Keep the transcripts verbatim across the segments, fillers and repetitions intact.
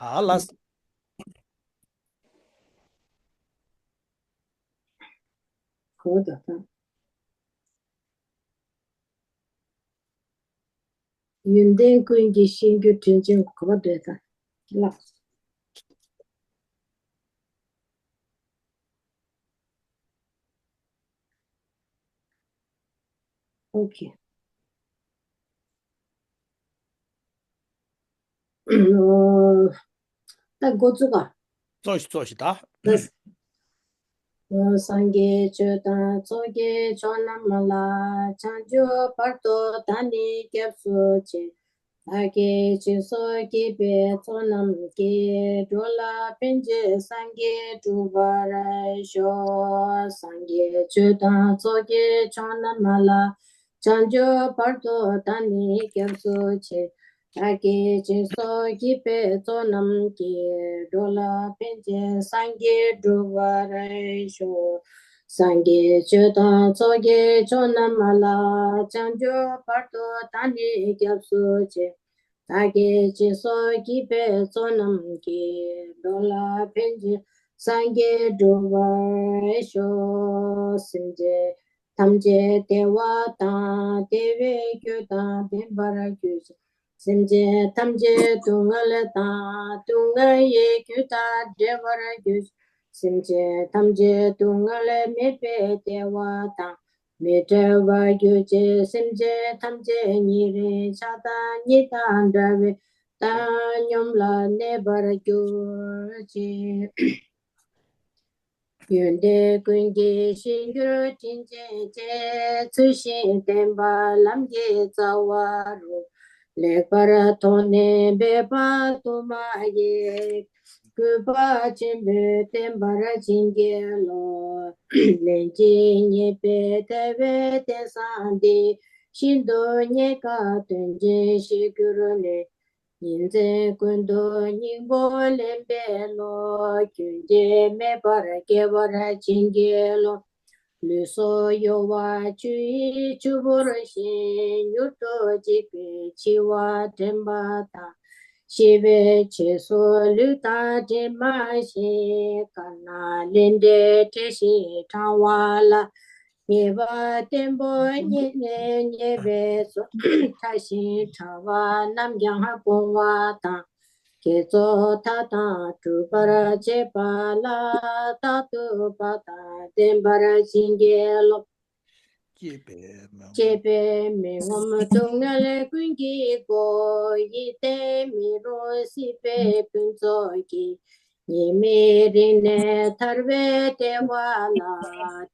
ཨ་ལ། གོ་བརྡ་དང་། ཡོན་ཏན་ཀུན་གྱི་ཤེས་འགྱུར་དྲིན་ཅན་གོ་བ་འདོད་དང་ལགས། ཨོ་ཁེ། ད་འགོ་བཙུགས་ཨ། ཙོག་ཤིག་ཙོག་ཤིག་ད། ལགས། སངས་རྒྱས་ཆོས་དང་ཚོགས་ཀྱི་མཆོག་རྣམས་ལ། བྱང་ཆུབ་བར་དུ་བདག་ནི་སྐྱབས་སུ་མཆི། བདག་གིས་སྦྱིན་སོགས་བགྱིས་པའི་ཚོགས་རྣམས་ཀྱིས། འགྲོ་ལ་ཕན་ཕྱིར་སངས་རྒྱས་འགྲུབ་པར་ཤོག་སངས་རྒྱས་ཆོས་དང་ཚོགས་ཀྱི་མཆོག་རྣམས་ལ། བྱང་ཆུབ་བར་དུ་བདག་ནི་སྐྱབས་སུ་མཆི། བདག་གིས་སྦྱིན་སོགས་བགྱིས་པའི་ཚོགས་རྣམས་ཀྱིས། འགྲོ་ལ་ཕན་ཕྱིར་སངས་རྒྱས་འགྲུབ་པར་ཤོག་སངས་རྒྱས་ཆོས་དང་ཚོགས་ཀྱི་མཆོག་རྣམས་ལ། བྱང་ཆུབ་བར་དུ་བདག་ནི་སྐྱབས་སུ་མཆི། བདག་གིས་སྦྱིན་སོགས་བགྱིས་པའི་ཚོགས་རྣམས་ཀྱིས། འགྲོ་ལ་ཕན་ཕྱིར་སངས་རྒྱས་འགྲུབ་པར་ཤོག་སེམས་ཅན་ཐམས་ཅད་བདེ་བ་དང་བདེ་བའི་རྒྱུ་དང་ལྡན་པར་གྱུར་ཅིག་སེམས་ཅན་ཐམས་ཅད་སྡུག་བསྔལ་དང་སྡུག་བསྔལ་གྱི་རྒྱུ་དང་བྲལ་བར་གྱུར་ཅིག་སེམས་ཅན་ཐམས་ཅད་སྡུག་བསྔལ་མེད་པའི་བདེ་བ་དང་མི་འབྲལ་བར་གྱུར་ཅིག་སེམས་ཅན་ཐམས་ཅད་ཉེ་རིང་ཆགས་སྡང་གཉིས་དང་བྲལ་བའི་བཏང་སྙོམས་ལ་གནས་པར་གྱུར་ཅིག་ཡོན་ཏན་ཀུན་གྱི་ཤེས་འགྱུར་དྲིན་ཅན་ཅན། ཚུལ་བཞིན་བསྟེན་པ་ལམ་གྱི་རྩ་བ་རུ། ལེགས་པར་མཐོང་ནས་འབད་པ་དུ་མ་ཡིས། གུས་པ་ཆེན་པོས་བསྟེན་པར་བྱིན་གྱིས་རློབས། ལན་གཅིག་རྙེད་པའི་དལ་བའི་རྟེན་བཟང་འདི། ཤིན་ཏུ་རྙེད་དཀའ་དོན་ཆེན་ཤེས་གྱུར་ནས། ཉིན་མཚན་ཀུན་ཏུ་སྙིང་པོ་ལེན་པའི་བློ། རྒྱུན་ཆད་མེད་པར་སྐྱེ་བར་བྱིན་གྱིས་རློབས། ལུས་སྲོག་གཡོ་བ་ཆུ་ཡི་ཆུ་བུར་བཞིན། མྱུར་དུ་འཇིག་པའི་འཆི་བ་དྲན་པ་དང་། ཤི་བའི་རྗེས་སུ་ལུས་དང་གྲིབ་མ་བཞིན། དཀར་ནག་ལས་འབྲས་བྲལ་ཞིང་ཕྲ་བ་ལ། ངེས་པ་བརྟན་པོ་རྙེད་ནས་ཉེས་པའི་ཚོགས། ཕྲ་ཞིང་ཕྲ་བ་རྣམས་ཀྱང་སྤོང་བ་དང་། དགེ་ཚོགས་མཐའ་དག་སྒྲུབ་པར་བྱེད་པ་ལ། རྟག་ཏུ་བག་དང་ལྡན་པར་བྱིན་གྱིས་རློབས། སྐྱེས་པའི་མི་ངོམས་སྡུག་བསྔལ་ཀུན་གྱི་སྒོ། ཡིད་བརྟན་མི་རུང་སྲིད་པའི་ཕུན་ཚོགས་ཀྱིས། ཉི་མའི་རིང་ནས་ཐར་པའི་བདེ་བ་ལ།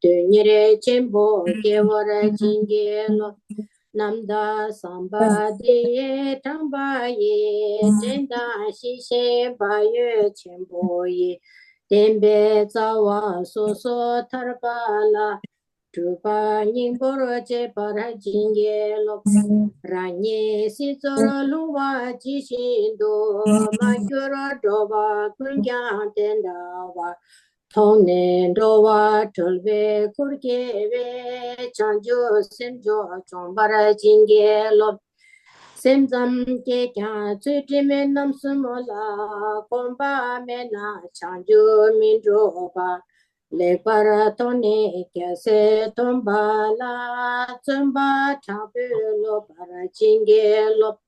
དོན་གཉེར་ཆེན་པོ་སྐྱེ་བར་བྱིན་གྱིས་རློབས། རྣམ་དག་བསམ་པ་འདི་ཡིས་དྲངས་པ་ཡིས། དྲན་དང་ཤེས་བཞིན་བག་ཡོད་ཆེན་པོ་ཡིས། བསྟན་པའི་རྩ་བ་སོ་སོ་ཐར་པ་ལ། སྒྲུབ་པ་སྙིང་པོར་བྱེད་པར་བྱིན་གྱིས་རློབས། རང་ཉིད་སྲིད་མཚོར་ལྷུང་བ་ཇི་བཞིན་དུ། མ་གྱུར་འགྲོ་བ་ཀུན་ཀྱང་དེ་འདྲ་བར། མཐོང་ནས་འགྲོ་བ་གྲོལ་བའི་སྐུར་སྐྱེ་བའི། བྱང་ཆུབ་སེམས་མཆོག་འབྱོངས་པར་བྱིན་གྱིས་རློབས། སེམས་ཙམ་སྐྱེས་ཀྱང་ཚུལ་ཁྲིམས་རྣམ་གསུམ་ལ། གོམས་པ་མེད་ན་བྱང་ཆུབ་མི་འགྲུབ་པ། ལེགས་པར་མཐོང་ནས་རྒྱལ་སྲས་སྟོན་པ་ལ། བརྩོན་པ་དྲག་པོས་སློབ་པར་བྱིན་གྱིས་རློབས།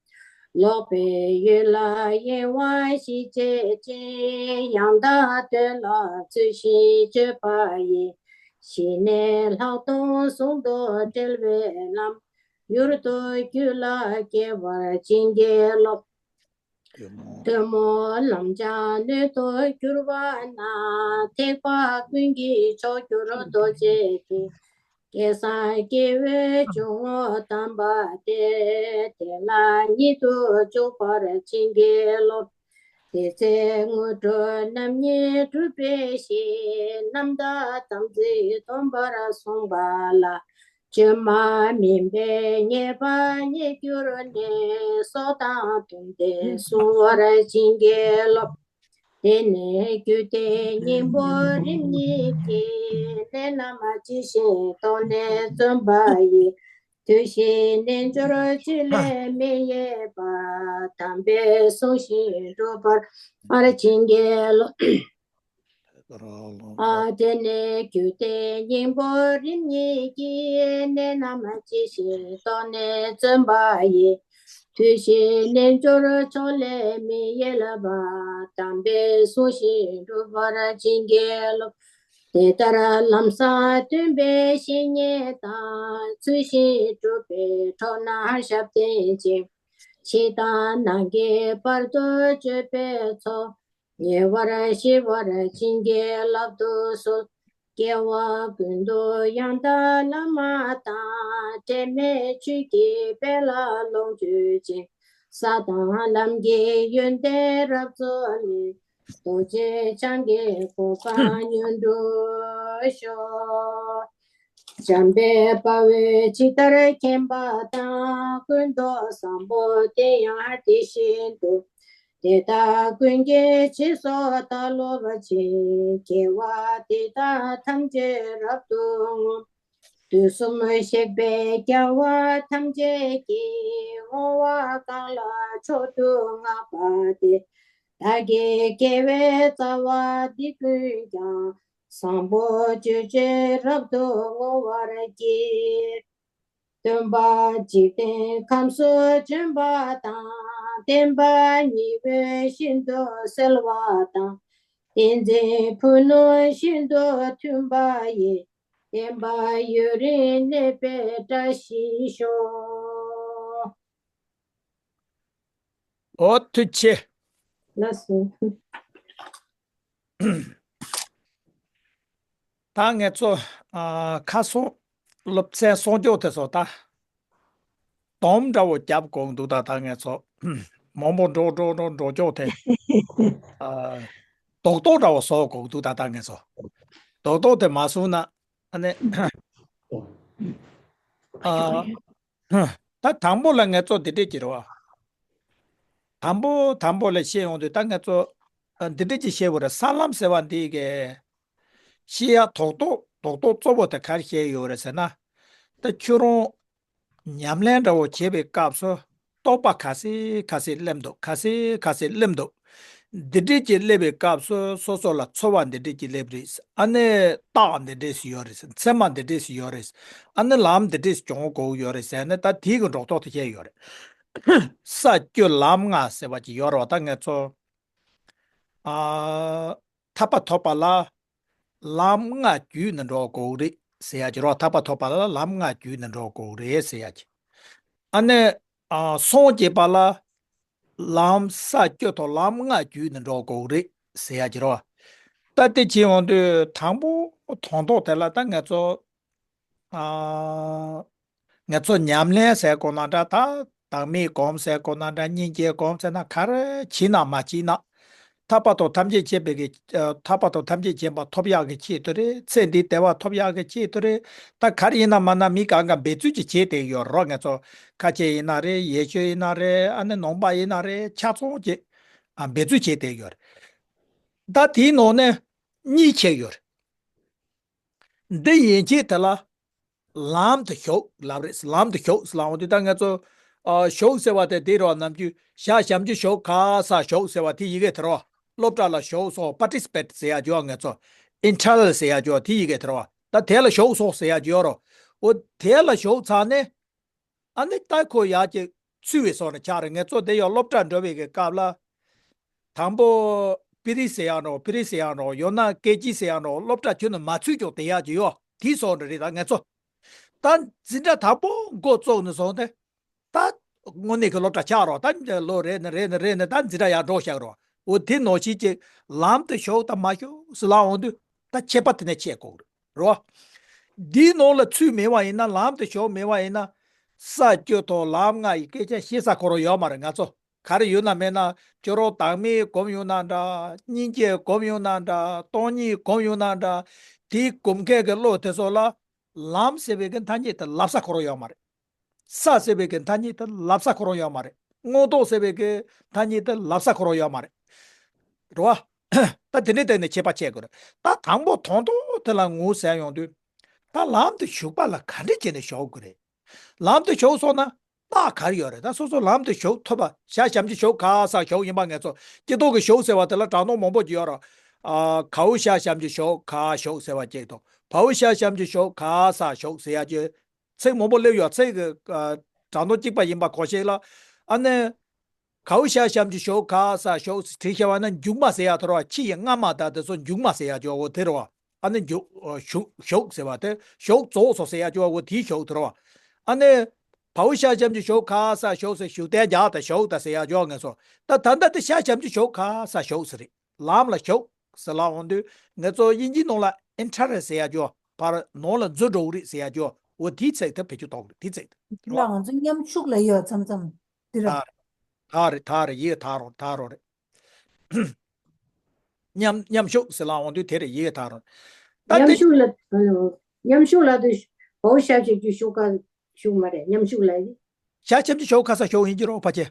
ལོག་པའི་ཡུལ་ལ་གཡེང་བ་ཞི་བྱེད་ཅིང་། ཡང་དག་དོན་ལ་ཚུལ་བཞིན་སྤྱོད་པ་ཡིས། ཞི་གནས་ལྷག་མཐོང་ཟུང་དུ་འབྲེལ་བའི་ལམ། མྱུར་དུ་རྒྱུད་ལ་སྐྱེ་བར་བྱིན་གྱིས་རློབས། ཐུན་མོང་ལམ་སྦྱངས་སྣོད་དུ་གྱུར་པ་ན། ཐེག་པ་ཀུན་གྱི་མཆོག་གྱུར་རྡོ་རྗེ་ཀུན། སྐལ་བཟང་སྐྱེ་བོའི་འཇུག་ངོགས་དམ་པ་སྟེ། དེ་ལ་ཉིད་དུ་འཇུག་པར་བྱིན་གྱིས་རློབས། དེ་ཚེ་དངོས་གྲུབ་རྣམ་གཉིས་འགྲུབ་པའི་ཕྱིར། རྣམ་དག་དམ་ཚིག་སྡོམ་པར་གསུངས་པ་ལ། བཅོས་མ་མིན་པའི་ཉེས་པ་རྙེད་གྱུར་ནས། སྲོག་དང་བསྟུན་ཏེ་བསྲུང་བར་བྱིན་གྱིས་རློབས། དེ་ནས་རྒྱུད་སྡེ་སྙིང་པོ་རིམ་གཉིས་ཀྱི། གནད་རྣམས་ཇི་བཞིན་རྟོགས་ནས་བརྩོན་པ་ཡིས། དུས་གཞན་རྣལ་འབྱོར་ཅི་ལས་མི་གཡེལ་བར། དམ་པའི་གསུང་བཞིན་སྒྲུབ་པར་བྱིན་གྱིས་རློབས། ཨ། དེ་ནས་རྒྱུད་སྡེ་སྙིང་པོ་རིམ་གཉིས་ཀྱི་གནད་རྣམས་ཇི་བཞིན་རྟོགས་ནས་བརྩོན་པ་ཡིས། དུས་གཞན་རྣལ་འབྱོར་ཕྱོགས་ལས་མི་གཡེལ་བར། དམ་པའི་གསུང་བཞིན་སྒྲུབ་པར་བྱིན་གྱིས་རློབས། དེ་ལྟར་ལམ་བཟང་སྟོན་པའི་བཤེས་གཉེན་དང་། ཚུལ་བཞིན་སྒྲུབ་པའི་གྲོགས་རྣམས་ཞབས་བརྟན་ཅིང་། ཕྱི་དང་ནང་གི་བར་དུ་གཅོད་པའི་ཚོགས། ཉེ་བར་ཞི་བར་བྱིན་གྱིས་བརླབ་ཏུ་གསོལ། སྐྱེ་བ་ཀུན་ཏུ་ཡང་དག་བླ་མ་དང་། འབྲལ་མེད་ཆོས་ཀྱི་དཔལ་ལ་ལོངས་སྤྱོད་ཅིང་། ས་དང་ལམ་གྱི་ཡོན་ཏན་རབ་རྫོགས་ནས། རྡོ་རྗེ་འཆང་གི་གོ་འཕང་མྱུར་འགྲུབ་ཤོག། འཇམ་དཔལ་དཔའ་བོས་ཇི་ལྟར་མཁྱེན་པ་དང་། ཀུན་ཏུ་བཟང་པོ་དེ་ཡང་དེ་བཞིན་དུ། དེ་དག་ཀུན་གྱི་རྗེས་སུ་བདག་སློབ་ཅིང་། དགེ་བ་འདི་དག་ཐམས་ཅད་རབ་ཏུ་བསྔོ། དུས་གསུམ་གཤེགས་པའི་རྒྱལ་བ་ཐམས་ཅད་ཀྱིས། བསྔོ་བ་གང་ལ་མཆོག་ཏུ་བསྔགས་པ་སྟེ། བདག་གི་དགེ་བའི་རྩ་བ་འདི་ཀུན་ཀྱང་། བཟང་པོ་སྤྱོད་ཕྱིར་རབ་ཏུ་བསྔོ་བར་བགྱི། སྟོན་པ་འཇིག་རྟེན་ཁམས་སུ་བྱོན་པ་དང་། བསྟན་པ་ཉི་འོད་བཞིན་དུ་གསལ་བ་དང་། བསྟན་འཛིན་ཕུ་ནུ་བཞིན་དུ་མཐུན་པ་ཡི། བསྟན་པ་ཡུན་རིང་གནས་པའི་བཀྲ་ཤིས་ཤོག། ཨོ་ཐུགས་རྗེ་ཆེ། ལགས་སོ། ད་ངེད་ཚོ་ཨ་ཁ་སང་སློབ་ཚན་གསོག་འཇོག་དེ་ཚོ་ད་སྡོམ་འདྲ་བོ་རྒྱབ་དགོས་འདུག་ད་ད་ངེད་ཚོ་མང་པོ་འགྲོ་འགྲོ་འགྲོ་འགྲོ་འཇོག་དེ་ཨ་རྡོག་རྡོག་འདྲ་བོ་བཟོ་དགོས་འདུག་ད་ད་ངེད་ཚོ་རྡོག་རྡོག་དེ་མ་བཟོ་ན་ཨ་ནི་ཨ། ད་དང་པོ་ལ་ངེད་ཚོ་འདི་འདྲས་ཀྱི་རེད་བ། དང་པོ་དང་པོ་ལ་བཤད་ཡོང་དུས་ད་ངེད་ཚོ་ཨ་འདི་འདྲས་ཀྱི་བཤད་དགོས་རེད། ས་ལམ་ཟེར་བ་འདི་གི་བཤད་ཡ་རྡོག་རྡོག་རྡོག་རྡོག་གཙོ་བོ་དེ་ག་རེ་བཤད་ཡོད་རེད་ཟེར་ན། ད་ཁྱོད་རང་ཉམས་ལེན་འདྲ་བོ་བྱེད་པའི་སྐབས་སུ་རྟོག་པ་ག་ཚོད་ག་ཚོད་སླེབས་འདུག་ག་ཚོད་ག་ཚོད་སླེབས་འདུག་འདི་འདྲས་ཀྱི་སླེབས་པའི་སྐབས་སུ་སོ་སོ་ལ་ཚོར་བ་འདི་འདྲས་ཀྱི་སླེབས་རེད། ཨ་ནི་རྟགས་འདི་འདྲས་སུ་ཡོད་རེད། མཚན་མ་འདི་འདྲས་སུ་ཡོད་རེད། ཨ་ནི་ལམ་འདི་འདྲས་སུ་སྦྱོང་དགོས་ཡོད་རེད་ཟེར་ནས་ད་དེའི་གི་སྒྲོ་འདོགས་དེ་བཤད་ཡོད་རེད། ས་བཅུ་ལམ་ལྔ་ཟེར་བ་ཅིག་ཡོད་རེད་བ། ད་ངེད་ཚོ་ཨ་ཐར་པ་ཐོབ་པ་ལ་ལམ་ལྔ་བརྒྱུད་ནས་འགྲོ་དགོས་རེད་ཟེར་ཡ་ཅིག་རེད་བ། ཐར་པ་ཐོབ་པ་ལ་ལམ་ལྔ་བརྒྱུད་ནས་འགྲོ་དགོས་རེད་ཟེར་ཡ་ཅིག་ཨ་ནི་ཨ་སངས་རྒྱས་པ་ལ་ལམ་ས་བཅུ་དང་ལམ་ལྔ་བརྒྱུད་ནས་འགྲོ་དགོས་རེད་ཟེར་ཡ་ཅིག་རེད་བ། ད་དེ་བྱེད་ཡོང་དུས་དང་པོ་དང་ཐོག་དེ་ལ་ད་ངེད་ཚོ་ཨ་ངེད་ཚོ་ཉམས་ལེན་ཟེར་དགོས་ན་འདྲ། ད་བདག་མེད་སྒོམ་ཟེར་དགོས་ན་འདྲ། སྙིང་རྗེ་སྒོམ་ཟེར་ན་ག་རེ་བྱེད་ན་མ་བྱེད་ན། ཐར་པ་དང་ཐམས་ཅད་མཁྱེན་པའི་གི་ཨ་ཐར་པ་དང་ཐམས་ཅད་མཁྱེན་པ་ཐོབ་ཡག་གི་ཆེད་དུ་རེད། ཚེ་འདིའི་བདེ་བ་ཐོབ་ཡག་གི་ཆེད་དུ་རེད། ད་ག་རེ་ཡིན་ན་མ་ན་མི་གང་ག་འབད་རྩོལ་ཅིག་བྱེད་བསྡད་ཡོད་རེད། ང་ཚོ་ཁ་ཆེ་ཡིན་ན་རེད། ཡེ་ཤུ་ཡིན་ན་རེད། ཨ་ནི་ནང་པ་ཡིན་ན་རེད། ཆ་ཚང་ཅིག་ཨ་འབད་རྩོལ་བྱེད་བསྡད་ཡོད་རེད། ད་དེའི་ནང་ནས་གཉིས་ཕྱེ་ཡོད་རེད། འདི་ཡན་ཆད་དེ་ལ་ལམ་དུ་ཞུགས་ལབ་རེད། ལམ་དུ་ཞུགས་ལབ་འོང་དུས་ད་ང་ཚོ་ཨ་ཞུགས་ཟེར་བ་དེ་དེ་རེད་བ། ནམ་རྒྱུན་ཞག་ཞབས་ཀྱུ་ཞུགས་ག་ས་ཞུགས་ཟེར་བ་དེ་ཡི་གེ་དེ་རེད་བ། སློབ་གྲྭ་ལ་ཞུགས་སོང་། པར་ཊི་སི་པེཊ་ཟེར་ཡ་ཅིག་ཡོད་བ། ང་ཚོ་ཨིན་ཊར་ནལ་ཟེར་ཡ་ཅིག་ཡོད་བ། དེ་ཡི་གེ་དེ་རེད་བ། ད་དེ་ལ་ཞུགས་སོང་ཟེར་ཡ་ཅིག་ཡོད་རེད། འོ་དེ་ལ་ཞུགས་ཚར་ནས་ཨ་ནི་ད་ཁོ་ཡར་ཅིག་ཚུད་པའི་བཟོ་ནས་ཆགས་རེད། ང་ཚོ་དེ་ཡང་སློབ་གྲྭ་འགྲོ་བའི་གི་སྐབས་ལ། དང་པོ་པི་རི་ཟེར་ཡག་འགྲོ། པི་རི་ཟེར་ཡག་འགྲོ། ཡང་ན་ཀེ་ཇི་ཟེར་ཡག་འགྲོ། སློབ་གྲྭ་ཁྱོན་ནས་མ་ཚུད་ཀྱང་བསྡད་ཡག་ཅིག་ཡོད། དེ་བཟོ་འདྲ་རེད། ད་ང་ཚོ་ད་འཛིན་གྲྭ་དང་པོ་འགོ་བཙུགས་ནས་བཟུང་སྟེ་ད་དངོས་གནས་ཀྱི་སློབ་གྲྭ་ཆགས་རོགས། ད་ལོ་རེ་ནས་རེ་ནས་རེ་ནས་ད་འཛིན་གྲྭ་ཡར་འགྲོ་བཞག་རོགས། འོ་དེ་ནང་བཞིན་གྱི་ལམ་དུ་ཞུགས་དང་མ་ཞུགས་ཟེར་ལབ་འོང་དུས་ད་ཁྱད་པར་དེ་ནས་ཕྱེ་དགོས་རེད་རོ། འདིའི་ནང་ལ་ཚུད་མེད་པ་ཡིན་ན། ལམ་དུ་ཞུགས་མེད་པ་ཡིན་ན་ས་བཅུ་དང་ལམ་ལྔ་ཡི་སྐད་ཆ་བཤད་ས་ཁོ་རང་ཡོད་མ་རེད། ང་ཚོ་ག་རེ་ཡོད་ན་མེད་ན་ཁྱོད་རང་བདག་མེད་སྒོམ་ཡོང་ན་འདྲ། སྙིང་རྗེ་སྒོམ་ཡོང་ན་འདྲ། སྟོང་ཉིད་སྒོམ་ཡོང་ན་འདྲ། དེའི་སྒོམ་མཁན་གྱི་བློ་དེ་ཚོ་ལ་ལམ་ཟེར་བའི་གི་ཐ་སྙད་དེ་ལབ་ས་ཁོ་རང་ཡོད་མ་རེད། ས་ཟེར་བའི་གི་ཐ་སྙད་དེ་ལབ་ས་ཁོ་རང་ཡོད་མ་རེད། མངོན་རྟོགས་ཟེར་བའི་གི་ཐ་སྙད་དེ་ལབ་ས་ཁོ་རང་ཡོད་མ་རེད། རེད་བ། ད་དེ་འདྲའི་སྟེང་ནས་ཁྱད་པར་ཕྱེ་དགོས་རེད། ད་དང་པོ་དང་ཐོག་དེ་ལ་ངོ་ཟེར་ཡོང་དུས། ད་ལམ་དུ་ཞུགས་པ་ལ་ག་འདྲ་བྱས་ནས་ཞུགས་དགོས་རེད། ལམ་དུ་ཞུགས་སོང་ན་རྟགས་ག་རེ་ཡོད་རེད། ད་སོ་སོ་ལམ་དུ་ཞུགས་ཐུབ་པ། ཞལ་ཞབས་ཀྱུ་ཞུགས་ག་ས་ཞུགས་ཡིན་པ་ངེས་སོ། སྐྱེ་ཐོག་གི་ཞུགས་ཟེར་བ་དེ་ལ་སྒྲ་གདངས་མང་པོ་ཅིག་ཡོད་རེད། ཨ། གའུ་ཞལ་ཞབས་ཀྱུ་ཞུགས་ག་ཞུགས་ཟེར་བ་གཅིག་དང་། བའུ་ཞལ་ཞབས་ཀྱུ་ཞུགས་ག་ས་ཞུགས་ཟེར་ཡ་གཅིག་ཚིག་མང་པོ་སླེབས་ཡོད། ཚིག་གི་ཨ་སྒྲ་གདངས་གཅིག་པ་ཡིན་པ་གོ་ཤེས་ལ། ཨ་ནི། གའུ་ཞལ་ཞབས་ཀྱུ་ཞུགས་ག་ས་ཞུགས་བྲིས་བཞག་པ་ན་མཇུག་མ་ཟེར་ཡ་དེ་རེད་བ། ཕྱི་ཡི་སྔ་མ་དང་དེ་ཚོ་མཇུག་མ་ཟེར་ཡ་ཅིག་འོ་དེ་རེད་བ། ཨ་ནི་མཇུག་ཨ་ཞུགས་ཞུགས་ཟེར་བ་དེ་ཞུགས་རྫོགས་སོང་ཟེར་ཡ་ཅིག་འོ་དེའི་ཞུགས་དེ་རེད་བ། ཨ་ནི། བའུ་ཞལ་ཞབས་ཀྱུ་ཞུགས་ག་ས་ཞུགས་ཟེར་ཞུགས་གཏན་རྒྱག་དང་ཞུགས་དང་ཟེར་ཡ་ཅིག་ངེས་སོ། ད་ད་ལྟ་དེ་ཞལ་ཞབས་ཀྱུ་ཞུགས་ག་ས་ཞུགས་ཟེར་རེད། ལམ་ལ་ཞུགས་ཟེར་ལབ་འོང་དུས་ངེས་སོ་དབྱིན་ཇིའི་ནང་ལ་enter་ཟེར་ཡ་ཅིག་ཕར་ནང་ལ་འཛུལ་འགྲོ་གི་རེད་ཟེར་ཡ་ཅིག་འོ་དེའི་ཚིག་དེ་བེད་སྤྱོད་གཏོང་གི་རེད། དེའི་ཚིག་དེ་འདི་ལ་ང་ཚོ་མཉམ་ཞུགས་ལ་ཡོད་མཚམས་མཚམས་འདི་རེད། ཐག་རེད། ཐག་རེད། ཐག་རེད། ཡིད་ཐག་རོ་ཐག་རོ་རེད། མཉམ་མཉམ་ཞུགས་ཟེར་ལབ་འོང་དུས་དེ་རེད། ཡིད་ཐག་རོ། ད་མཉམ་དེ་ཞུགས་ལ་མཉམ་ཞུགས་ལ་དུ་བའུ་ཞབས་ཞབས་ཀྱུ་ཞུགས་ག་ཞུགས་མ་རེད། མཉམ་ཞུགས་ལ་ཡིན། ཞལ་ཞབས་ཀྱུ་ཞུགས་ག་ས་ཞུགས་ཡིན་གྱི་རོ་ཕ་ཆེ།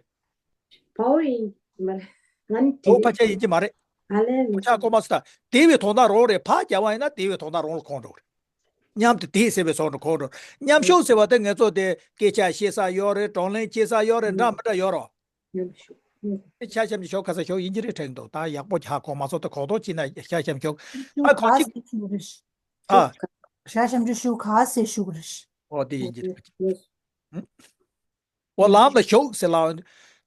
བའུ་ཡིན་མ་རེད། ང་ནི་བའུ་ཕ་ཆེ་ཡིན་གྱི་མ་རེད། ཨ་ལས་མི་ཆག་གོ་མ་སུ་ད་དེ་བའི་དོན་དག་རོ་རེད། ཕ་རྒྱ་བ་ཡིན་ན་དེ་བའི་དོན་དག་རོ་ལ་གོ་འགྲོ་རེད། མཉམ་དུ་དེ་ཟེར་བའི་སོགས་ནས་གོ་འགྲོ། མཉམ་ཞུགས་ཟེར་བ་དེ་ངེས་སོ་དེ་སྐད་ཆ་བཤད་ས་ཡོད་རེད། བགྲོ་གླེང་བྱེད་ས་ཡོད་རེད། འདྲ་མི་འདྲ་ཡོད་རོ། མཉམ་ཞུགས། ཞལ་ཞབས་ཀྱུ་ཞུགས་ག་ས་ཞུགས་ཡིན་གྱི་རེད་དྲན་འདུག་ད་ཡག་པོ་ཧ་གོ་མ་སོང་། ད་གོ་རྟོགས་བྱས་ན་ཞལ་ཞབས་ཀྱུ་ཞུགས་ཨ་ག་གོ་ཅི་ཞུགས་རེད། ཨ། ཞལ་ཞབས་ཀྱུ་ཞུགས་ག་ས་ཞུགས་རེད། ཨོ་དེ་ཡིན་གྱི་རེད། ཨོ་ལམ་ལ་ཞུགས་ཟེར་ལབ།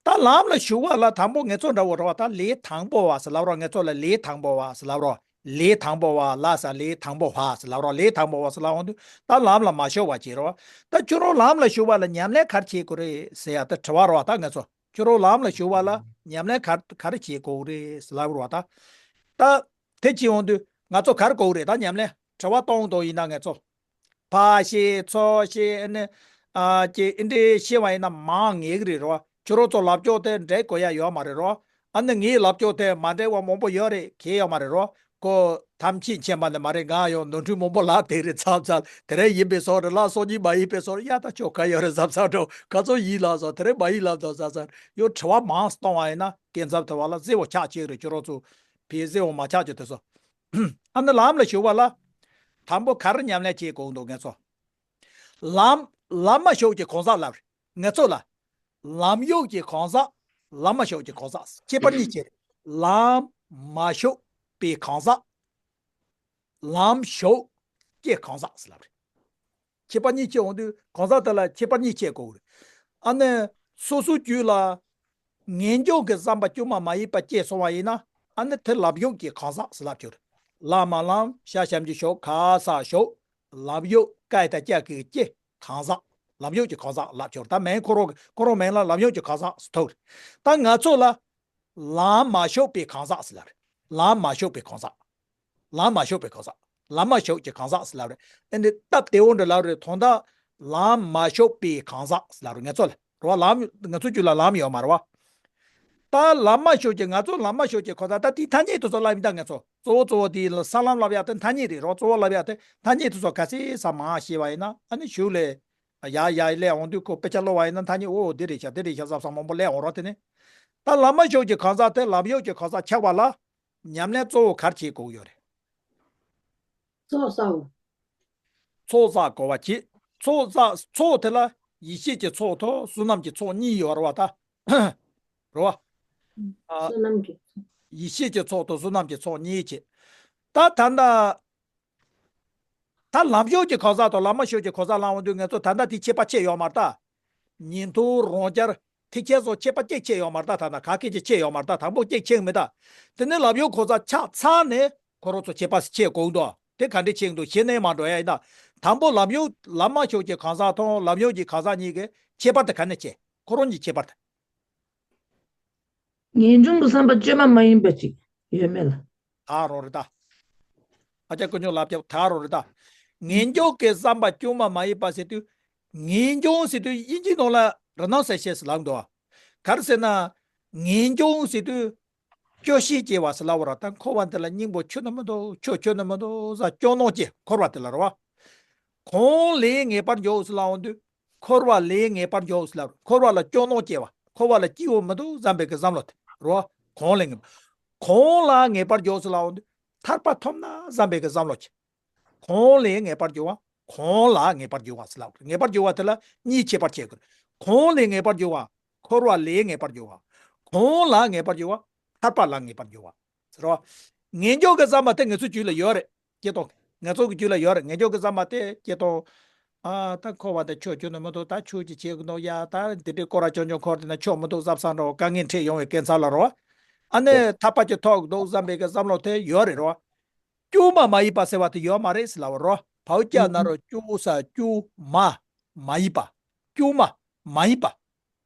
ད་ལམ་ལ་ཞུགས་པ་ལ་དང་པོ་ངེས་སོ་འདྲ་བོ་རེད་བ། ད་ལས་དང་པོ་བ་ཟེར་ལབ་རོ། ངེས་སོ་ལ་ལས་དང་པོ་བ་ཟེར་ལབ་རོ། ལས་དང་པོ་བ་ལ་ས་ལས་དང་པོ་བ་ཟེར་ལབ་རོ། ལས་དང་པོ་བ་ཟེར་ལབ་འོང་དུས་ད་ལམ་ལ་མ་ཞུགས་པ་བྱེད་རོ། ད་ཁྱོད་རང་ལམ་ལ་ཞུགས་པ་ལ་ཉམས་ལེན་ག་རེ་བྱེད་དགོས་རེད་ཟེར་ཡ་ད་དྲི་བ་རོ། ད་ངེས་སོ། ཁྱོད་རང་ལམ་ལ་ཞུགས་པ་ལ་ཉམས་ལེན་ག་ག་རེ་བྱེད་དགོས་རེད་ལབ་རོ། ད་ད་དེ་བྱེད་འོང་དུས་ང་ཚོ་ག་རེ་དགོས་རེད། ད་ཉམས་ལེན་དྲི་བ་གཏོང་དོ་ཡིན་ན་ང་ཚོ་ཕར་བཤད་ཚུར་བཤད་ཨ་ནི་ཨ་ཅེ་ཨེ་འདྲས་བཤད་པ་ཡིན་ན་མང་ངེས་ཀྱི་རེད་རོ། ཁྱོད་རང་ཚོ་ལབ་ཕྱོགས་དེ་འགྲིག་དགོས་ཡ་ཡོད་མ་རེད་རོ། ཨ་ནི་ངའི་ལབ་ཕྱོགས་དེ་མ་འགྲིག་པ་མང་པོ་ཡོད་རེད། གལ་ཡོད་མ་རེད་རོ། ཁོ་ཐམས་ཅད་མཁྱེན་པ་ནི་མ་རེད། ང་ཡང་ནོར་འཁྲུལ་མང་པོ་ལབ་བསྡད་རེད། མཚམས་མཚམས་དེ་རིང་ཡིན་པའི་བཟོ་རེད། ལ་སོ་གཉིས་མ་ཡིན་པའི་བཟོ་རེད། ཡ་ད་ཁྱོད་ག་ཡོད་རེད་བསམ་བསམ་འགྲོ། ག་ཚོད་ཡིན་ལབ་སོང་། དེ་རིང་མ་ཡིན་ལབ་སོང་བསམ་བསམ་ཡང་དྲི་བ་མང་གཏོང་བ་ཡིན་ན་སྐབས་མཚམས་དེ་བ་ལ་གཟི་བོ་ཆག་ཅིག་རེད། ཁྱོད་རང་ཚོ་བས་གཟི་བོ་མ་ཆག་ཅིག་དེ་ཚོ། ཨ་ནི་ལམ་ལ་ཞུགས་པ་ལ་དང་པོ་ག་རེ་ཉམས་ལེན་བྱེད་དགོས་འདུག་ངེས་སོ། ལམ་ལམ་མ་ཞུགས་ཀྱི་གང་ཟག་ལབ་རེད། ངེས་སོ་ལ། ལམ་ཞུགས་ཀྱི་གང་ཟག་ལམ་མ་ཞུགས་ཀྱི་གང་ཟག་ཁྱད་པར་གཉིས་ཕྱེ་རེད། ལམ་མ་ཞུགས་པའི་གང་ཟག་ལམ་ཞུགས་ཀྱི་གང་ཟག་ཟེར་ལབ་རེད། ཁྱད་པར་གཉིས་ཕྱེ་འོང་དུས་གང་ཟག་དེ་ལ་ཁྱད་པར་གཉིས་ཕྱེ་དགོས་རེད། ཨ་ནི་སོ་སོའི་རྒྱུད་ལ་ངེས་འབྱུང་གི་བསམ་པ་དཀྱུས་མ་མ་ཡིན་པ་སྐྱེས་སོང་བ་ཡིན་ན་ཨ་ནི་དེ་ལམ་ཞུགས་ཀྱི་གང་ཟག་ཟེར་ལབ་ཀྱི་རེད། ལམ་མ་ལམ་ཞལ་ཞབས་ཀྱུ་ཞུགས་ག་ས་ཞུགས་ལམ་ཞུགས་ཀ་ཡ་བཏགས་ཀྱ་གི་ཀྱི་གང་ཟག་ལམ་ཞུགས་ཀྱི་གང་ཟག་ལབ་ཀྱི་རེད། ད་མིང་ཁོ་རང་ཁོ་རང་མིང་ལ་ལམ་ཞུགས་ཀྱི་གང་ཟག་ཟེར་ཐུག་རེད། ད་ང་ཚོ་ལ། ལམ་མ་ཞུགས་པའི་གང་ཟག་ཟེར་ལབ་རེད། ལམ་མ་ཞུགས་པའི་གང་ཟག་ལམ་མ་ཞུགས་པའི་གང་ཟག་ལམ་མ་ཞུགས་ཀྱི་གང་ཟག་ཟེར་ལབ་རེད། ཨ་ནི་སྟབས་བདེ་བོ་འདྲ་ལབ་རེད། དོན་དག་ལམ་མ་ཞུགས་པའི་གང་ཟག་ཟེར་ལབ་རེད། ང་ཚོ་ལ་རེད་བ། ལམ་ང་ཚོ་རྒྱུད་ལ་ལམ་ཡོད་མ་རེད་བ། ད་ལམ་མ་ཞུགས་ཀྱི་ང་ཚོ་ལམ་མ་ཞུགས་ཀྱི་གང་ཟག་ད་དེའི་ཐ་སྙད་དེ་ཚོ་ལབ་ཡིན། ད་ང་ཚོ་གཙོ་བོ་གཙོ་བོ་དེ་ས་ལམ་ལབ་ཡ་དེ་ཐ་སྙད་རེད་རོ། གཙོ་བོ་ལབ་ཡ་དེ་ཐ་སྙད་དེ་ཚོ་ག་ཚད་ས་མང་ཤེས་པ་ཡིན་ན་ཨ་ནི་ཞུགས་ལས། ཡ་ཡ་སླེབས་འོང་དུས་ཁོ་དཔེ་ཆ་ཀློག་པ་ཡིན་ན་ཐ་སྙད་ཨོ་འདི་རེད་ཤག་འདི་རེད་ཤག་བསམ་བསམ་མང་པོ་སླེབས་འོང་རོགས། དེ་ནི་ད་ལམ་མ་ཞུགས་ཀྱི་གང་ཟག་དེ་ལམ་ཞུགས་ཀྱི་གང་ཟག་ཆགས་པ་ལ་ཉམས་ལེན་གཙོ་བོ་ག་རེ་བྱེད་དགོས་ཡོད་རེད། ཚོགས་བསགས། ཚོགས་བསགས་དགོས་པ་བྱེད། ཚོགས་བསགས་ཚོགས་དེ་ལ་ཡེ་ཤེས་ཀྱི་ཚོགས་དང་བསོད་ནམས་ཀྱི་ཚོགས་གཉིས་ཡོད་རེད་བ་ད། རེད་བ། ཨ། བསོད་ནམས་ཀྱི་ཚོགས། ཡེ་ཤེས་ཀྱི་ཚོགས་དང་བསོད་ནམས་ཀྱི་ཚོགས་གཉིས་བྱེད། ད་ད་ལྟ། ད་ལམ་ཞུགས་ཀྱི་གང་ཟག་དང་ལམ་མ་ཞུགས་ཀྱི་གང་ཟག་ལབ་འོང་དུས་ང་ཚོ་ད་ལྟ་དེ་ཁྱད་པར་ཕྱེ་ཡོད་མ་རེད་ད། ཉན་ཐོས་རང་རྐྱ་ཐེག་ཆེན་སོགས་ཁྱད་པར་གཅིག་ཕྱེ་ཡོད་མ་རེད་ད། ད་ལྟ་ག་གེ་ཅིག་ཕྱེ་ཡོད་མ་རེད་ད། དང་པོ་གཅིག་ཕྱེ་གི་མེད་ད། དེ་ནས་ལམ་ཞུགས་གང་ཟག་ཆགས་ཚར་ནས་ཁོ་རང་ཚོ་ཁྱད་པར་ཕྱེ་དགོས་འདུག་དེ་ག་འདྲས་ཕྱེ་གི་འདུག་ཞེ་ནས་མ་འགྲོ་ཡ་ཡིན་ད། དང་པོ་ལམ་ཞུགས་ལམ་མ་ཞུགས་ཀྱི་གང་ཟག་དང་ལམ་ཞུགས་ཀྱི་གང་ཟག་གཉིས་ཀྱི་ཁྱད་པར་དེ་ག་ནས་ཕྱེ། ཁོ་རང་གཉིས་ཁྱད་པར་དེ། ངེས་འབྱུང་གི་བསམ་པ་བཅོས་མ་མ་ཡིན་པ་ཅིག་ཡོད་མེད་ལ། ད་རོ་རེད་ད། ཨ་ཅག་ཀུན་སྤྱོད་ལབ་ཀྱག་ད་རོ་རེད་ད། ངེས་འབྱུང་གི་བསམ་པ་བཅོས་མ་མ་ཡིན་པ་ཟེར་དུས། ངེས་འབྱུང་ཟེར་དུས་དབྱིན་ཇིའི་ནང་ལ་རི་ནང་སེ་ཤེས་ལབ་འདུག་ག་རེ་ཟེར་ན། ངེས་འབྱུང་ཟེར་དུས། སྐྱོ་ཤས་སྐྱེ་བ་ཟེར་ལབ་པ་ར། ད་འཁོར་བ་འདི་ལ་སྙིང་པོ་ཆོད་ནི་མི་འདུག་ཆོད་ཆོད་ནི་མི་འདུག་ཟེར་སྐྱོ་སྣང་སྐྱེ། འཁོར་བ་དེ་ལ་རེད་བ། གང་ལས་ངེས་པར་འགྱུར་ཟེར་ལབ་འོང་དུས། འཁོར་བ་ལས་ངེས་པར་འགྱུར་ཟེར་ལབ། འཁོར་བ་ལ་སྐྱོ་སྣང་སྐྱེ་བ། འཁོར་བ་ལ་སྐྱིད་པོ་མི་འདུག་བསམ་པའི་གི་བསམ་བློ་དེ་རེད་བ། གང་ལས་ངེས་པ། གང་ལ་ངེས་པར་འགྱུར་ཟེར་ལབ་འོང་དུས། ཐར་པ་ཐོབ་ན་བསམ་པའི་གི་བསམ་བློ་སྐྱེ། གང་ལས་ངེས་པར་འགྱུར་བ། གོང་ལ་ངེས་པར་འགྱུར་བ་ཟེར་ལབ། ངེས་པར་འགྱུར་བ་དེ་ལ་གཉིས་ཁྱད་པར་ཕྱེ་དགོས། གོང་ལས་ངེས་པར་འགྱུར་བ། འཁོར་བ་ལས་ངེས་པར་འགྱུར་བ། གོང་ལ་ངེས་པར་འགྱུར་བ། ཐར་པ་ལ་ངེས་པར་འགྱུར་བ། ཟེར་བ། ངེས་འབྱུང་གི་བསམ་པ་དེ་ང་ཚོའི་རྒྱུད་ལ་ཡོད་རེད། སྐྱེ་སྟོང་། ང་ཚོ་གི་རྒྱུད་ལ་ཡོད་རེད། ངེས་འབྱུང་གི་བསམ་པ་དེ་སྐྱེ་སྟོང་། ཨ། ད་འཁོར་བ་དང་ཆོས་རྒྱུ་ནི་མི་འདུག་ད་ཆོས་ཀྱི་བྱེད་ཀྱི་འདུག་ཡ། ད་འདི་འདྲའི་སྐོར་ར་ཆུང་ཆུང་འཁོར་དེ་ན་ཆོས་མི་འདུག་བསམ་བསམ་འགྲོ་དཀའ་ངལ་འཕྲད་ཡོང་བའི་སྐད་ཆ་ལ་རོ། ཨ་ནི་ཐར་པ་ཅིག་ཐོབ་འདུག་བསམ་པའི་གི་བསམ་བློ་དེ་ཡོད་རེད་རོ། དཀྱུས་མ་མ་ཡིན་པ་ཟེར་བ་དེ་ཡོད་མ་རེད་ཟེར་ལབ་རོ། བའོ་ཀྱ་ན་རོ། དཀྱུས་ས་དཀྱུས་མ། མ་ཡིན་པ། དཀྱུས་མ་མ་ཡིན་པ།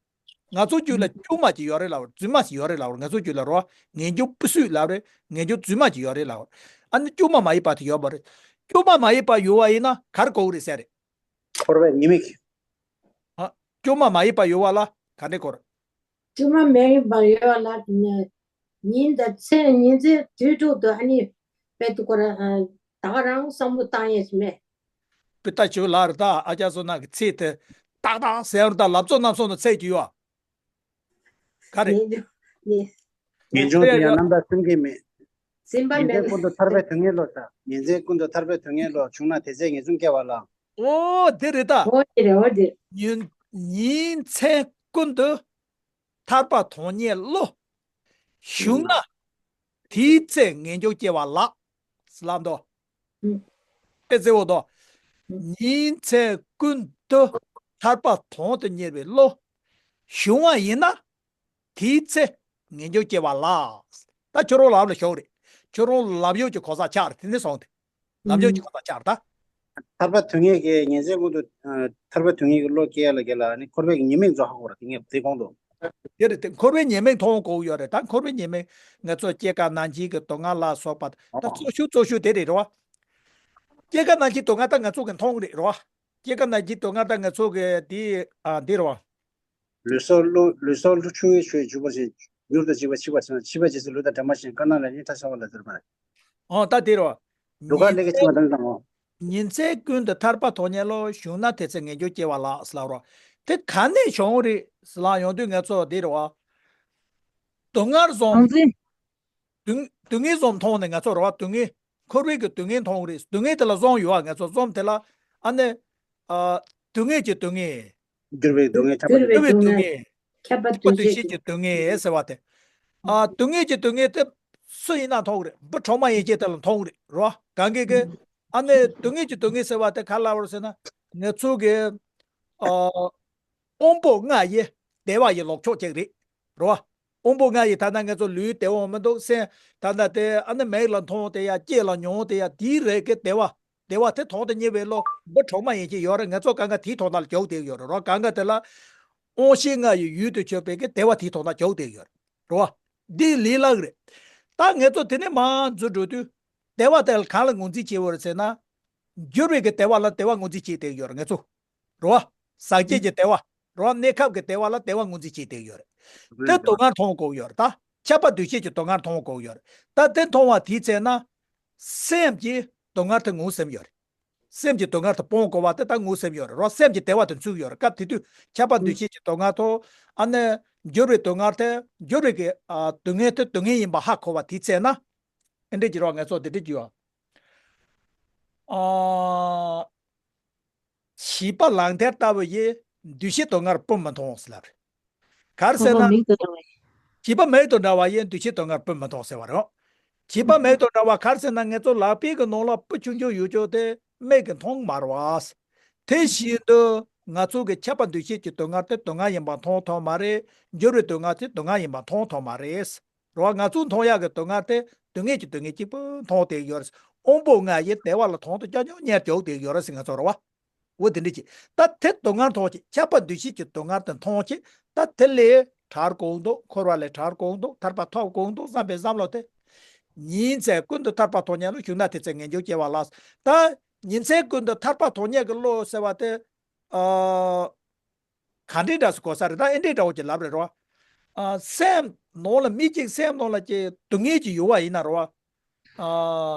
ང་ཚོ་རྒྱུད་ལ་དཀྱུས་མ་ཅིག་ཡོད་རེད་ལབ་རོ། རྫུན་མ་ཞིག་ཡོད་རེད་ལབ་རོ། ང་ཚོ་རྒྱུད་ལ་རོ། ངེས་འབྱུང་པི་སུས་ལབ་རེད། ངེས་འབྱུང་རྫུན་མ་ཅིག་ཡོད་རེད་ལབ་རོ། ཨ་ནི་དཀྱུས་མ་མ་ཡིན་པ་དེ་ཡོད་མ་རེད། དཀྱུས་མ་མ་ཡིན་པ་ཡོད་བ་ཡིན་ན་ག་རེ་གོ་གི་རེད་ཟེར་རེད། འཁོར་བའི་ཉེས་དམིགས། ཨ། དཀྱུས་མ་མ་ཡིན་པ་ཡོད་བ་ལ་ག་འདྲས་གོ་རེད། དཀྱུས་མ་མ་ཡིན་པ་ཡོད་བ་ལ་ཉིན་དང་མཚན། ཉིན་མཚན་དུས་དྲུག་ཏུ་ཨ་ནི་དཔེ་དུ་སྐོར་ད་ག་རང་བསམ་བློ་བཏང་ཡས་ཤིག་མེད། དཔེ་ལྟ་ཞུ་ལ་རེད་ད། ཨ་ཅག་བསོད་ནམས་ཀྱི་ཚིག་དེ་ཏག་ཏག་ཟེར་རེད་ད། ལབ་ཚོགས་རྣམ་གསུམ་དུ་ཚད་ཀྱི་ཡོད། ག་རེད། ངེས་འབྱུང་ངེས་ངེས་འབྱུང་དེ་ཡང་རྣམ་དག་སེམས་བསྐྱེད་མེད། སེམས་པ་ཉིན་མེད། མཚན་ཀུན་ཏུ་ཐར་པའི་དོན་གཉེར་བློ་ཟེར། ཉིན་མཚན་ཀུན་ཏུ་ཐར་པའི་དོན་གཉེར་བློ་བྱུང་ན་དེ་ཚེ་ངེས་འབྱུང་སྐྱེ་བ་ལ། ཨོ་དེ་རེད་ད། ཨོ་དེ་རེད། ཨོ་དེ། ཉིན་ཉིན་མཚན་ཀུན་ཏུ་ཐར་པ་དོན་གཉེར་བློ་བྱུང་ན་དེའི་ཚེ་ངེས་འབྱུང་སྐྱེ་བ་ལགས་ལབ་འདུག་ཨུ། དཔེ་གསལ་བོ་འདུག་ཉིན་མཚན་ཀུན་ཏུ་ཐར་པ་དོན་དུ་གཉེར་བའི་བློ་བྱུང་བ་ཡིན་ན། དེའི་ཚེ་ངེས་འབྱུང་སྐྱེ་བ་ལགས། ད་ཁྱོད་རང་ལམ་ལ་ཞོག་རེད། ཁྱོད་རང་ལམ་ཡོད་ཀྱི་གོ་ས་ཆགས་རེད། དེ་ནས་སོང་སྟེ། ལམ་ཡོད་ཀྱི་གོ་ས་ཆགས་རེད་ད། ཐར་པ་དོན་གཉེར་གྱི་ཉིན་མཚན་ཀུན་ཏུ་ཨ་ཐར་པ་དོན་གཉེར་གྱི་བློ་སྐྱེ་ཡ་ལ་རྒྱ་ལ་ནི་འཁོར་བའི་ཉེས་དམིགས་རྫོགས་ཧ་གོ་ར། དེ་ངས་དེ་གོང་དུ། དེ་རེད་དེ། འཁོར་བའི་ཉེས་དམིགས་མཐོང་དགོས་ཡོད་རེད་ད། འཁོར་བའི་ཉེས་དམིགས་ང་ཚོ་སྐྱེ་རྒ་ན་འཆི་གི་སྡུག་བསྔལ་ལ་སོགས་པ་ད་གཙོ་ཤོས་གཙོ་ཤོས་དེ་རེད་རོ། སྐྱེ་རྒ་ན་འཆི་སྡུག་བསྔལ་ད་ང་ཚོ་གི་མཐོང་གི་རེད་རོ། སྐྱེ་རྒ་ན་འཆི་སྡུག་བསྔལ་ད་ང་ཚོ་གི་དེ་ཨ་འདི་རོ། ལུས་སྲོག་བླུ་ལུས་སྲོག་བླུ་ཆུ་ཡི་ཆུ་ཡིས་འཇུག་པར་བྱེད། མྱུར་དུ་འཇིག་པ་འཆི་བར་བྱེད། འཆི་བ་ཇི་སྲིད་ལུས་དང་འབྲལ་མ་ཞིག་དཀར་ནག་ལས་ནི་ཐར་བྱ་བ་ལ་ཟེར་བ་རེད། ཨོ་ད་དེ་རོ། ལུ་ག་ལས་ཀྱི་ཆེ་བ་དང་དང་ངོ་། ཉིན་མཚན་ཀུན་ཏུ་ཐར་པ་དོན་གཉེར་བློ་བྱུང་ན་དེ་ཚེ་ངེས་འབྱུང་སྐྱེ་བ་ལགས་ལབ་རོ། དེ་ག་ནས་བྱུང་རེད་ལབ་ཡོང་དུས་ང་ཚོ་དེ་རོ། སྡུག་བསྔལ་བཟུང་། ཨང་ཙི། སྡུག་སྡུག་བསྔལ་བཟུང་མཐོང་ནས་ང་ཚོ་རེད་བ། སྡུག་བསྔལ། འཁོར་བའི་གི་སྡུག་བསྔལ་མཐོང་གི་རེད། སྡུག་བསྔལ་དེ་ལ་བཟུང་ཡོད་བ། ང་ཚོ་བཟུང་དེ་ལ་ཨ་ནི། ཨ། སྡུག་བསྔལ་གྱི་སྡུག་བསྔལ། འགྱུར་བའི་སྡུག་བསྔལ། ཁྱབ་པ་འགྱུར་བའི་སྡུག་བསྔལ། ཁྱབ་པ་སྡུག་བསྔལ་གྱི་སྡུག་བསྔལ་ཟེར་བ་དེ། ཨ། སྡུག་བསྔལ་གྱི་སྡུག་བསྔལ་དེ་སུ་ཡིན་ན་མཐོང་གི་རེད། འབུ་གྲོག་མ་ཡན་ཆད་དེ་ལ་མཐོང་གི་རེད་རོ། གང་གི་གི། ཨ་ནི་སྡུག་བསྔལ་གྱི་སྡུག་བསྔལ་ཟེར་བ་དེ་ག་ལ་བར་ཟེར་ན། ང་ཚོ་གི། ཨ། དབང་པོ་ལྔ་ཡི་བདེ་བ་ཡི་ལོག་ཕྱོགས་གཅིག་རེད། རོ། དབང་པོ་ལྔ་ཡི་ད་ལྟ་ང་ཚོ་ལུས་བདེ་བ་མི་འདུག་སེམས་ད་ལྟ་དེ་ཨ་ནི་མིག་ལ་མཐོང་དེ་ཡ། ལྕེ་ལ་མྱོང་དེ་ཡ། དེའི་རིགས་ཀྱི་བདེ་བ། བདེ་བ་དེ་དོན་དུ་གཉེར་བའི་བློ་འབུ་གྲོག་མ་ཡན་ཆད་ཡོད་རེད། ང་ཚོ་གང་ག་དེའི་ཐོག་ན་ལ་འཇོག་བསྡད་ཡོད་རེད་རོ། གང་ག་དེ་ལ་དབང་ཤེས་ལྔ་ཡི་ཡུལ་དུ་གྱུར་པའི་གི་བདེ་བ་དེའི་ཐོག་ན་འཇོག་བསྡད་ཡོད་རེད་རོ། འདི་ལས་སླ་གི་རེད། ད་ང་ཚོ་དེ་ནས་མར་འཛུལ་འགྲོ་དུས་བདེ་བ་དེ་ལ་གང་ལ་ངོས་འཛིན་བྱེད་དགོས་རེད་ཟེར་ན། འགྱུར་བའི་གི་བདེ་བ་ལ་བདེ་བ་ངོས་འཛིན་བྱེད་བསྡད་ཡོད་རེད་ང་ཚོ། རེད་བ། ཟག་བཅས་ཀྱི་བདེ་བ། རེད་བ། གནས་སྐབས་ཀྱི་བདེ་བ་ལ་བདེ་བ་ངོས་འཛིན་བྱེད་བསྡད་ཡོད་རེད། དེ་སྡུག་བསྔལ་མཐོང་དགོས་ཡོད་རེད་ད། ཁྱབ་པ་འདུ་བྱེད་ཀྱི་སྡུག་བསྔལ་མཐོང་དགོས་ཡོད་རེད། ད་དེ་མཐོང་བ་དེའི་ཚེ་ན། སེམས་ཀྱི་སྡུག་བསྔལ་དེ་ངོས་ཟིན་ཡོད་རེད། སེམས་ཀྱི་སྡུག་བསྔལ་དེ་སྤོང་དགོས་པ་དེ་ད་ངོས་ཟིན་ཡོད་རེད་རོ། སེམས་ཀྱི་བདེ་བ་དེ་འཚོལ་ཡོད་རེད། སྐབས་དེ་དུས་ཁྱབ་པ་འདུ་བྱེད་ཀྱི་སྡུག་བསྔལ་དང་། ཨ་ནི། འགྱུར་བའི་སྡུག་བསྔལ་དེ། འགྱུར་བའི་གི། ཨ། སྡུག་བསྔལ་དེ་སྡུག་བསྔལ་ཡིན་པ་ཧ་གོ་བ་དེའི་ཚེ་ན། ཨེ་འདྲས་ཀྱི་རོ། ང་ཚོ་དེ་འདྲས་ཀྱི་ཡོད། ཨ། བྱིས་པ་ལག་མཐིལ་ལྟ་བུ་ཡིས། འདུ་བྱེད་སྡུག་བསྔལ་སྤུ་མི་མཐོང་ཟེར་ལབ་རེད། ག་རེ་ཟེར་ན། བྱིས་པ་མིག་དང་འདྲ་བ་ཡིས། བྱིས་པ་མིག་དང་འདྲ་བ་ཡིས་འདུ་བྱེད་སྡུག་བསྔལ་སྤུ་མི་མཐོང་ཟེར་བ་རེད། བྱིས་པ་མིག་དང་འདྲ་བ་ག་རེ་ཟེར་ན། ང་ཚོ་ལག་པའི་གི་ནང་ལ་སྤུ་ཆུང་ཆུང་ཡོད་ཅོག་དེ་མིག་གིས་མཐོང་མ་རེད་བ། དེ་བཞིན་དུ་ང་ཚོ་གི་ཁྱབ་པ་འདུ་བྱེད་ཀྱི་སྡུག་བསྔལ་དེ་སྡུག་བསྔལ་ཡིན་པ་མཐོང་ཐུབ་མ་རེད། འགྱུར་བའི་སྡུག་བསྔལ་དེ་སྡུག་བསྔལ་ཡིན་པ་མཐོང་ཐུབ་མ་རེད། རེད་བ། ང་ཚོ་མཐོང་ཡག་གི་སྡུག་བསྔལ་དེ་སྡུག་བསྔལ་གྱི་སྡུག་བསྔལ་གཅིག་པུ་མཐོང་བསྡད་ཡོད་རེད། དབང་པོ་ལྔ་ཡི་བདེ་བ་ལ་དོན་དུ་རྐྱང་རྐྱང་གཉེར་འཇོག་བསྡད་ཡོད་རེད་ཟེར་ང་ཚོ་རེད་བ། འོ་དེ་འདྲ་ཅིག་ད་དེ་སྡུག་བསྔལ་མཐོང་ཅིག་ཁྱབ་པ་འདུ་བྱེད་ཀྱི་སྡུག་བསྔལ་དེ་མཐོང་ཅིག་ད་དེ་ལས་གྲོལ་དགོས་འདུག་འཁོར་བ་ལས་གྲོལ་དགོས་འདུག་ཐར་པ་ཐོབ་དགོས་འདུག་བསམ་པའི་བསམ་བློ་དེ། ཉིན་མཚན་ཀུན་ཏུ་ཐར་པ་དོན་གཉེར་བློ་བྱུང་ན་དེ་ཚེ་ངེས་འབྱུང་སྐྱེ་བ་ལགས། ད་ཉིན་མཚན་ཀུན་ཏུ་ཐར་པ་དོན་གཉེར་གྱི་བློ་ཟེར་བ་དེ། ཨ། ག་འདྲའི་འདྲ་སུ་གོ་ས་རེད། ད་ཨེ་འདྲའི་འདྲ་བོ་ཅིག་ལབ་རེད་རོ། ཨ། སེམས་ནང་ལ་མི་གཅིག་སེམས་ནང་ལ་ཅིག་སྡུག་བསྔལ་ཅིག་ཡོད་པ་ཡིན་ན་རོ། ཨ།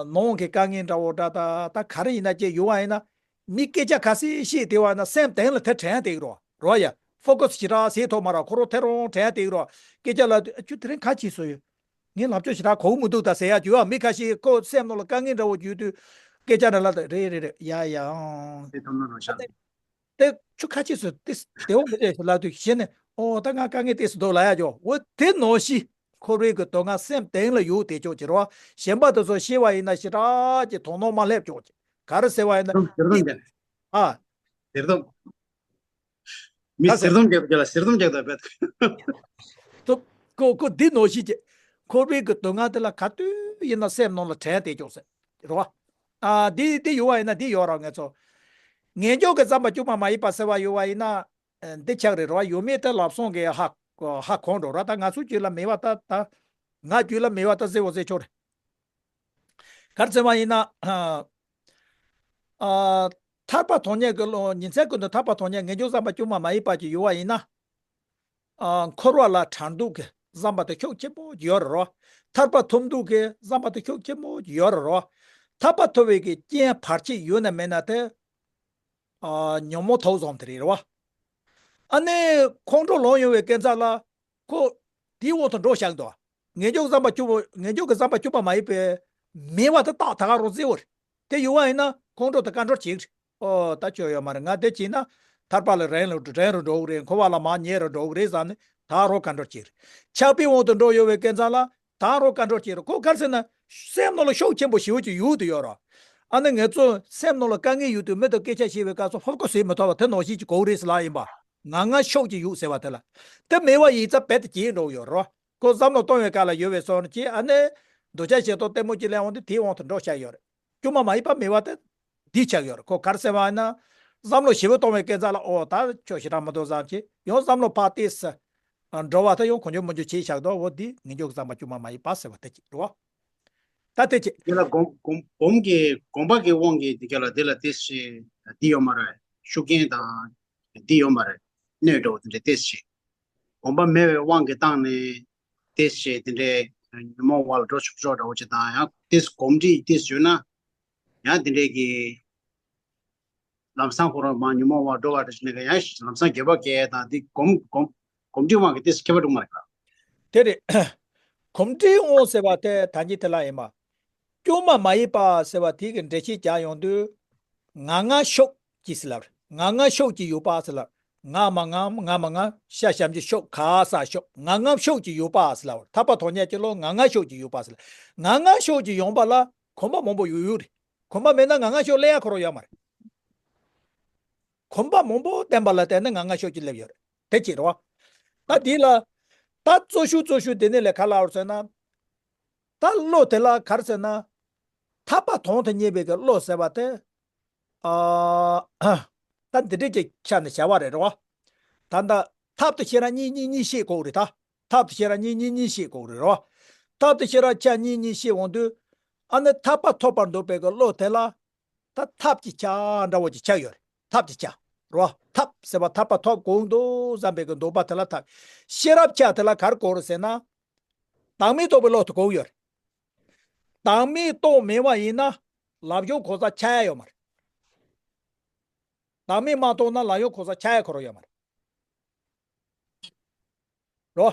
ནང་གི་དཀའ་ངལ་འདྲ་བོ་འདྲ་ད་ད་ག་རེ་ཡིན་ན་ཅིག་ཡོད་པ་ཡིན་ན། མི་སྐད་ཆ་ག་ཚོད་བཤད་བསྡད་པ་ཡིན་ན་སེམས་གཏིང་ལ་དེ་དྲན་བསྡད་ཀྱི་རོ། རོ་ཡ། ཕོ་ཁ་སི་ཞེ་དྲག་བྱེད་ཐུབ་མ་རེད། ཁོ་རང་དེ་རང་དྲན་བསྡད་ཀྱི་རོ། སྐད་ཆ་ལབ་དུས་ཨ་ཁྱོད་དེ་རིང་ག་བྱས་སོང་ཡོད། ངས་ལབ་ཕྱོགས་ཞེ་དྲག་གོ་གི་མི་འདུག་ད་ཟེར་ཡ་ཅིག་ཡོད། མི་ཁ་ཤས་ཁོ་སེམས་ནང་ལ་དཀའ་ངལ་འདྲ་བོ་ཡོད་དུས། སྐད་ཆ་འདྲ་ལབ་དུས་རེད་རེད་རེད་ཡ་ཡ་ཨང་། དེ་ཐོབ་ན་རོ་ཤ། དེ་ཆུ་ཁ་ཆེ་སུ་དེ་དེ་འོ་མི་དེ་ལབ་དུས་གཞི་ནས་ཨོ་ད་ང་དཀའ་ངལ་དེ་སུ་འདུག་ལབ་ཡ་ཅོ་འོ་དེ་ནོ་ཤི། འཁོར་བའི་གི་དོན་ལྔ་སེམས་གཏིང་ལ་ཡོད་དེ་ཅོག་ཅེ་རོ། གཞན་པ་དེ་ཚོ་ཤེས་པ་ཡིན་ན་ཞེ་དྲག་ཅེ་དོ་སྣང་མ་སླེབས་ཅོག་ཅེ། ག་རེ་ཟེར་བ་ཡིན་ན། ཟེར་དོན་དེ། ཨ། ཟེར་དོན། མི་ཟེར་དོན་རྒྱབ་རྒྱ་ལ་ཟེར་དོན་རྒྱབ་ད་བེད། ཏོ། ཀོ་ཀོ་འདི་ནོ་ཤི་ཅེ། འཁོར་བའི་གི་དོན་ལྔ་དེ་ལ་ག་དུས་ཡིན་ན་སེམས་ནང་ལ་དྲན་དེ་ཅོག་ཟེར། རོ། ཨ་འདི་འདི་ཡོད་བ་ཡིན་ན་འདི་ཡོད་རོ་ངེད་ཚོ། ངེས་འབྱུང་གི་བསམ་པ་བཅོས་མ་མ་ཡིན་པ་ཟེར་བ་ཡོད་བ་ཡིན་ན། འདི་ཆགས་རེད་རོ། ཡོད་མེད་དེ་ལབ་སོང་གི་ཧ་ཧ་གོ་འགྲོ་ར། ད་ང་ཚོའི་རྒྱུད་ལ་མེད་པ་ད་ད། ང་རྒྱུད་ལ་མེད་པ་ད་ཟེར་བོ་ཟེར་ཆོག་རེད། ག་རེ་ཟེར་བ་ཡིན་ན། ཨ། ཐར་པ་དོན་གཉེར་གྱི་བློ་ཉིན་མཚན་ཀུན་ཏུ་ཐར་པ་དོན་གཉེར་ངེས་འབྱུང་བསམ་པ་བཅོས་མ་མ་ཡིན་པ་ཅིག་ཡོད་བ་ཡིན་ན། ཨ། འཁོར་བ་ལ་གྲང་སྡུག་གི་བསམ་པ་དེ་ཤུགས་ཆེན་པོ་ཡོད་རེད་རོ། ཐར་པ་ཐོབ་འདོད་ཀྱི་བསམ་པ་དེ་ཤུགས་ཆེན་པོ་ཡོད་རེད་རོ། ཐར་པ་ཐོབ་པའི་གི་རྐྱེན་བར་ཆད་ཡོད་ན་མེད་ན་དེ། ཨ། ཉོན་མོངས་ཐོག་བཟུང་དེ་རེད་རོ། ཨ་ནི་ཁོང་ཁྲོ་ལངས་ཡོང་བའི་སྐབས་ལ་ཁོ་དེའི་འོག་ཏུ་འགྲོ་བཞག་འདུག་ངེས་འབྱུང་བསམ་པ་བཅོས་པ་ངེས་འབྱུང་གི་བསམ་པ་བཅོས་པ་མ་ཡིན་པའི་མེད་པ་དེ་རྟགས་ད་ག་རང་བརྩི་བ་རེད། དེ་ཡོད་བ་ཡིན་ན་ཁོང་ཁྲོ་དེ་བཀའ་འགྲོལ་བྱེད་ཀྱི་རེད། ཨོ་ད་ཆོ་ཡོད་མ་རེད། ང་དེ་བྱས་ན་ཐར་པ་ལ་རན་རུ་རན་རུ་འགྲོ་གི་རེད། འཁོར་བ་ལ་མར་ཉལ་རུ་འགྲོ་གི་རེད་བསམ་ནས་ད་རང་བཀའ་འགྲོལ་བྱེད་ཀྱི་རེད། ཆགས་པའི་དབང་དུ་འགྲོ་ཡོད་པའི་སྐབས་ལ་ད་རང་བཀའ་འགྲོལ་བྱེད་ཀྱི་རེད། ཁོ་ག་རེ་ཟེར་ན་སེམས་ནང་ལ་ཤུགས་ཆེན་པོ་ཞེ་པོ་ཅིག་ཡོད་དུ་ཡོད་རོ། ཨ་ནི་ངེད་ཚོ་སེམས་ནང་ལ་དཀའ་ངལ་ཡོད་དུས་མི་དང་སྐད་ཆ་བཤད་པའི་སྐབས་སུ་ཧོབ་ཀོ་ཟེར་མི་ཐུབ་པ་དེ་ནང་བཞིན་གྱི་གོ་རེད་ཟེར་ལ་ཡིན་པ། ང་ང་ཤུགས་ཀྱིས་ཡོད་ཟེར་བ་དེ་ལ། དེ་མེད་པ་ཡིན་ཙང་རྦད་དེ་བརྗེད་འགྲོ་ཡོད་རོ། ཁོ་བསམ་བློ་གཏོང་བའི་སྐབས་ལ་ཡོད་པའི་སོགས་ཀྱིས་ཨ་ནི། འདོད་ཆགས་ཞེ་སྡང་གཏི་མུག་གི་ལས་འོང་དུས་དེའི་དབང་དུ་འགྲོ་བཞག་ཡོད་རེད། སྐྱོན་མ་མ་ཡིན་པ་མེད་པ་དེ། འདི་ཆགས་ཡོད་རེད། ཁོ་ག་རེ་ཟེར་བ་ཡིན་ན། བསམ་བློ་ཞིབ་པོ་གཏོང་བའི་སྐབས་ལ་ཨོ་ད་ཁྱོད་ཞེ་དྲག་མི་འདུག་བསམ་གྱིས་ཡང་བསམ་བློ་ཕར་ཏོག་ཙམ། འགྲོ་བ་ད་ཡང་གང་བྱུང་མང་བྱུང་བྱས་བཞག་འདུག་འོ་འདི་ངེས་འབྱུང་གི་བསམ་པ་སྐྱོན་མ་མ་ཡིན་པ་ཟེར་བ་དེ་ཅིག་རེད་བ། ད་དེ་ཅིག་དེ་ལ་སྒོམ་སྒོམ་སྒོམ་གྱི་སྒོམ་པ་གི་དབང་གིས་དེ་ག་ལ་དེ་ལ་དེ་ཞེས་འདི་ཡོད་མ་རེད། ཤུགས་རྐྱེན་དང་། འདི་ཡོད་མ་རེད། གནོད་འགྲོ་དེ་འདྲ་ཏོག་ཙམ་ཞིག་སྒོམ་པ་མེད་པའི་དབང་གིས་བཏང་ནས་ཏོག་ཙམ་ཞིག་དེ་འདྲའི་ཉོན་མོངས་པ་ལ་འགྲོ་ཆོག་ཆོག་འདྲ་བོ་ཅིག་དང་ཡང་ཏོག་ཙམ་གོམས་འདྲིས་ཏོག་ཙམ་ཡོད་ན་ཡང་དེ་འདྲའི་གི་ལམ་སང་ཁོ་རང་མར་ཉོན་མོངས་པ་འགྲོ་བ་འདྲ་ཞིག་ནས་ཡང་ལམ་སང་འགྱོད་པ་སྐྱེ་དང་དེ་གོམས་གོམས་གོམས་འདྲིས་དབང་གིས་ཏོག་ཙམ་ཁྱད་པར་འགྲོ་མ་རེད་ག་དེ་རེད། གོམས་འདྲིས་དབང་ཟེར་བ་དེ་ད་གིན་དེ་ལ་ཡིན་པ། སྐྱོན་མ་མ་ཡིན་པ་ཟེར་བ་དེ་གི་འགྲེལ་བཤད་རྒྱག་ཡོང་དུས། ང་ང་ཤུགས་ཀྱིས་ཟེར་ལབ་རེད། ང་ང་ཤུགས་ཀྱིས་ཡོད་པ་ཟེར་ལབ། ང་མ་ང་ང་མ་ང་ཤ་ཞབས་ཀྱུ་ཤུགས་ག་ས་ཤུགས་ང་ང་ཤུགས་ཀྱིས་ཡོད་པ་ཟེར་ལབ་རེད། ཐར་པ་དོན་གཉེར་གྱི་བློ་ང་ང་ཤུགས་ཀྱིས་ཡོད་པ་ཟེར་ལབ། ང་ང་ཤུགས་ཀྱིས་ཡོང་པ་ལ་གོམས་པ་མང་པོ་ཡོད་ཡོད་རེད། གོམས་པ་མེད་ན་ང་ང་ཤུགས་སླེབས་ཡ་ཁོ་རང་ཡོད་མ་རེད། གོམས་པ་མང་པོ་བསྟེན་པ་ལ་བརྟེན་ནས་ང་ང་ཤུགས་ཀྱིས་སླེབས་ཡོད་རེད། དེ་གཅིག་རེད་བ། ད་དེ་ལ། ད་གཙོ་ཤོས་གཙོ་ཤོས་དེ་ནས་ལས་ཁ་ལ་བར་ཟེར་ན། ད་བློ་དེ་ལ་ག་རེ་ཟེར་ན། ཐར་པ་དོན་དུ་གཉེར་བའི་གི་བློ་ཟེར་བ་དེ། ཨ། ད་འདི་འདྲས་ཀྱི་ཆ་ནས་བྱ་བ་རེད་རེད་བ། ད་ལྟ་ཐབས་དང་ཤེས་རབ་གཉིས་གཉིས་གཉིས་ཤེས་དགོས་རེད་ད། ཐབས་དང་ཤེས་རབ་གཉིས་གཉིས་གཉིས་ཤེས་དགོས་རེད་རེད་བ། ཐབས་དང་ཤེས་རབ་ཆ་གཉིས་གཉིས་ཤེས་འོང་དུས། ཨ་ནི་ཐར་པ་ཐོབ་པར་འདོད་པའི་གི་བློ་དེ་ལ། ད་ཐབས་ཀྱི་ཆ་འདྲ་བོ་ཅིག་ཆགས་ཡོད་རེད། ཐབས་ཀྱི་ཆ། རོ། ཐབས་ཟེར་བ་ཐར་པ་ཐོབ་དགོས་འདུག་བསམ་པའི་གི་འདོད་པ་དེ་ལ་ཐབས། ཤེས་རབ་ཆ་དེ་ལ་ག་རེ་དགོས་རེད་ཟེར་ན། བདག་མེད་རྟོགས་པའི་བློ་དེ་དགོས་ཡོད་རེད། བདག་མེད་རྟོགས་མེད་པ་ཡིན་ན། ལམ་ཞུགས་གང་ཟག་ཆགས་ཡ་ཡོད་མ་རེད། བདག་མེད་མ་རྟོགས་ན་ལམ་ཞུགས་གང་ཟག་ཆགས་ཡ་ཁོ་རང་ཡོད་མ་རེད། རོ།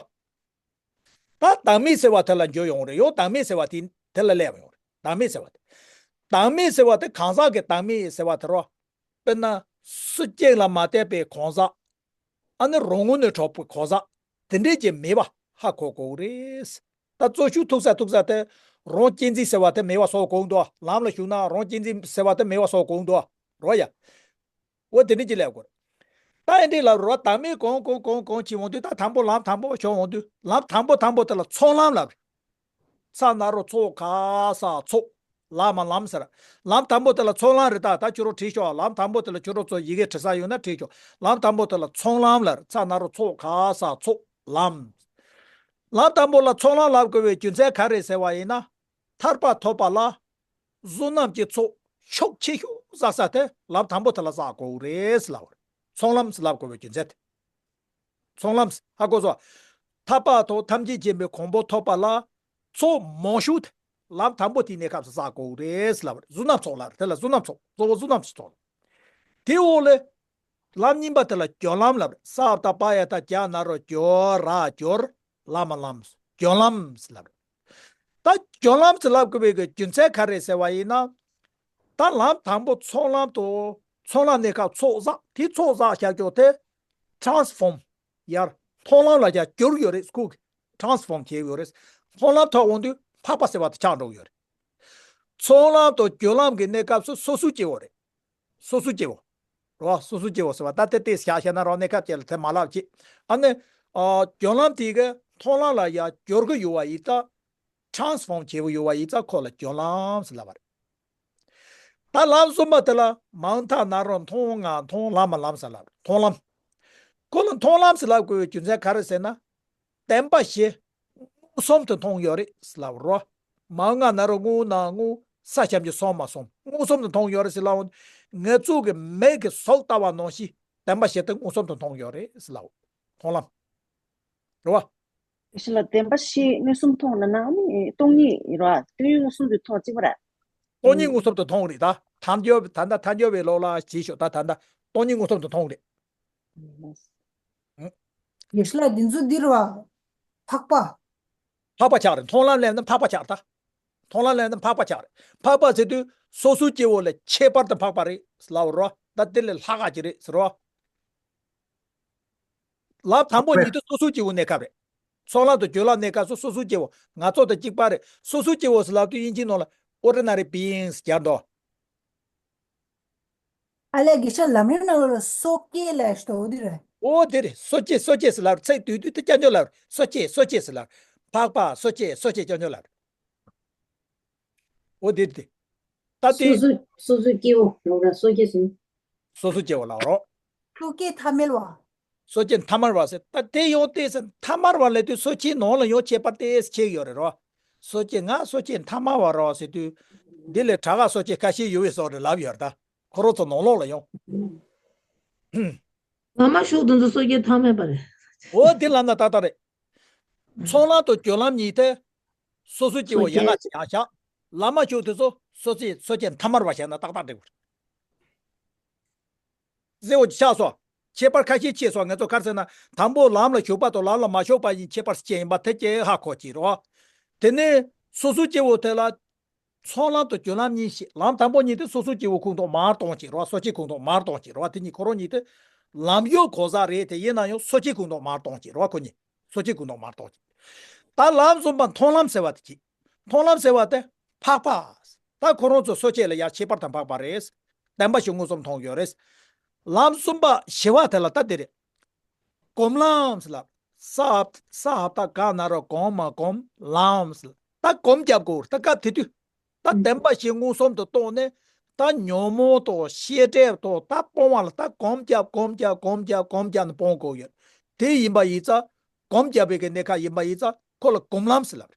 ད་བདག་མེད་ཟེར་བ་དེ་ལ་འགྱུར་ཡོང་རེད། ཡང་བདག་མེད་ཟེར་བ་དེ་དེ་ལ་སླེབས་ཡོང་རེད། བདག་མེད་ཟེར་བ་དེ། བདག་མེད་ཟེར་བ་དེ་གང་ཟག་གི་བདག་མེད་ཟེར་བ་དེ་རོ། དཔེར་ན། སུ་གཅིག་ལ་མ་ལྟོས་པའི་གང་ཟག་ཨ་ནི་རང་ངོས་ནས་གྲུབ་པའི་གང་ཟག་དེ་འདྲས་ཀྱི་མེད་པ་ཧ་གོ་དགོས་རེད། ད་གཙོ་ཤོས་ཐུག་ས་ཐུག་ས་དེ། རང་གཅེས་འཛིན་ཟེར་བ་དེ་མེད་པ་བཟོ་དགོས་འདུག་ལམ་ལ་ཞུགས་ན་རང་གཅེས་འཛིན་ཟེར་བ་དེ་མེད་པ་བཟོ་དགོས་འདུག་རོ་ཡ། འོ་དེ་འདྲ་ཅིག་ལབ་དགོས། ད་ཨེ་འདྲ་ལབ་རོགས། བདག་མེད་གང་གང་གང་གང་ཅིག་འོང་དུས། ད་དང་པོ་ལམ་དང་པོ་བྱུང་འོང་དུས། ལམ་དང་པོ་དང་པོ་དེ་ལ་ཚོགས་ལམ་ལབ་རེད། ཚ་ན་རོ་ཚོ་ག་ས་ཚོགས། ལ་མ་ལམ་ཟེར། ལམ་དང་པོ་དེ་ལ་ཚོགས་ལམ་རེད། ད་ད་ཁྱོད་རང་བྲིས་ཤོག་ལམ་དང་པོ་དེ་ལ་ཁྱོད་རང་ཚོ་ཡི་གེ་བྲི་ས་ཡོད་ན་བྲིས་ཤོག་ལམ་དང་པོ་དེ་ལ་ཚོགས་ལམ་ལབ་རེད། ཚ་ན་རོ་ཚོ་ག་ས་ཚོགས་ལམ། ལམ་དང་པོ་ལ་ཚོགས་ལམ་ལབ་དགོས་པའི་རྒྱུ་མཚན་ག་རེ་ཟེར་བ་ཡིན་ན། ཐར་པ་ཐོབ་པ་ལ། བསོད་ནམས་ཀྱི་ཚོགས་ཤུགས་ཆེ་ཤོས་བསགས་ས་དེ་ལམ་དང་པོ་དེ་ལ་བསགས་དགོས་རེད་ལབ་པ་རེད། ཚོགས་ལམ་ལབ་དགོས་པའི་རྒྱུ་མཚན་དེ། ཚོགས་ལམ་ཧ་གོ་སོང་། ཐར་པ་ཐོབ་ཐམས་ཅད་མཁྱེན་པའི་གོ་འཕང་ཐོབ་པ་ལ། ཚོགས་མང་ཤོས་དེ་ལམ་དང་པོ་དེའི་གནས་སྐབས་སུ་བསགས་དགོས་རེད་ལབ་པ་རེད། བསོད་ནམས་ཚོགས་ལབ་རེད། དེ་ལ་བསོད་ནམས་ཚོགས། གཙོ་བོ་བསོད་ནམས་ཀྱི་ཚོགས། དེའི་འོག་ལས། ལམ་གཉིས་པ་དེ་ལ་སྦྱོར་ལམ་ལབ་རེད། ས་བ་ཏ་པ་ཡ་ཏ་སྦྱར་ན་རོ་སྦྱོ་ར་སྦྱོར། ལ་མ་ལམ། སྦྱོར་ལམ་ཟེར་ལབ་རེད། ད་སྦྱོར་ལམ་ཟེར་ལབ་དགོས་པའི་གི་རྒྱུ་མཚན་ག་རེ་ཟེར་བ་ཡིན་ན། ད་ལམ་དང་པོ་ཚོགས་ལམ་དུ་ཚོགས་ལམ་གནས་སྐབས་ཚོགས་བསགས། དེ་ཚོགས་བསགས་བཞག་ཀྱོག་དེ་transform། ཡར་མཐོང་ལམ་ལ་ཡར་བསྒྱུར་ཡོད་རེད། ཁོ་གི་transform བྱས་ཡོད་རེད། མཐོང་ལམ་ཐོག་འོང་དུས་འཕགས་པ་ཟེར་བ་དེ་ཆགས་འགྲོ་གི་ཡོད་རེད། ཚོགས་ལམ་དང་སྦྱོར་ལམ་གྱི་གནས་སྐབས་སུ་སོ་སོའི་སྐྱེ་བོ་རེད། སོ་སོའི་སྐྱེ་བོ། རེད་བ། སོ་སོའི་སྐྱེ་བོ་ཟེར་བ་ད་དེ་ཏོག་ཙམ་བཞག་བཤད་ན་རང་གནས་སྐབས་ཅིག་ལ་དེ་མ་ལབ་ཅིག་ཨ་ནི། ཨ། སྦྱོར་ལམ་དེ་གི་མཐོང་ལམ་ལ་ཡར་བསྒྱུར་གི་ཡོད་པ་ཡིན་ཙང་། transform བྱེད་ཀྱི་ཡོད་པ་ཡིན་ཙང་ཁོ་ལ་སྦྱོར་ལམ་ཟེར་ལབ་པ་རེད། ད་ལམ་གསུམ་པ་དེ་ལ་མ་འོངས་མཐའ་ན་རོ་མཐོང་སྔ་མཐོང་ལམ་མ་ལམ་ཟེར་ལབ་རེད། མཐོང་ལམ། ཁོ་ལ་མཐོང་ལམ་ཟེར་ལབ་དགོས་པའི་རྒྱུ་མཚན་ག་རེ་ཟེར་ན། བདེན་པ་བཞི་མངོན་སུམ་དུ་མཐོང་ཡོད་རེད་ཟེར་ལབ་རོ། མ་འོངས་ལྔ་ན་རོ་དངོས་སྣང་དངོས་ས་ཁྱབ་ཀྱི་སོང་མ་སོང་མངོན་སུམ་དུ་མཐོང་ཡོད་རེད་ཟེར་ལབ། ང་ཚོ་གི་མིག་གིས་གཟུགས་ལྟ་བ་ནང་བཞིན་བདེན་པ་བཞི་དེ་མངོན་སུམ་དུ་མཐོང་ཡོད་རེད་ཟེར་ལབ། མཐོང་ལམ། རེད་བ། ཞི་ལ་བདེན་པ་བཞི་མངོན་སུམ་མཐོང་ན་ནང་ནི་སྟོང་ཉིད་རེད་བ། སྟོང་ཉིད་མངོན་སུམ་དུ་མཐོང་གཅིག་པ་རེད། སྟོང་ཉིད་མངོན་སུམ་དུ་མཐོང་རེད་ད། ཐལ་འགྱུར་ད་ལྟ་ཐལ་འགྱུར་བའི་ལུགས་ལ་བྱས་ཤོག་ད་ད་ལྟ་སྟོང་ཉིད་མངོན་སུམ་དུ་མཐོང་རེད། ཡེ་ཤེས་ལ་འདི་ཚོ་འདི་རུ་བ། འཕགས་པ། འཕགས་པ་ཆགས་རེད། མཐོང་ལམ་ལས་ན་འཕགས་པ་ཆགས་ད། མཐོང་ལམ་ལས་ན་འཕགས་པ་ཆགས་རེད། འཕགས་པ་ཟེར་དུས་སོ་སོའི་སྐྱེ་བོ་ལས་ཁྱད་པར་དུ་འཕགས་པ་རེད་ལབ་རོ། ད་དེ་ལས་ལྷག་ག་ཅིག་རེད་ཟེར་རོ། ལམ་དང་པོ་གཉིས་དེ་སོ་སོའི་སྐྱེ་བོ་གནས་སྐབས་རེད། ཚོགས་ལམ་དང་སྦྱོར་ལམ་གནས་སྐབས་སུ་སོ་སོའི་སྐྱེ་བོ་ང་ཚོ་དང་གཅིག་པ་རེད། སོ་སོའི་སྐྱེ་བོ་ཟེར་ལབ་དུས་དབྱིན་ཇིའི་ནང་ལ་ordinary beings སྦྱར་འདུག་ཨ་ལས་དགེ་ཆ་ལམ་རིམ་ནང་ལོགས་ལ་སོ་སྐྱེ་ལབ་ཤོག་འོ་དེ་རེད། སོ་སྐྱེ་སོ་སྐྱེ་ཟེར་ལབ་ཚིག་བསྡུས་དུས་དེ་སྐྱབས་འཇུག་ལབ་སོ་སྐྱེ་སོ་སྐྱེ་ཟེར་ལབ། འཕགས་པ་སོ་སྐྱེ་སོ་སྐྱེ་སྐྱབས་འཇུག་ལབ། འོ་དེ་དེ། ད་དེ། སོ་སོ་སོ་སོའི་སྐྱེ་བོ་ལབ་ར་སོ་སྐྱེ་ཟེར། སོ་སོའི་སྐྱེ་བོ་ལབ་རོ། སོ་སྐྱེ་ཐ་མལ་བ། སོ་སྐྱེ་ཐ་མལ་བ་ཟེར། ད་དེ་ཡང་ཏོག་ཙམ་ཐ་མལ་བ་ལབ་དུས་སོ་སྐྱེའི་ནང་ལ་ཡང་ཁྱད་པར་ཏོག་ཙམ་ཕྱེ་ཡོད་རེད་རོ། སོ་སྐྱེ་ང་སོ་སྐྱེ་ཐ་མལ་བ་རོ་ཟེར་དུས། འདི་ལས་དྲག་ག་སོ་སྐྱེ་ཁ་ཤས་ཡོད་པའི་བཟོ་འདྲ་ལབ་ཡོད་རེད་ད། ཁོ་རང་ཚོ་ནང་ལོགས་ལ་ཡང་། བླ་མ་ཞུགས་དེ་ཚོ་སོ་སྐྱེ་ཐ་མལ་པ་རེད། འོ་དེ་ལབ་ན་ཏག་ཏག་རེད། ཚོགས་ལམ་དང་སྦྱོར་ལམ་གཉིས་དེ། སོ་སོའི་སྐྱེ་བོ་ཡན་ལག་ཅིག་ཡང་བཞག་བླ་མ་ཞུགས་དེ་ཚོ་སོ་སོའི་སོ་སྐྱེ་ཐ་མལ་བ་བྱས་ན་ཏག་ཏག་འགྲིག་གོ། གཟེར་བོ་ཆགས་སོ། ཁྱད་པར་ཁ་ཤས་ཕྱེ་སོ། ང་ཚོ་ག་རེ་ཟེར་ན་དང་པོ་ལམ་ལ་ཞུགས་པ་དང་ལམ་ལ་མ་ཞུགས་པ་ཡི་ཁྱད་པར་ཕྱེ་ཡིན་པ་དེ་ཀྱང་ཧ་གོ་གི་རེད་བ། དེ་ནས་སོ་སོའི་སྐྱེ་བོ་དེ་ལ། ཚོགས་ལམ་དང་སྦྱོར་ལམ་གཉིས་ཤིག་ལམ་དང་པོ་གཉིས་དེ་སོ་སོའི་སྐྱེ་བོ་ཁོངས་གཏོགས་མར་གཏོང་གི་རེད་བ། སོ་སྐྱེ་ཁོངས་གཏོགས་མར་གཏོང་གི་རེད་བ། དེ་གཉིས་ཁོ་རང་གཉིས་དེ། ལམ་གཡོག་གོ་ས་རེད་དེ་ཡིན་ན་ཡང་སོ་སྐྱེ་ཁོངས་གཏོགས་མར་གཏོང་གི་རེད་བ། ཁོ་གཉིས་སོ་སྐྱེ་ཁོངས་གཏོགས་མར་གཏོང་གི། ད་ལམ་གསུམ་པ་མཐོང་ལམ་ཟེར་བ་དེ་གྱིས། མཐོང་ལམ་ཟེར་བ་དེ་འཕགས་པ། ད་ཁོ་རང་ཚོ་སོ་སྐྱེ་ལ་ཡང་ཁྱད་པར་དུ་འཕགས་པ་རེད། བདེན་པ་བཞི་མངོན་སུམ་མཐོང་ཡོད་རེད། ལམ་གསུམ་པ་བཞི་བ་དེ་ལ་ད་དེ་རེད། སྒོམ་ལམ་ཟེར་ལབ། ས་ཧབ་ས་ཧབ་ཏ་ག་ན་རོ་གོམ་མ་གོམ་ལམ་ཟེར། ད་སྒོམ་རྒྱབ་དགོས་ད་སྐབས་དེ་དུས། ད་བདེན་པ་བཞི་མངོན་སུམ་དུ་རྟོགས་ནས། ད་ཉོན་མོངས་དང་ཤེས་སྒྲིབ་དང་ད་སྤོང་བ་ལ་ད་སྒོམ་རྒྱབ་སྒོམ་རྒྱབ་སྒོམ་རྒྱབ་སྒོམ་རྒྱབ་ནས་སྤོང་དགོས་ཡོད། དེ་ཡིན་པ་ཡིན་ཙང་། སྒོམ་རྒྱབ་པའི་གི་གནས་སྐབས་ཡིན་པ་ཡིན་ཙང་ཁོ་ལ་སྒོམ་ལམ་ཟེར་ལབ།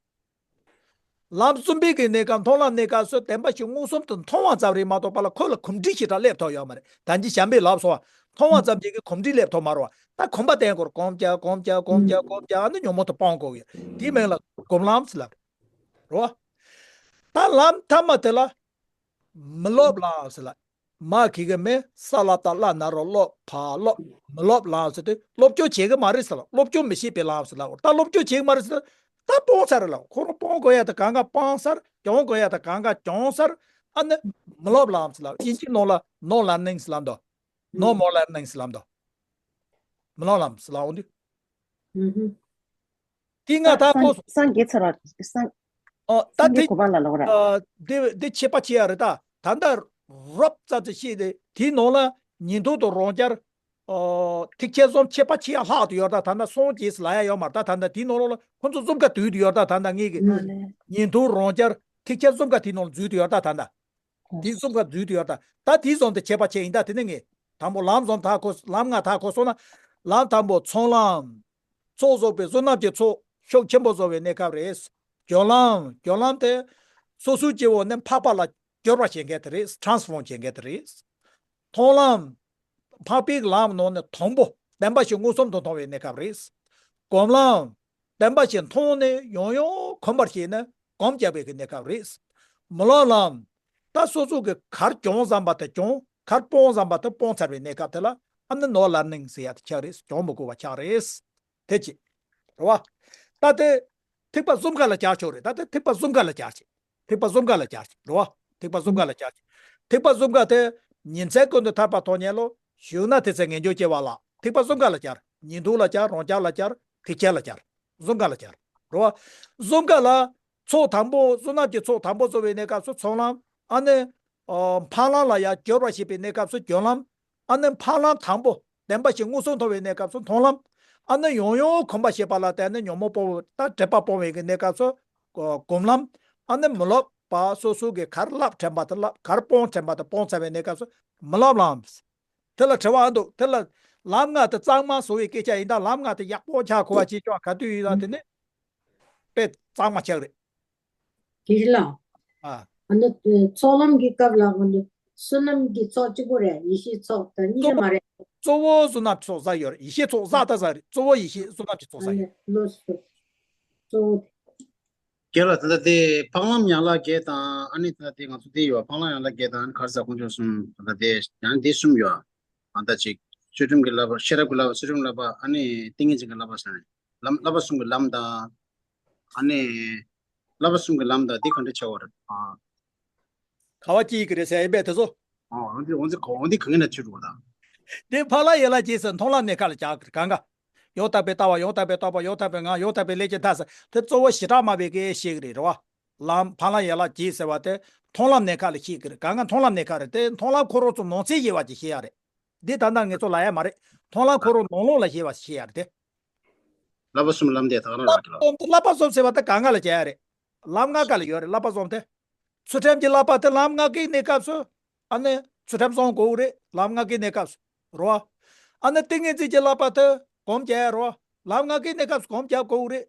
ལམ་གསུམ་པའི་གི་གནས་སྐབས་མཐོང་ལམ་གནས་སྐབས་སུ་བདེན་པ་བཞི་མངོན་སུམ་དུ་མཐོང་བ་ཙམ་རེད་མ་གཏོགས་པ་ལ་ཁོ་ལ་གོམས་འདྲིས་ཞེ་དྲག་སླེབས་ཐུབ་ཡོད་མ་རེད། ད་ཅི་གཞན་པས་ལབ་སོང་བ། མཐོང་བ་ཙམ་གྱིས་གི་གོམས་འདྲིས་སླེབས་ཐུབ་མ་རེད་བ། ད་གོམས་པ་བསྟེན་དགོས་རེད། སྒོམ་རྒྱག་སྒོམ་རྒྱག་སྒོམ་རྒྱག་སྒོམ་རྒྱག་ཨ་ནི་ཉོན་མོངས་དེ་སྤང་དགོས་ཡོད། དེའི་མིང་ལ་སྒོམ་ལམ་ཟེར་ལབ་རེད་བ། ད་ལམ་ཐ་མ་དེ་ལ་མི་སློབ་ལམ་ཟེར་ལབ། མ་གི་གི་མེ་ས་ལ་ཏ་ལ་ན་རོ་སློབ་ཕ་སློབ། མི་སློབ་ལམ་ཟེར་དུས་སློབ་སྦྱོང་བྱེད་གི་མ་རེད་ཟེར་ལ། སློབ་སྦྱོང་མི་བྱེད་པའི་ལམ་ཟེར་ལ། ད་སློབ་སྦྱོང་བྱེད་གི་མ་རེད་ཟེར་ལ། ད་སྤོང་ཚར་རེད་ལ། ཁོ་རང་སྤོང་དགོས་ཡ་ད་གང་ག་སྤང་ཚར། སྦྱོང་དགོས་ཡ་ད་གང་ག་སྦྱོང་ཚར། ཨ་ནི་མི་སློབ་ལམ་ཟེར་ལ། དབྱིན་ཇིའི་ནང་ལ་no learning ཟེར་ལ་འདུག No more learning ཟེར་ལ་འདུག་མི་སློབ་ལམ་ཟེར་ལ་འོང་དུས། ཧུམ་ཧུམ། དེ་ང་ད་ཁོ་སངས་རྒྱས་ཚར་བ་སངས་ཨོ་ད་སངས་རྒྱས་དེ་གོ་འཕང་ལ་ལོག་ར། ཨ་དེ་དེ་ཁྱད་པར་ཕྱེ་ཡ་རེད་ད། ད་ལྟ་རོབ་ཙམ་ཙམ་ཤེས་ཏེ་དེའི་ནང་ལ་ཉན་ཐོས་དང་རང་རྒྱལ། ཨོ་ཐེག་ཆེན་གསུམ་ཁྱད་པར་ཕྱེ་ཡ་ལྷག་ཏུ་ཡོད་ད། ད་ལྟ་སངས་རྒྱས་ལ་ཡ་ཡོད་མ་རེད་ད། ད་ལྟ་དེའི་ནང་ལོགས་ལ་ཁོ་ཚོ་གསུམ་ཀ་འདུས་ཏེ་ཡོད་ད། ད་ལྟ་ངེད་ཀྱི་ཉན་ཐོས་རང་རྒྱལ་ཐེག་ཆེན་གསུམ་ཀ་དེའི་ནང་ལ་འཛུལ་ཏེ་ཡོད་ད། ད་ལྟ། དེ་གསུམ་ཀ་འཛུལ་དུ་ཡོད་ད། ད་དེ་བཟུང་སྟེ་ཁྱད་པར་ཕྱེ་ཡིན་ད། དེ་ནི་ངས་དང་པོ་ལམ་གསུམ་ད་གོ་ལམ་ལྔ་ད་གོ་སོང་ན། ལམ་དང་པོ་ཚོགས་ལམ། ཚོགས་རྫོགས་པའི་བསོད་ནམས་ཀྱི་ཚོགས་ཤུགས་ཆེན་པོ་རྫོགས་པའི་གནས་སྐབས་རེད། སྦྱོར་ལམ། སྦྱོར་ལམ་དེ། སོ་སོའི་སྐྱེ་བོ་ནི་འཕགས་པ་ལ་སྦྱོར་བ་བྱེད་མཁན་དེ་རེད། transform བྱེད་མཁན་དེ་རེད། མཐོང་ལམ། འཕགས་པའི་ལམ་ནང་ནས་དང་པོ་བདེན་པ་བཞི་མངོན་སུམ་དུ་མཐོང་བའི་གནས་སྐབས་རེད། སྒོམ་ལམ། བདེན་པ་བཞི་མཐོང་ནས་ཡང་ཡང་གོམས་པར་བྱས་ནས་གོམས་རྒྱག་པའི་གི་གནས་སྐབས་རེད། མི་སློབ་ལམ། ད་སོ་སོ་གི་གར་སྦྱོང་བསམ་པ་དེ་སྦྱོང་། གར་སྤོང་བསམ་པ་དེ་སྤོང་ཚར་བའི་གནས་སྐབས་དེ་ལ་ཨ་ནི་no learning ཟེར་ཡ་དེ་ཆགས་རེད། སྦྱོང་མི་དགོས་པ་ཆགས་རེད། དེ་གཅིག་རེད་བ། ད་དེ་ཐེག་པ་གསུམ་ཀ་ལ་སྦྱར་ཆོག་རེད། ད་དེ་ཐེག་པ་གསུམ་ཀ་ལ་སྦྱར་ཅིག་ཐེག་པ་གསུམ་ཀ་ལ་སྦྱར་ཅིག་རེད་བ། ཐེག་པ་གསུམ་ཀ་ལ་སྦྱར་ཅིག་ཐེག་པ་གསུམ་ཀ་དེ་ཉིན་མཚན་ཀུན་ཏུ་ཐར་པ་ཐོབ་ཉན་ལོ། ཞུགས་ན་དེ་ཚེ་ངེས་འབྱུང་སྐྱེ་བ་ལགས། ཐེག་པ་གསུམ་ཀ་ལ་སྦྱར། ཉིན་ཐུབ་ལ་སྦྱར། རང་རྒྱལ་ལ་སྦྱར། ཐེག་ཆེན་ལ་སྦྱར། གསུམ་ཀ་ལ་སྦྱར། རེད་བ། གསུམ་ཀ་ལ་ཚོགས་དང་པོ་བསོད་ནམས་ཀྱི་ཚོགས་དང་པོ་རྫོགས་པའི་གནས་སྐབས་སུ་ཚོགས་ལམ། ཨ་ནི། ཨ། འཕགས་ལམ་ལ་ཡང་སྦྱོར་བ་བྱེད་པའི་གནས་སྐབས་སུ་སྦྱོར་ལམ། ཨ་ནི་འཕགས་ལམ་དང་པོ་བདེན་པ་བཞི་མངོན་སུམ་མཐོང་བའི་གནས་སྐབས་སུ་མཐོང་ལམ། ཨ་ནི་ཡང་ཡང་གོམས་པ་བྱེད་པ་ལ་བརྟེན་ནས་ཉོན་མོངས་སྤོང་བ་དང་སྒྲིབ་པ་སྤོང་བའི་གི་གནས་སྐབས་སུ་གོམས་ལམ། ཨ་ནི་མི་སློབ་པ་སོ་སོ་གིས་ག་རེ་བསླབ་དྲན་པ་དེ་བསླབ། ག་རེ་སྤོང་དྲན་པ་དེ་སྤོང་ཚར་བའི་གནས་སྐབས་སུ་མི་སློབ་ལམ། དེ་ལ་དྲི་བ་འདུག་དེ་ལ་ལམ་ལྔ་དེ་གཙང་མ་བཟོ་བའི་སྐད་ཆ་ཡིན་ད། ལམ་ལྔ་དེ་ཡག་པོ་ཆགས་དགོས་པ་ཅིག་ཀྱང་ག་དུས་ཡིན་ན་དེ་ནི་དཔེ་གཙང་མ་ཆགས་རེད། དེ་ལ། ཨ། ཨ་ནི་ཚོགས་ལམ་གྱི་སྐབས་ལ་ཨ་ནི་བསོད་ནམས་ཀྱི་ཚོགས་གཅིག་པོ་རེད། ཡེ་ཤེས་ཚོགས་དང་གཉིས་ཀ་མ་རེད། གཙོ་བོ་བསོད་ནམས་ཚོགས་བསགས་ཡོད་རེད། ཡེ་ཤེས་ཚོགས་བསགས་ད་བསགས་རེད། གཙོ་བོ་ཡེ་ཤེས་བསོད་ནམས་ཀྱི་ཚོགས་བསགས་ཡོད། ལོས་སོ། གཙོ་བོ་དེ། རྒན་ལགས། ད་ལྟ་དེ་འཕགས་ལམ་ཡན་ལག་བརྒྱད་དང་། ཨ་ནི་ད་ལྟ་དེ་ང་ཚོ་དེ་ཡོད། འཕགས་ལམ་ཡན་ལག་བརྒྱད་དང་། ཨ་ནི་ག་རེ་ཟེར་དགོངས་རྫོགས་གསུམ། ད་ལྟ་དེ་ཡང་དེ་གསུམ་ཡོད། ཨ། ད་ཅིག་ཚུལ་ཁྲིམས་ཀྱི་བསླབ་པ། ཤེས་རབ་ཀྱི་བསླབ་པ། ཚུལ་ཁྲིམས་བསླབ་པ། ཨ་ནི་ཏིང་ངེ་འཛིན་གྱི་བསླབ་པ་ཟེར་ནས་ལམ། བསླབ་པ་གསུམ་གྱི་ལམ་དང་། ཨ་ནི་བསླབ་པ་གསུམ་གྱི་ལམ་དང་དེ་ག་འདྲ་ཆགས་པ་རེད། ཨ། ག་བ་སྐྱེ་གི་རེད་ཟེར་ཡིན་པས་དེ་ཚོ། ཨ། འོན་ཏེ་འོན་ཏེ་ག་འོན་ཏེ་ག་ངེས་ན་ཆུ་རུ་བ་དང་། དེ་འཕགས་ལམ་ཡན་ལག་བརྒྱད་ཟེར་མཐོང་ལམ་གནས་སྐབས་ལ་སྦྱར་གི་རེད། གང་ག་ཡང་དག་པའི་ལྟ་བ། ཡང་དག་པའི་རྟོག་པ། ཡང་དག་པའི་ངང་། ཡང་དག་པའི་ལས་ཀྱི་མཐའ་ཟེར་དེ་གཙོ་བོ་བྱེ་བྲག་སྨྲ་བའི་སྐད་བཤད་ཀྱི་རེད། རེད་བ། ལམ། འཕགས་ལམ་ཡན་ལག་བརྒྱད་ཟེར་བ་དེ་མཐོང་ལམ་གནས་སྐབས་ལ་བཤད་ཀྱི་རེད། གང་ག་མཐོང་ལམ་གནས་སྐབས་རེད། དེ་མཐོང་ལམ་ཁོ་རང་ཚོ་ནང་ཚན་བཤད་པ་ཅིག་བཤད་ཡ་རེད། འདི་ད་ལྟ་ངེད་ཚོ་ལ་ཡ་མ་རེད། མཐོང་ལམ་ཁོ་རང་ནང་ལོགས་ལ་བཤད་པ་བཤད་ཡ་རེད་དེ། བསླབ་པ་གསུམ་ལམ་དེ་ད་ག་རང་རག་གི་ལ། བསླབ་པ་གསུམ་ཟེར་བ་དེ་གང་ག་ལ་བྱ་ཡ་རེད། ལམ་ལྔ་ག་ལ་ཡོད་རེད། བསླབ་པ་གསུམ་དེ། ཚུལ་ཁྲིམས་ཀྱི་བསླབ་པ་དེ་ལམ་ལྔ་གི་གནས་སྐབས་སུ། ཨ་ནི་ཚུལ་ཁྲིམས་སྲུང་དགོས་རེད། ལམ་ལྔ་གི་གནས་སྐབས་སུ། རེད་བ། ཨ་ནི་ཏིང་ངེ་འཛིན་གྱི་བསླབ་པ་དེ་གོམས་བྱ་ཡ་རེད་བ། ལམ་ལྔ་གི་གནས་སྐབས་སུ་གོམས་བྱ་དགོས་རེད།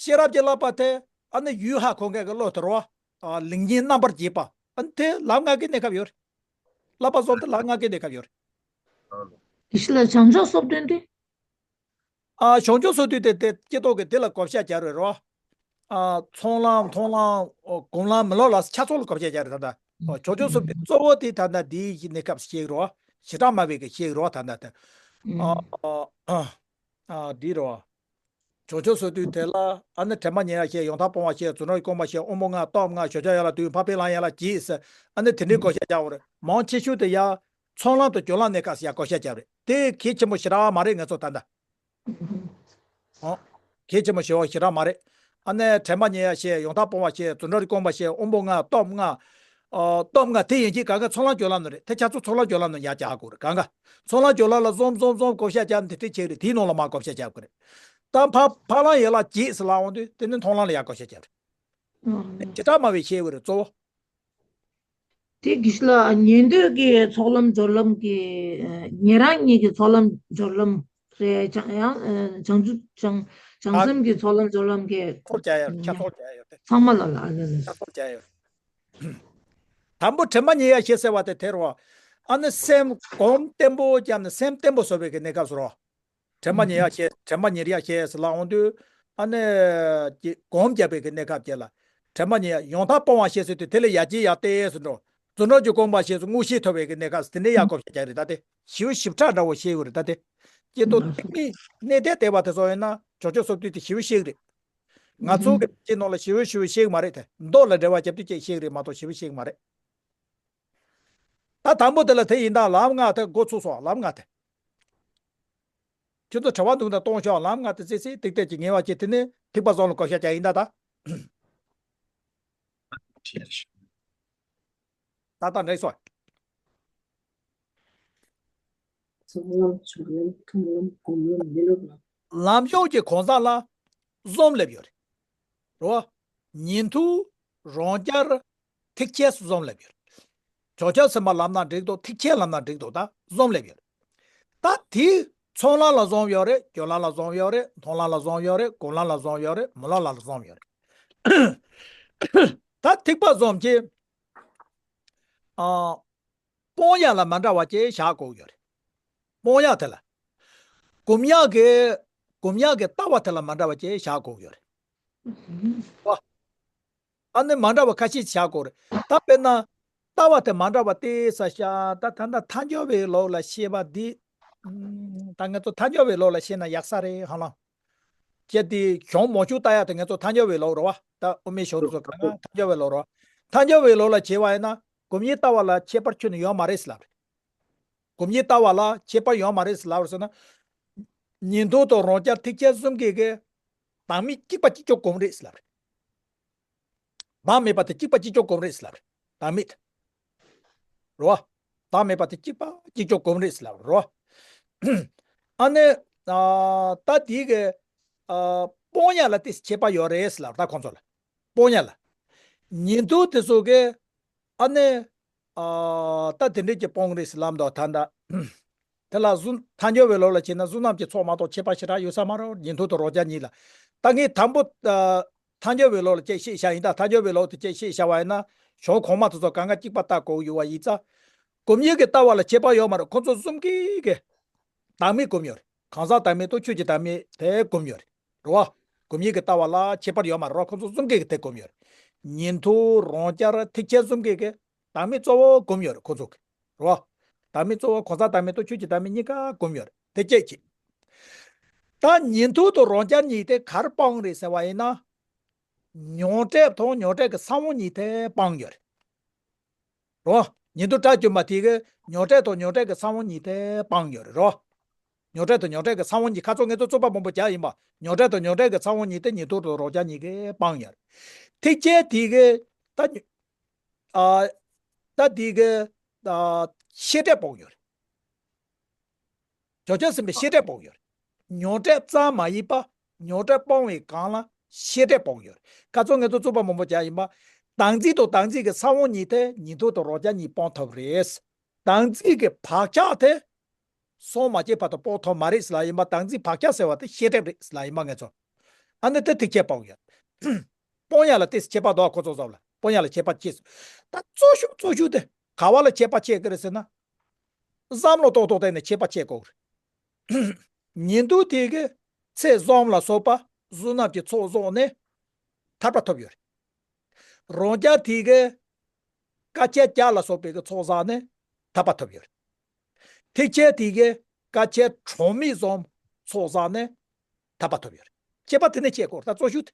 ཤེས་རབ་ཀྱི་བསླབ་པ་དེ་ཨ་ནི་ཡུལ་ཧ་གོ་མཁན་གྱི་བློ་དེ་རེད་བ། ཨ། ལེགས་ཉེས་རྣམ་པར་འབྱེད་པ། ཨ་ནི་དེ་ལམ་ལྔ་གི་གནས་སྐབས་ཡོད་རེད། བསླབ་པ་གསུམ་དེ་ལམ་ལྔ་གི་གནས་སྐབས་ཡོད་རེད། དེ་ཕྱི་ལ་བྱང་ཆུབ་སོ་བདུན་དེ། ཨ། བྱང་ཆུབ་སོ་བདུན་དེ་དེ་སྐྱེ་ཐོག་གི་དེ་ལ་བགོ་བཤའ་རྒྱག་རེད་རོ། ཨ། ཚོགས་ལམ། མཐོང་ལམ། ཨོ། སྒོམ་ལམ། མི་སློབ་ལམ་ཆ་ཚང་ལ་བགོ་བཤའ་རྒྱག་རེད་ད་ལྟ། ཨོ། བྱང་ཆུབ་སོ་བདུན་གཙོ་བོ་དེ་ད་ལྟ་འདིའི་གནས་སྐབས་བཤད་རོ། བྱེ་བྲག་སྨྲ་བའི་གི་བཤད་རོ་ད་ལྟ་དེ། ཨ། ཨ། ཨ། འདི་རོ། བྱང་ཆུབ་སོ་བདུན་དེ་ལ་ཨ་ནི་དྲན་པ་ཉེར་བཞག་བཤད། ཡང་དག་སྤོང་བ་བཤད། རྫུ་འཕྲུལ་སྒོམ་པ་བཤད། དབང་པོ་ལྔ། སྟོབས་ལྔ། ཞོ་སྦྱང་ཡན་ལག་བདུན། འཕགས་པའི་ལམ་ཡན་ལག་བརྒྱད་ཟེར། ཨ་ནི་དེ་འདྲའི་བགོ་བཤའ་རྒྱག་དགོས་རེད། མང་ཆེ་ཤོས་དེ་ཡ་ཚོགས་ལམ་དང་སྦྱོར་ལམ་གནས་སྐབས་སུ་ཡ་བགོ་བཤའ་རྒྱག་རེད། དེ་གལ་ཆེན་པོ་ཞེ་དྲག་མ་རེད་ང་ཚོ་ད་ལྟ། ཨོ། གལ་ཆེན་པོ་ཞེ་དྲག་མ་རེད། ཨ་ནི་དྲན་པ་ཉེར་བཞག་བཤད། ཡང་དག་སྤོང་བ་བཤད། རྫུ་འཕྲུལ་སྒོམ་པ་བཤད། དབང་པོ་ལྔ། སྟོབས་ལྔ། ཨོ། སྟོབས་ལྔ་དེ་ཡན་ཆད་གང་ག་ཚོགས་ལམ་སྦྱོར་ལམ་ནང་རེད། དེ་ཆ་ཚང་ཚོགས་ལམ་སྦྱོར་ལམ་ནང་ཡ་བྱ་དགོས་རེད། གང་ག་ཚོགས་ལམ་སྦྱོར་ལམ་ལ་འཛོམས་འཛོམས་འཛོམས་བགོ་བཤའ་རྒྱག་ནི་དེ་འདྲ་བྱས་རེད། དེའི་ནང་ལ་མར་བགོ་བཤའ་རྒྱག་དགོས་རེད། ད་འཕགས་འཕགས་ལམ་ཡན་ལག་བརྒྱད་ཟེར་ལབ་འོང་དུས་དེ་ནི་མཐོང་ལམ་ལ་ཡ་བགོ་བཤའ་རྒྱག་རེད། ཨོ། བྱེ་བྲག་སྨྲ་བའི་བཤད་དགོས་རེད་གཙོ་བོ། དེ་གི་ལ་ཉན་ཐོས་ཀྱི་ཚོགས་ལམ་སྦྱོར་ལམ་གྱི། ཨ། ཉན་རང་གཉིས་ཀྱི་ཚོགས་ལམ་སྦྱོར་ལམ་རེད། བྱང་ཡང་། ཨ། བྱང་ཆུབ་བྱང་། བྱང་སེམས་ཀྱི་ཚོགས་ལམ་སྦྱོར་ལམ་གྱི། ཚོགས་རྒྱག་ཡ། ཁྱད་ཚོགས་རྒྱག་ཡ་ཡོད་དེ། ཚང་མ་ལ་ལ་ཨ་ལ་ལ། ཁྱད་ཚོགས་རྒྱག་ཡ་ཡོད། དང་པོ་དྲན་པ་ཉེར་བཞག་བཤད་ཟེར་བ་དེ་དེ་རོ། ཨ་ནི་སེམས་སྒོམ་བརྟན་པོ་བརྒྱབ་ནས་སེམས་བརྟན་པོ་བཟོ་བའི་གི་གནས་སྐབས་སུ་རོ། དྲན་པ་ཉེར་བཞག་བཤད། དྲན་པ་ཉེར་བཞག་བཤད་ཟེར་ལབ་འོང་དུས། ཨ་ནི་ཀྱི་སྒོམ་བརྒྱབ་པའི་གི་གནས་སྐབས་དེ་ལ། དྲན་པ་ཉེར་བཞག་ཡང་དག་སྤོང་བ་བཤད་ཟེར་དུས་དེ་ལ་ཡར་རྒྱས་ཡར་བལྟས་ཟེར་འགྲོ། རྫུ་འཕྲུལ་གྱི་སྒོམ་པ་བཤད་ཟེར་དངོས་གཞི་ཐོབ་པའི་གི་གནས་སྐབས་སུ་དེ་ནས་ཡར་བགོ་བཤའ་རྒྱག་རེད་ད་དེ། ཞེ་པོ་ཞིབ་ཕྲ་འདྲ་བོ་བཤད་ཡོད་རེད་ད་དེ། སྐྱེ་སྟོབས་ཐེག་དམན་གནས་བརྟན་བསྡད་པ་དེ་ཚོ་ཡིན་ན་བྱང་ཆུབ་སོ་བདུན་དེ་ཞེ་པོ་ཤེས་ཀྱི་རེད། ང་ཚོ་གི་སྤྱི་ནང་ལ་ཞེ་པོ་ཞེ་པོ་ཤེས་ཀྱི་མ་རེད་དེ། མདོ་ལ་འགྲེལ་བ་རྒྱབ་དུས་ཅིག་ཤེས་ཀྱི་རེད་མ་གཏོགས་ཞེ་པོ་ཤེས་ཀྱི་མ་རེད། ད་དང་པོ་དེ་ལ་དེ་ཡིན་ད་ལམ་ལྔ་དེ་འགོ་ཚུགས་སོང་། ལམ་ལྔ་དེ། ཁྱོད་ཚོ་དྲི་བ་འདུག་ན་གཏོང་ཤོག་ལམ་ལྔ་དེ་ཙི་ཙི་ཏིག་ཏིག་ཅིག་ངེས་པ་ཅིག་དེ་ནི་ཐེག་པ་གསུམ་ལ་བགོ་བཤའ་རྒྱག་ཡིན་ད་ད། ད་ལྟ་འགྲིག་སོང་། ཚོགས་ལམ་སྦྱོར་ལམ་མཐོང་ལམ་སྒོམ་ལམ་མི་སློབ་ལམ། ལམ་གཞུང་གི་གང་ཟག་ལ་གསུམ་སླེབས་ཡོད་རེད། རེད་བ། ཉན་ཐོས། རང་རྒྱལ། ཐེག་ཆེན་གསུམ་སླེབས་ཡོད་རེད། བྱང་ཆུབ་སེམས་དཔའ་ལབ་ན་འགྲིག་འདུག་ཐེག་ཆེན་ལབ་ན་འགྲིག་འདུག་ད་གསུམ་སླེབས་ཡོད་རེད། ད་དེ་ཚོགས་ལམ་ལ་གསུམ་ཡོད་རེད། སྦྱོར་ལམ་ལ་གསུམ་ཡོད་རེད། མཐོང་ལམ་ལ་གསུམ་ཡོད་རེད། སྒོམ་ལམ་ལ་གསུམ་ཡོད་རེད། མི་སློབ་ལམ་ལ་གསུམ་ཡོད་རེད། ད་ཐེག་པ་གསུམ་གྱི། ཨ། སྤོང་ཡག་ལ་མ་འདྲ་བ་ཅིག་བཞག་དགོས་ཡོད་རེད། སྤོང་ཡག་དེ་ལ། སྒོམ་ཡག་གི། སྒོམ་ཡག་གི་ལྟ་བ་དེ་ལ་མ་འདྲ་བ་ཅིག་བཞག་དགོས་ཡོད་རེད། བ། ཨ་ནི་མ་འདྲ་བ་ཁ་ཤས་བཞག་དགོས་རེད། ད་དཔེར་ན། ལྟ་བ་དེ་མ་འདྲ་བ་ཏོག་ཙམ་བཞག་ད་ད་ལྟ་ཐལ་འགྱུར་བའི་ལུགས་ལ་བཤད་པ་འདི། ཨམ། ད་ང་ཚོ་ཐལ་འགྱུར་བའི་ལུགས་ལ་བཤད་ན་ཡག་ས་རེད་ཧ་ལམ། ཁྱེད་དེ་གཞུང་མང་ཤོས་ལྟ་ཡག་དེ་ང་ཚོ་ཐལ་འགྱུར་བའི་ལུགས་རེད་བ། ད་དབུ་མའི་གཞུང་དེ་ཚོ་གང་ག་ཐལ་འགྱུར་བའི་ལུགས་རེད་བ། ཐལ་འགྱུར་བའི་ལུགས་ལ་བྱས་པ་ཡིན་ན། སྒོམ་ཡུལ་ལྟ་བ་ལ་ཁྱད་པར་ཁྱོན་ནས་ཡོད་མ་རེད་ཟེར་ལབ་རེད། སྒོམ་ཡུལ་ལྟ་བ་ལ་ཁྱད་པར་ཡོད་མ་རེད་ཟེར་ལབ་རེད་ཟེར་ན། ཉན་ཐོས་དང་རང་རྒྱལ་ཐེག་ཆེན་གསུམ་ཀའི་གི་བདག་མེད་གཅིག་པ་གཅིག་རྐྱང་སྒོམ་རེད་ཟེར་ལབ་རེད། བདག་མེད་པ་དེ་གཅིག་པ་གཅིག་རྐྱང་སྒོམ་རེད་ཟེར་ལབ་རེད། བདག་མེད། རེད་བ། བདག་མེད་པ་དེ་གཅིག་པ་གཅིག་རྐྱང་སྒོམ་རེད་ཟེར་ལབ་རེད་བ། ཨ་ནི། ཨ། ད་དེའི་གི། ཨ། སྤང་ཡ་ལ་ཏོག་ཙམ་ཁྱད་པར་ཡོད་རེད་ཟེར་ལབ་རེད། ད་ཁོང་ཚོ་ལ། སྤང་ཡ་ལ། ཉན་ཐོས་དེ་ཚོ་གི། ཨ་ནི། ཨ། ད་དེ་འདྲས་ཀྱི་སྤང་རེད་ཟེར་ལབ་འདུག་ད་ལྟ། དེ་ལ་གཟུགས་ཐལ་འགྱུར་བའི་ལུགས་ལ་བྱས་ན་གཟུགས་རྣམས་ཀྱི་ཚོགས་མ་གཏོགས་ཁྱད་པར་ཞེ་དྲག་ཡོད་ས་མ་རེད། ཉན་ཐོས་དང་རང་རྒྱལ་གཉིས་ལ། ད་ངས་དང་པོ། ཨ། ཐལ་འགྱུར་བའི་ལུགས་ལ་དཔྱད་བཤད་བྱ་ཡིན། ད་ཐལ་འགྱུར་བའི་ལུགས་དེ་དཔྱད་བཤད་བྱ་བ་ཡིན་ན། གཞུང་གོང་མ་དེ་ཚོ་གང་ག་གཅིག་པ་ལྟ་དགོས་ཡོད་པ་ཡིན་ཙང་། སྒོམ་ཡུལ་གྱི་ལྟ་བ་ལ་ཁྱད་པར་ཡོད་མ་རེད། ཁོ་ཚོ་གསུམ་ཀའི་གི་བདག་མེད་སྒོམ་ཡོད་རེད། གང་ཟག་བདག་མེད་དང་ཆོས་ཀྱི་བདག་མེད་དེ་སྒོམ་ཡོད་རེད། རེད་བ། སྒོམ་ཡུལ་གྱི་ལྟ་བ་ལ་ཁྱད་པར་ཡོད་མ་རེད་བ། ཁོ་ཚོ་གསུམ་ཀའི་གི་དེ་སྒོམ་ཡོད་རེད། ཉན་ཐོས་རང་རྒྱལ་ཐེག་ཆེན་གསུམ་ཀའི་གི་བདག་མེད་གཙོ་བོ་སྒོམ་ཡོད་རེད། ཁོ་ཚོ་གི། རེད་བ། བདག་མེད་གཙོ་བོ་གང་ཟག་བདག་མེད་དང་ཆོས་ཀྱི་བདག་མེད་གཉིས་ཀ་སྒོམ་ཡོད་རེད། དེ་སྐད་ཅིག་ད་ཉན་ཐོས་དང་རང་རྒྱལ་གཉིས་དེ་ག་རེ་སྤང་རེད་ཟེར་བ་ཡིན་ན། མྱང་འདས་དང་མྱང་འདས་ཀྱི་ས་བོན་གཉིས་དེ་སྤང་ཡོད་རེད། རོ། ཉན་ཐོས་དགྲ་བཅོམ་པ་དེ་གིས་མྱང་འདས་དང་མྱང་འདས་ཀྱི་ས་བོན་གཉིས་དེ་སྤངས་ཡོད་རེད་རོ། མྱང་འདས་དང་མྱང་འདས་ཀྱི་ས་བོན་གཉིས། ཁ་སང་ངས་ཚོ་རྩོད་པ་མང་པོ་བརྒྱབ་ཡིན་པ། མྱང་འདས་དང་མྱང་འདས་ཀྱི་ས་བོན་གཉིས་དེ་ཉན་ཐོས་དང་རང་རྒྱལ་གཉིས་ཀྱིས་སྤངས་ཡོད་རེད། ཐེག་ཆེན་དེ་གིས་ད། ཨ། ད་དེ་གིས། ཨ། ཤེས་སྒྲིབ་སྤངས་ཡོད་རེད། བྱང་ཆུབ་སེམས་དཔའི་ཤེས་སྒྲིབ་སྤངས་ཡོད་རེད། མྱང་འདས་ཙམ་མ་ཡིན་པ། མྱང་འདས་སྤངས་པའི་སྒང་ལ་ཤེས་སྒྲིབ་སྤངས་ཡོད་རེད། ཁ་སང་ངས་ཚོ་རྩོད་པ་མང་པོ་བརྒྱབ་ཡིན་པ། བདག་འཛིན་དང་བདག་འཛིན་གྱི་ས་བོན་གཉིས་དེ་ཉན་ཐོས་དང་རང་རྒྱལ་གཉིས་སྤང་ཐུབ་རེད། བདག་འཛིན་གྱི་བག་ཆགས་དེ་སངས་མ་རྒྱས་བར་དུ་སྤང་ཐུབ་མ་རེད་ཟེར་ལབ་ཡིན་པ། བདག་འཛིན་བག་ཆགས་ཟེར་བ་དེ་ཤེས་སྒྲིབ་རེད་ཟེར་ལབ་ཡིན་པ་ངས་ཚོ། ཨ་ནི་དེ་ཐེག་ཆེན་སྤངས་ཡོད། སྤང་ཡ་ལ་ཏོག་ཙམ་ཁྱད་པར་འདུག་ཁོ་ཚོ་ཚོ་ལ་སྤང་ཡ་ལ་ཁྱད་པར་ཅི་སོང་། ད་གཙོ་ཤོས་གཙོ་ཤོས་དེ་ག་བ་ལ་ཁྱད་པར་ཕྱེ་གི་རེད་ཟེར་ན། བསམ་བློ་ཏོག་ཏོག་བཏང་ནས་ཁྱད་པར་ཕྱེ་དགོས་རེད། ཉན་ཐོས་དེ་གིས་ཚེ་བཟང་ལ་སོགས་པ་གཟུགས་རྣམས་ཀྱི་ཚོགས་བསགས་ནས་ཐར་པ་ཐོབ་ཡོད་རེད། རང་རྒྱལ་དེ་གིས་དཀའ་ཆེན་བརྒྱད་ལ་སོགས་པའི་གི་ཚོགས་བསགས་ནས་ཐར་པ་ཐོབ་ཡོད་རེད། ཐེག་ཆེན་དེ་གིས་དཀའ་ཆེན་གྲངས་མེད་ཙམ་ཚོགས་བསགས་ནས་ཐར་པ་ཐོབ་ཡོད་རེད། ཁྱད་པར་དེ་ནས་ཕྱེ་དགོས་རེད། ད་གཙོ་ཤོས་དེ།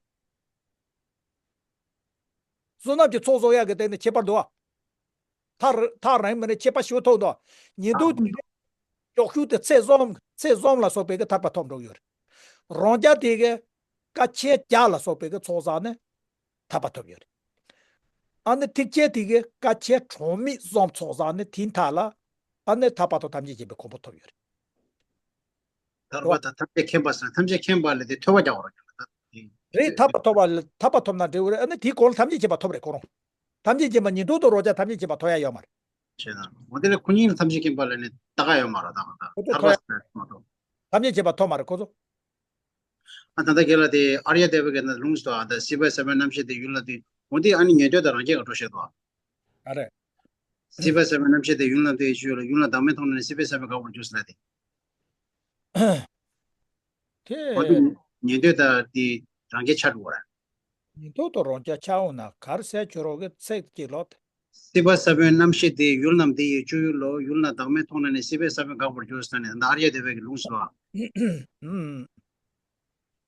བསོད་ནམས་ཀྱི་ཚོགས་བསགས་ཡག་གི་སྟེང་ནས་ཁྱད་པར་འདུག་བ། ཐག་རིང་མི་རིང་ཁྱད་པར་ཞེ་པོ་ཐོག་འདུག་ཉན་ཐོས་དེ་གི་མགྱོགས་ཤོས་དེ་ཚེ་བཟང་ཚེ་བཟང་ལ་སོགས་པའི་གི་ཐར་པ་ཐོབ་འགྲོ་གི་ཡོད་རེད། རང་རྒྱལ་དེ་གི་དཀའ་ཆེན་བརྒྱད་ལ་སོགས་པའི་གི་ཚོགས་བསགས་ནས་ཐར་པ་ཐོབ་ཡོད་རེད། ཨ་ནི་ཐེག་ཆེན་དེ་གི་དཀའ་ཆེན་གྲངས་མེད་ཙམ་ཚོགས་བསགས་ནས་དེའི་མཐའ་ལ་ཨ་ནི་ཐར་པ་དང་ཐམས་ཅད་མཁྱེན་པའི་གོ་འཕང་ཐོབ་ཡོད་རེད། ཐར་པ་དང་ཐམས་ཅད་མཁྱེན་པ་ཟེར་ན་ཐམས་ཅད་མཁྱེན་པ་ལ་དེ་ཐོས་པ་རྒྱག་པ་རེད། རེད། ཐར་པ་ཐོབ་པ་ལ་ཐར་པ་ཐོབ་ན་འགྲིག་གི་རེད། ཨ་ནི་དེའི་གོང་ལ་ཐམས་ཅད་མཁྱེན་པ་ཐོབ་རེད་ཁོ་རང་། ཐམས་ཅད་མཁྱེན་པ་ཉན་ཐོས་དང་རང་རྒྱལ་ཐམས་ཅད་མཁྱེན་པ་ཐོབ་ཡ་ཡོད་མ་རེད། ཞེས་དང་། འོ་དེ་ལས་ཁོ་གཉིས་ལ་ཐམས་ཅད་མཁྱེན་པ་ལ་ནི་ལྟ་ག་ཡོད་མ་རེད། ད་ད་ཁོ་ཚོ་ཐར་པ་ཐོབ་ཡ་ཟེར་མ་གཏོགས། ཐམས་ཅད་མཁྱེན་པ་ཐོབ་མ་རེད་ཁོ་ཚོ། ཨ་ད་ལྟ་རྒན་ལགས་དེ་ཨཱརྱ་དེ་བ་གི་ནང་ལུང་ཟེར་དང་། ཨ་ད་སྲིད་པའི་ས་བོན་རྣམ་ཤེས་དེ་ཡུལ་ལ་དེ། འོ་དེ་ཨ་ནི་ཉན་ཐོས་དང་རང་རྒྱལ་ག་འགྲོ་ཤེས་དོ། ཨ་རེད། སྲིད་པའི་ས་བོན་རྣམ་ཤེས་དེ་ཡུལ་ལ་དེ་ཡུལ་ལ་བདག་མེད་མཐོང་ནས་ནི་སྲིད་པའི་ས་བོན་འགག་པར་འགྱུར་ཟེར་ལ་དེ། དེ། འོ་དེ་ཉན་ཐོས་དང་དེ་རང་རྒྱལ་ཆ་འགྲོ་བ་རེད། ཉན་ཐོས་དང་རང་རྒྱལ་ཆ་འོང་ན་ག་རེ་ཟེར་ཁྱོད་རང་གི་ཚིག་གཅིག་ལོག་སྟེ། སྲིད་པ་ས་བོན་རྣམ་ཤེས་དེ་ཡུལ་རྣམས་དེ་ཡི་སྤྱོད་ཡུལ་ལོ། ཡུལ་ན་བདག་མེད་མཐོང་ན་ནི་སྲིད་པའི་ས་བོན་འགག་པར་འགྱུར་ཟེར་ནས་ད་ཨཱརྱ་དེ་བ་གི་ལུང་ཟེར་བ།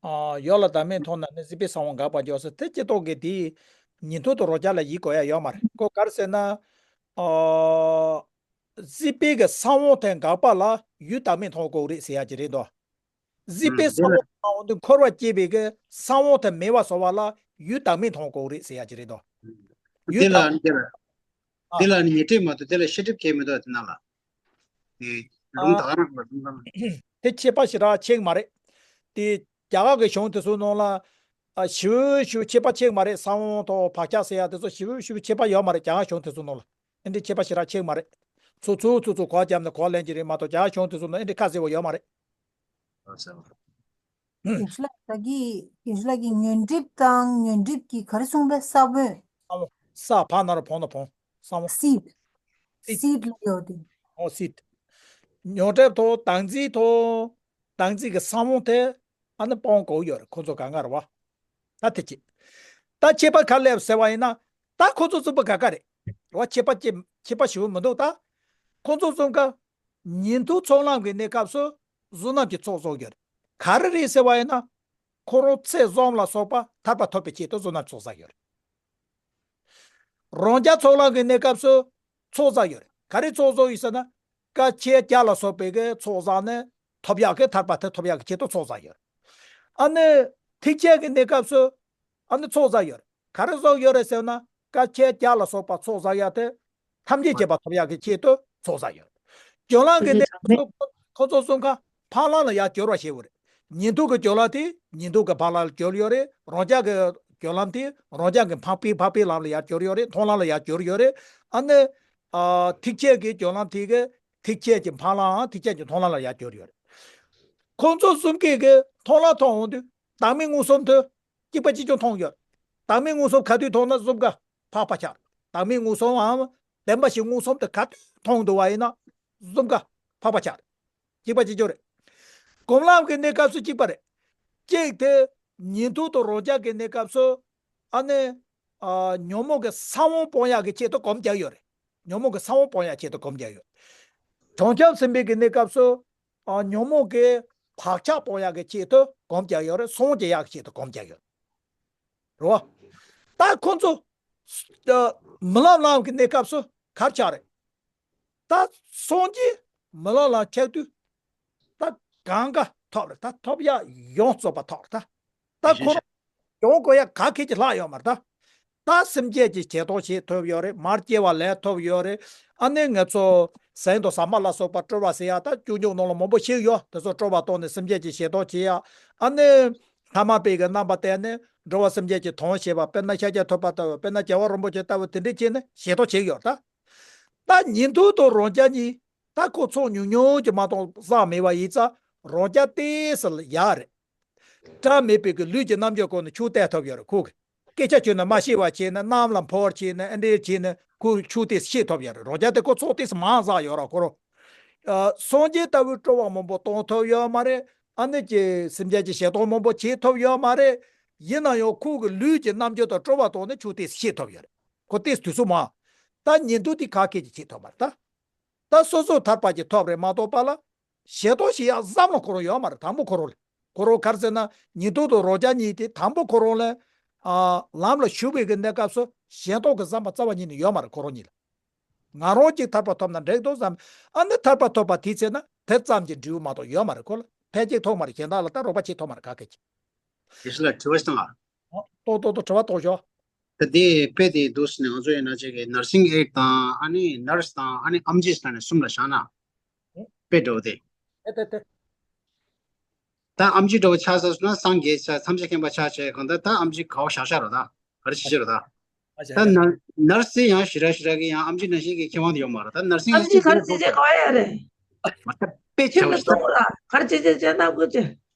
ཨ། ཡུལ་ལ་བདག་མེད་མཐོང་ན་ནི་སྲིད་པའི་ས་བོན་འགག་པར་འགྱུར་ཟེར་དེ་སྤྱིར་བཏང་གི་དེ་ཉན་ཐོས་དང་རང་རྒྱལ་ལ་ཡིད་དགོས་ཡ་ཡོད་མ་རེད། ཁོ་ག་རེ་ཟེར་ན། ཨ། སྲིད་པའི་གི་ས་བོན་དེ་འགག་པ་ལ་ཡུལ་བདག་མེད་མཐོང་དགོས་རེད་ཟེར་ཡ་ཅིག་རེད་དོ། སྲིད་པའི་ས་བོན་ནང་དུ་འཁོར་བ་སྐྱེ་བའི་གི་ས་བོན་དེ་མེད་པ་བཟོ་བ་ལ་ཡུལ་བདག་མེད་མཐོང་དགོས་རེད་ཟེར་ཡ་ཅིག་རེད་དོ། ཡུལ་དེ་ལ་བདག་མེད། དེ་ལ་ཨ། དེ་ལ་ནི་ཉེར་སྒྲིབ་མ་གཏོགས་དེ་ལ་ཤེས་སྒྲིབ་གང་ཡང་མི་འདུག་དེ་ནང་ལ། དེ་ལུང་ཨ། ད་ག་རང་ལ་ལུང་ད་ག་རང་། དེ་ཁྱད་པར་ཞེ་དྲག་ཕྱེ་གི་མ་རེད། དེ་རྒྱ་གར་གྱི་གཞུང་དེ་ཚོའི་ནང་ལ། ཨ། ཞེ་པོ་ཞེ་པོ་ཁྱད་པར་ཕྱེ་གི་མ་རེད། ས་བོན་དང་བག་ཆགས་ཟེར་ཡ་དེ་ཚོ་ཞེ་པོ་ཞེ་པོ་ཁྱད་པར་ཡོད་མ་རེད། རྒྱ་གར་གཞུང་དེ་ཚོའི་ནང་ལ་ཨེ་འདྲའི་ཁྱད་པར་ཞེ་དྲག་ཕྱེ་གི་མ་རེད། ཚུར་ཚུར་ཚུར་ཚུར་གོ་བ་བརྒྱབ་ནས་གོ་བ་ལེན་གྱི་རེད་མ་གཏོགས་རྒྱ་གར་གཞུང་དེ་ཚོའི་ནང་ཨེ་འདྲའི་ཁ་གསལ་བོ་ཡོད་མ་རེད། ཨ་ཟེར་བ། དེ་ལ་ད་གི་དེ་ལ་གི་ཉོན་སྒྲིབ་དང་ཉོན་སྒྲིབ་ཀྱི་ག་རེ་གསུངས་པས། ས་བོན། ས་བོན། ས་བ་ན་རོ་བ་ན་བོན། ས་བོན། སྲིད། སྲིད། སྲིད་ལ་ཡོད་དེ། ཨོ་སྲིད། ཉོན་སྒྲིབ་དང་བདག་འཛིན་དང་། བདག་འཛིན་གྱི་ས་བོན་དེ་ཨ་ནི་སྤང་དགོས་ཡོད་རེད། ཁོ་ཚོ་གང་ག་རེད་བ། ད་དེ་ཅི། ད་ཁྱད་པར་ག་རེ་སླེབས་ཟེར་བ་ཡིན་ན། ད་ཁོ་ཚོ་གསུམ་པོ་ག་ག་རེད་བ། ཁྱད་པར་ཅི་ཁྱད་པར་ཞེ་པོ་མི་འདུག་ད་ཁོ་ཚོ་གསུམ་ཀ་ཉན་ཐོས་ཚོགས་ལམ་གྱི་གནས་སྐབས་སུ་གཟུགས་རྣམས་ཀྱི་ཚོགས་བསགས་ཡོད་རེད། ག་རེ་རེད་ཟེར་བ་ཡིན་ན། ཁོ་རང་ཚེ་བཟང་ལ་སོགས་པ་ཐར་པ་ཐོབ་པའི་ཆེད་དུ་གཟུགས་རྣམས་ཚོགས་བསགས་ཡོད་རེད། རང་རྒྱལ་ཚོགས་ལམ་གྱི་གནས་སྐབས་སུ་ ཚོགས་བསགས་ཡོད་རེད། ག་རེ་ཚོགས་བསགས་ཡོད་ཟེར་ན། དཀའ་ཆད་བརྒྱ་ལ་སོགས་པའི་གི་ཚོགས་བསགས་ནས་ཐོབ་ཡག་གི་ཐར་པ་དེ་ཐོབ་ཡག་གི་ཆེད་དུ་ཚོགས་བསགས་ཡོད་རེད། ཨ་ནི་ཐེག་ཆེན་གྱི་གནས་སྐབས་སུ། ཨ་ནི་ཚོགས་བསགས་ཡོད་རེད། ག་རེ་བསགས་ཡོད་རེད་ཟེར་ན། དཀའ་ཆད་བརྒྱ་ལ་སོགས་པ་ཚོགས་བསགས་ཡག་དེ་ཐམས་ཅད་མཁྱེན་པ་ཐོབ་ཡག་གི་ཆེད་དུ་ཚོགས་བསགས་ཡོད་རེད། སྦྱོར་ལམ་གྱི་གནས་སྐབས་སུ་ཁོ་ཚོ་གསུམ་ཀ་འཕགས་ལམ་ལ་ཡར་སྦྱོར་བ་བྱེད་དགོས་རེད། ཉན་ཐོས་ཀྱི་སྦྱོར་ལམ་དེ་ཉན་ཐོས་ཀྱི་འཕགས་ལམ་ལ་སྦྱོར་ཡོད་རེད། རང་རྒྱལ་གྱི་སྦྱོར་ལམ་དེ་རང་རྒྱལ་གྱི་འཕགས་པའི་འཕགས་པའི་ལམ་ལ་ཡར་སྦྱོར་ཡོད་རེད། མཐོང་ལམ་ལ་ཡར་སྦྱོར་ཡོད་རེད། ཨ་ནི། ཨ། ཐེག་ཆེན་གྱི་སྦྱོར་ལམ་དེ་གི་ཐེག་ཆེན་གྱི་འཕགས་ལམ་ཐེག་ཆེན་གྱི་མཐོང་ལམ་ལ་ཡར་སྦྱོར་ཡོད་རེད། ཁོང་ཚོ་གསུམ་ཀས་གི་མཐོང་ལམ་མཐོང་འོང་དུས་བདག་མེད་མངོན་སུམ་དུ་གཅིག་པ་གཅིག་རྐྱང་མཐོང་ཡོད། བདག་མེད་མངོན་སུམ་ག་དུས་མཐོང་ན་གསུམ་ཀ་འཕགས་པ་ཆགས། བདག་མེད་མངོན་སུམ་འམ་བདེན་པ་བཞི་མངོན་སུམ་དུ་ག་དུས་མཐོང་འདུག་པ་ཡིན་ན་གསུམ་ཀ་འཕགས་པ་ཆགས། གཅིག་པ་གཅིག་རྐྱང་རེད། སྒོམ་ལམ་གྱི་གནས་སྐབས་སུ་གཅིག་པ་རེད། གཅིག་དེ་ཉན་ཐོས་དང་རང་རྒྱལ་གྱི་གནས་སྐབས་སུ། ཨ་ནི། ཨ། ཉོན་མོངས་ཀྱི་ས་བོན་སྤོང་ཡག་གི་ཆེད་དུ་སྒོམ་རྒྱག་ཡོད་རེད། ཉོན་མོངས་ཀྱི་ས་བོན་སྤོང་ཡག་ཆེད་དུ་སྒོམ་རྒྱག་ཡོད། བྱང་ཆུབ་སེམས་དཔའི་གི་གནས་སྐབས་སུ། ཨ། ཉོན་མོངས་ཀྱི་བག་ཆགས་སྤོང་ཡག་གི་ཆེད་དུ་སྒོམ་རྒྱག་ཡོད་རེད། སངས་རྒྱ་ཡག་གི་ཆེད་དུ་སྒོམ་རྒྱག་ཡོད། རེད་བ། ད་ཁོང་ཚོ། ཨ། རྨི་ལམ་ལམ་གྱི་གནས་སྐབས་སུ་ག་རེ་ཆགས་རེད། ད་སངས་རྒྱས་རྨི་ལམ་ལམ་ཆགས་དུས། ད་གང་ག་ཐོབ་རེད། ད་ཐོབ་ཡག་ཡོངས་རྫོགས་པ་ཐོབ་རེད་ད། ད་ཁོ་རང་ཡོང་དགོས་ཡག་ག་གེ་ཅིག་ལྷག་ཡོད་མ་རེད་ད། ད་སེམས་བསྐྱེད་ཀྱི་ཞལ་ཏོག་ཅིག་ཐོབ་ཡོད་རེད། མར་སྐྱེ་བ་ལེན་ཐུབ་ཡོད་རེད། ཨ་ནི་ང་ཚོ་ཟན་དང་ཟ་མ་ལ་སོགས་པ་སྤྲོ་བ་ཟེར་ཡག་ད་སྤྱོད་འཇུག་ནང་ལ་མང་པོ་ཞིག་ཡོད། དེ་ཚོ་སྤྲོ་བ་བཏང་ནས་སེམས་བསྐྱེད་ཀྱི་ཞལ་ཏོག་བྱེད་ཡག་ཨ་ནི་ཐ་མལ་པའི་གི་རྣམ་པ་བསྟན་ནས་འགྲོ་བ་སེམས་བསྐྱེད་ཀྱི་དོན་བྱེད་པ། དཔེར་ན་ཤཱཀྱ་ཐུབ་པ་ལྟ་བུ། དཔེར་ན་རྒྱལ་བ་རིན་པོ་ཆེ་ལྟ་བུ་དེ་འདྲས་བྱས་ནས་ཞལ་ཏོག་བྱེད་ཡོད་ད། ད་ཉན་ཐོས་དང་རང་རྒྱལ་གཉིས་ད་ཁོ་ཚོགས་ཉུང་ཉུང་ཅིག་མ་གཏོགས་བསགས་མེད་པ་ཡིན་ཙང་རང་རྒྱལ་ཏོག་ཙམ་ཡག་རེད། སྐྲ་མེད་པའི་གི་ལུས་ཀྱི་རྣམ་འགྱུར་སྐོར་ནས་ཆོས་བསྟན་ཐུབ་ཡོད་རེད་ཁོ་གིས། སྐད་ཆ་བྱས་ན་མ་ཤེས་པ་བྱས་ན། གནམ་ལ་འཕུར་བྱས་ན། ཨ་འདྲས་བྱས་ན་ཁོ་ཆོས་དེ་ཤེས་ཐུབ་ཡོད་རེད། རང་རྒྱལ་དེ་ཁོ་ཚོགས་ཏོག་ཙམ་མང་བསགས་ཡོད་རེད་ཁོ་རང་། ཨ། སངས་རྒྱས་ལྟ་བུའི་སྤྲོ་བ་མང་པོ་གཏོང་ཐུབ་ཡོད་མ་རེད། ཨ་ནི་ཀྱི་སེམས་ཅན་གྱི་ཞལ་ཏོག་མང་པོ་བྱེད་ཐུབ་ཡོད་མ་རེད། ཡིན་ན་ཡང་ཁོ་གི་ལུས་ཀྱི་རྣམ་འགྱུར་དང་སྤྲོ་བ་བཏང་ནས་ཆོས་དེ་ཤེས་ཐུབ་ཡོད་རེད། ཁོ་ཏོག་ཙམ་དུས་ཚོད་མང་། ད་ཉན་ཐོས་དེ་ག་གེ་ཅིག་བྱེད་ཐུབ་མ་རེད་ད། ད་སོ་སོ་ཐར་པ་ཅིག་ཐོབ་རེད་མ་གཏོགས་པ་ལ། ཞལ་ཏོག་ཞིག་ཡང་བསམ་བློ་ཁོ་རང་ཡོད་མ་རེད། དང་པོ་ཁོ་རང་ལ། ཁོ་རང་ག་རེ་ཟེར་ན་ཉན་ཐོས་དང་རང་རྒྱལ་གཉིས་དེ་དང་པོ་ཁོ་རང་ལ། ཨ། ལམ་ལ་ཞུགས་པའི་གི་གནས་སྐབས་སུ་ཞལ་ཏོག་གི་བསམ་པ་རྩ་བ་ཉིད་ནས་ཡོད་མ་རེད་ཁོ་རང་གཉིས་ལ། ང་རང་གཅིག་ཐར་པ་ཐོབ་ན་འགྲིག་འདུག་བསམ། ཨ་ནི་ཐར་པ་ཐོབ་པ་དེའི་ཚེ་ན་དེ་ཙམ་གྱི་འབྲས་བུ་མ་གཏོགས་ཡོད་མ་རེད་ཁོ་ལ། ཕན་ཆེད་ཐོགས་མ་རེད། གཞན་དག་ལ་ད་རོགས་པ་བྱེད་ཐུབ་མ་རེད་ག་གེ་ཅིག་དེ་ཕྱི་ལ་དྲི་བ་ཞིག་བཏང་ང་། ཨོ། ཏོག་ཏོག་ཏོག་དྲི་བ་གཏོང་ཤོག་ད་དེ་དཔེ་དེ་འདུག་ཟེར་ནས་ང་ཚོ་ཡིན་ན་ཅིག་གི་nursing aid་དང་ཨ་ནི་nurse་དང་ཨ་ནི་ཨེམ་ཆི་ཟེར་ནས་གསུམ་ལ་བཞག་ན། དཔེ་འདྲ་བོ་དེ། ཨེ་ཏེ་ཏེ། ད་ཨེམ་ཆི་འདྲ་བོ་ཆགས་ཚར་སོང་ན་སངས་རྒྱས་ཆགས། ཐམས་ཅད་མཁྱེན་པ་ཆགས་བྱས་གང་ལྟར་ད་ཨེམ་ཆི་ག་བ་བཞག་བཞག་རོ་ད། ག་རེ་བྱེད་བྱེད་རོ་ད། ཨ་ཅག་ད་ཡ། ནར་ནར་སི་ཡང་ཞེ་དྲག་ཞེ་དྲག་གི་ཡང་ཨེམ་ཆི་ནང་བཞིན་གྱི་ཁེ་དབང་དེ་ཡོད་མ་རེད། ད་ནར་སི་ཡང་ཨེམ་ཆི་ག་རེ་བྱེད་བྱེད་ག་བ་ཡོད་རེད། མ་ད་དཔེ་ཁྱེད་ཆེ་བ་ལ་ཞིག་གཏོང་ར་ག་རེ་བྱེད་བྱེད་བྱེད་ན་དགོས་ཅི།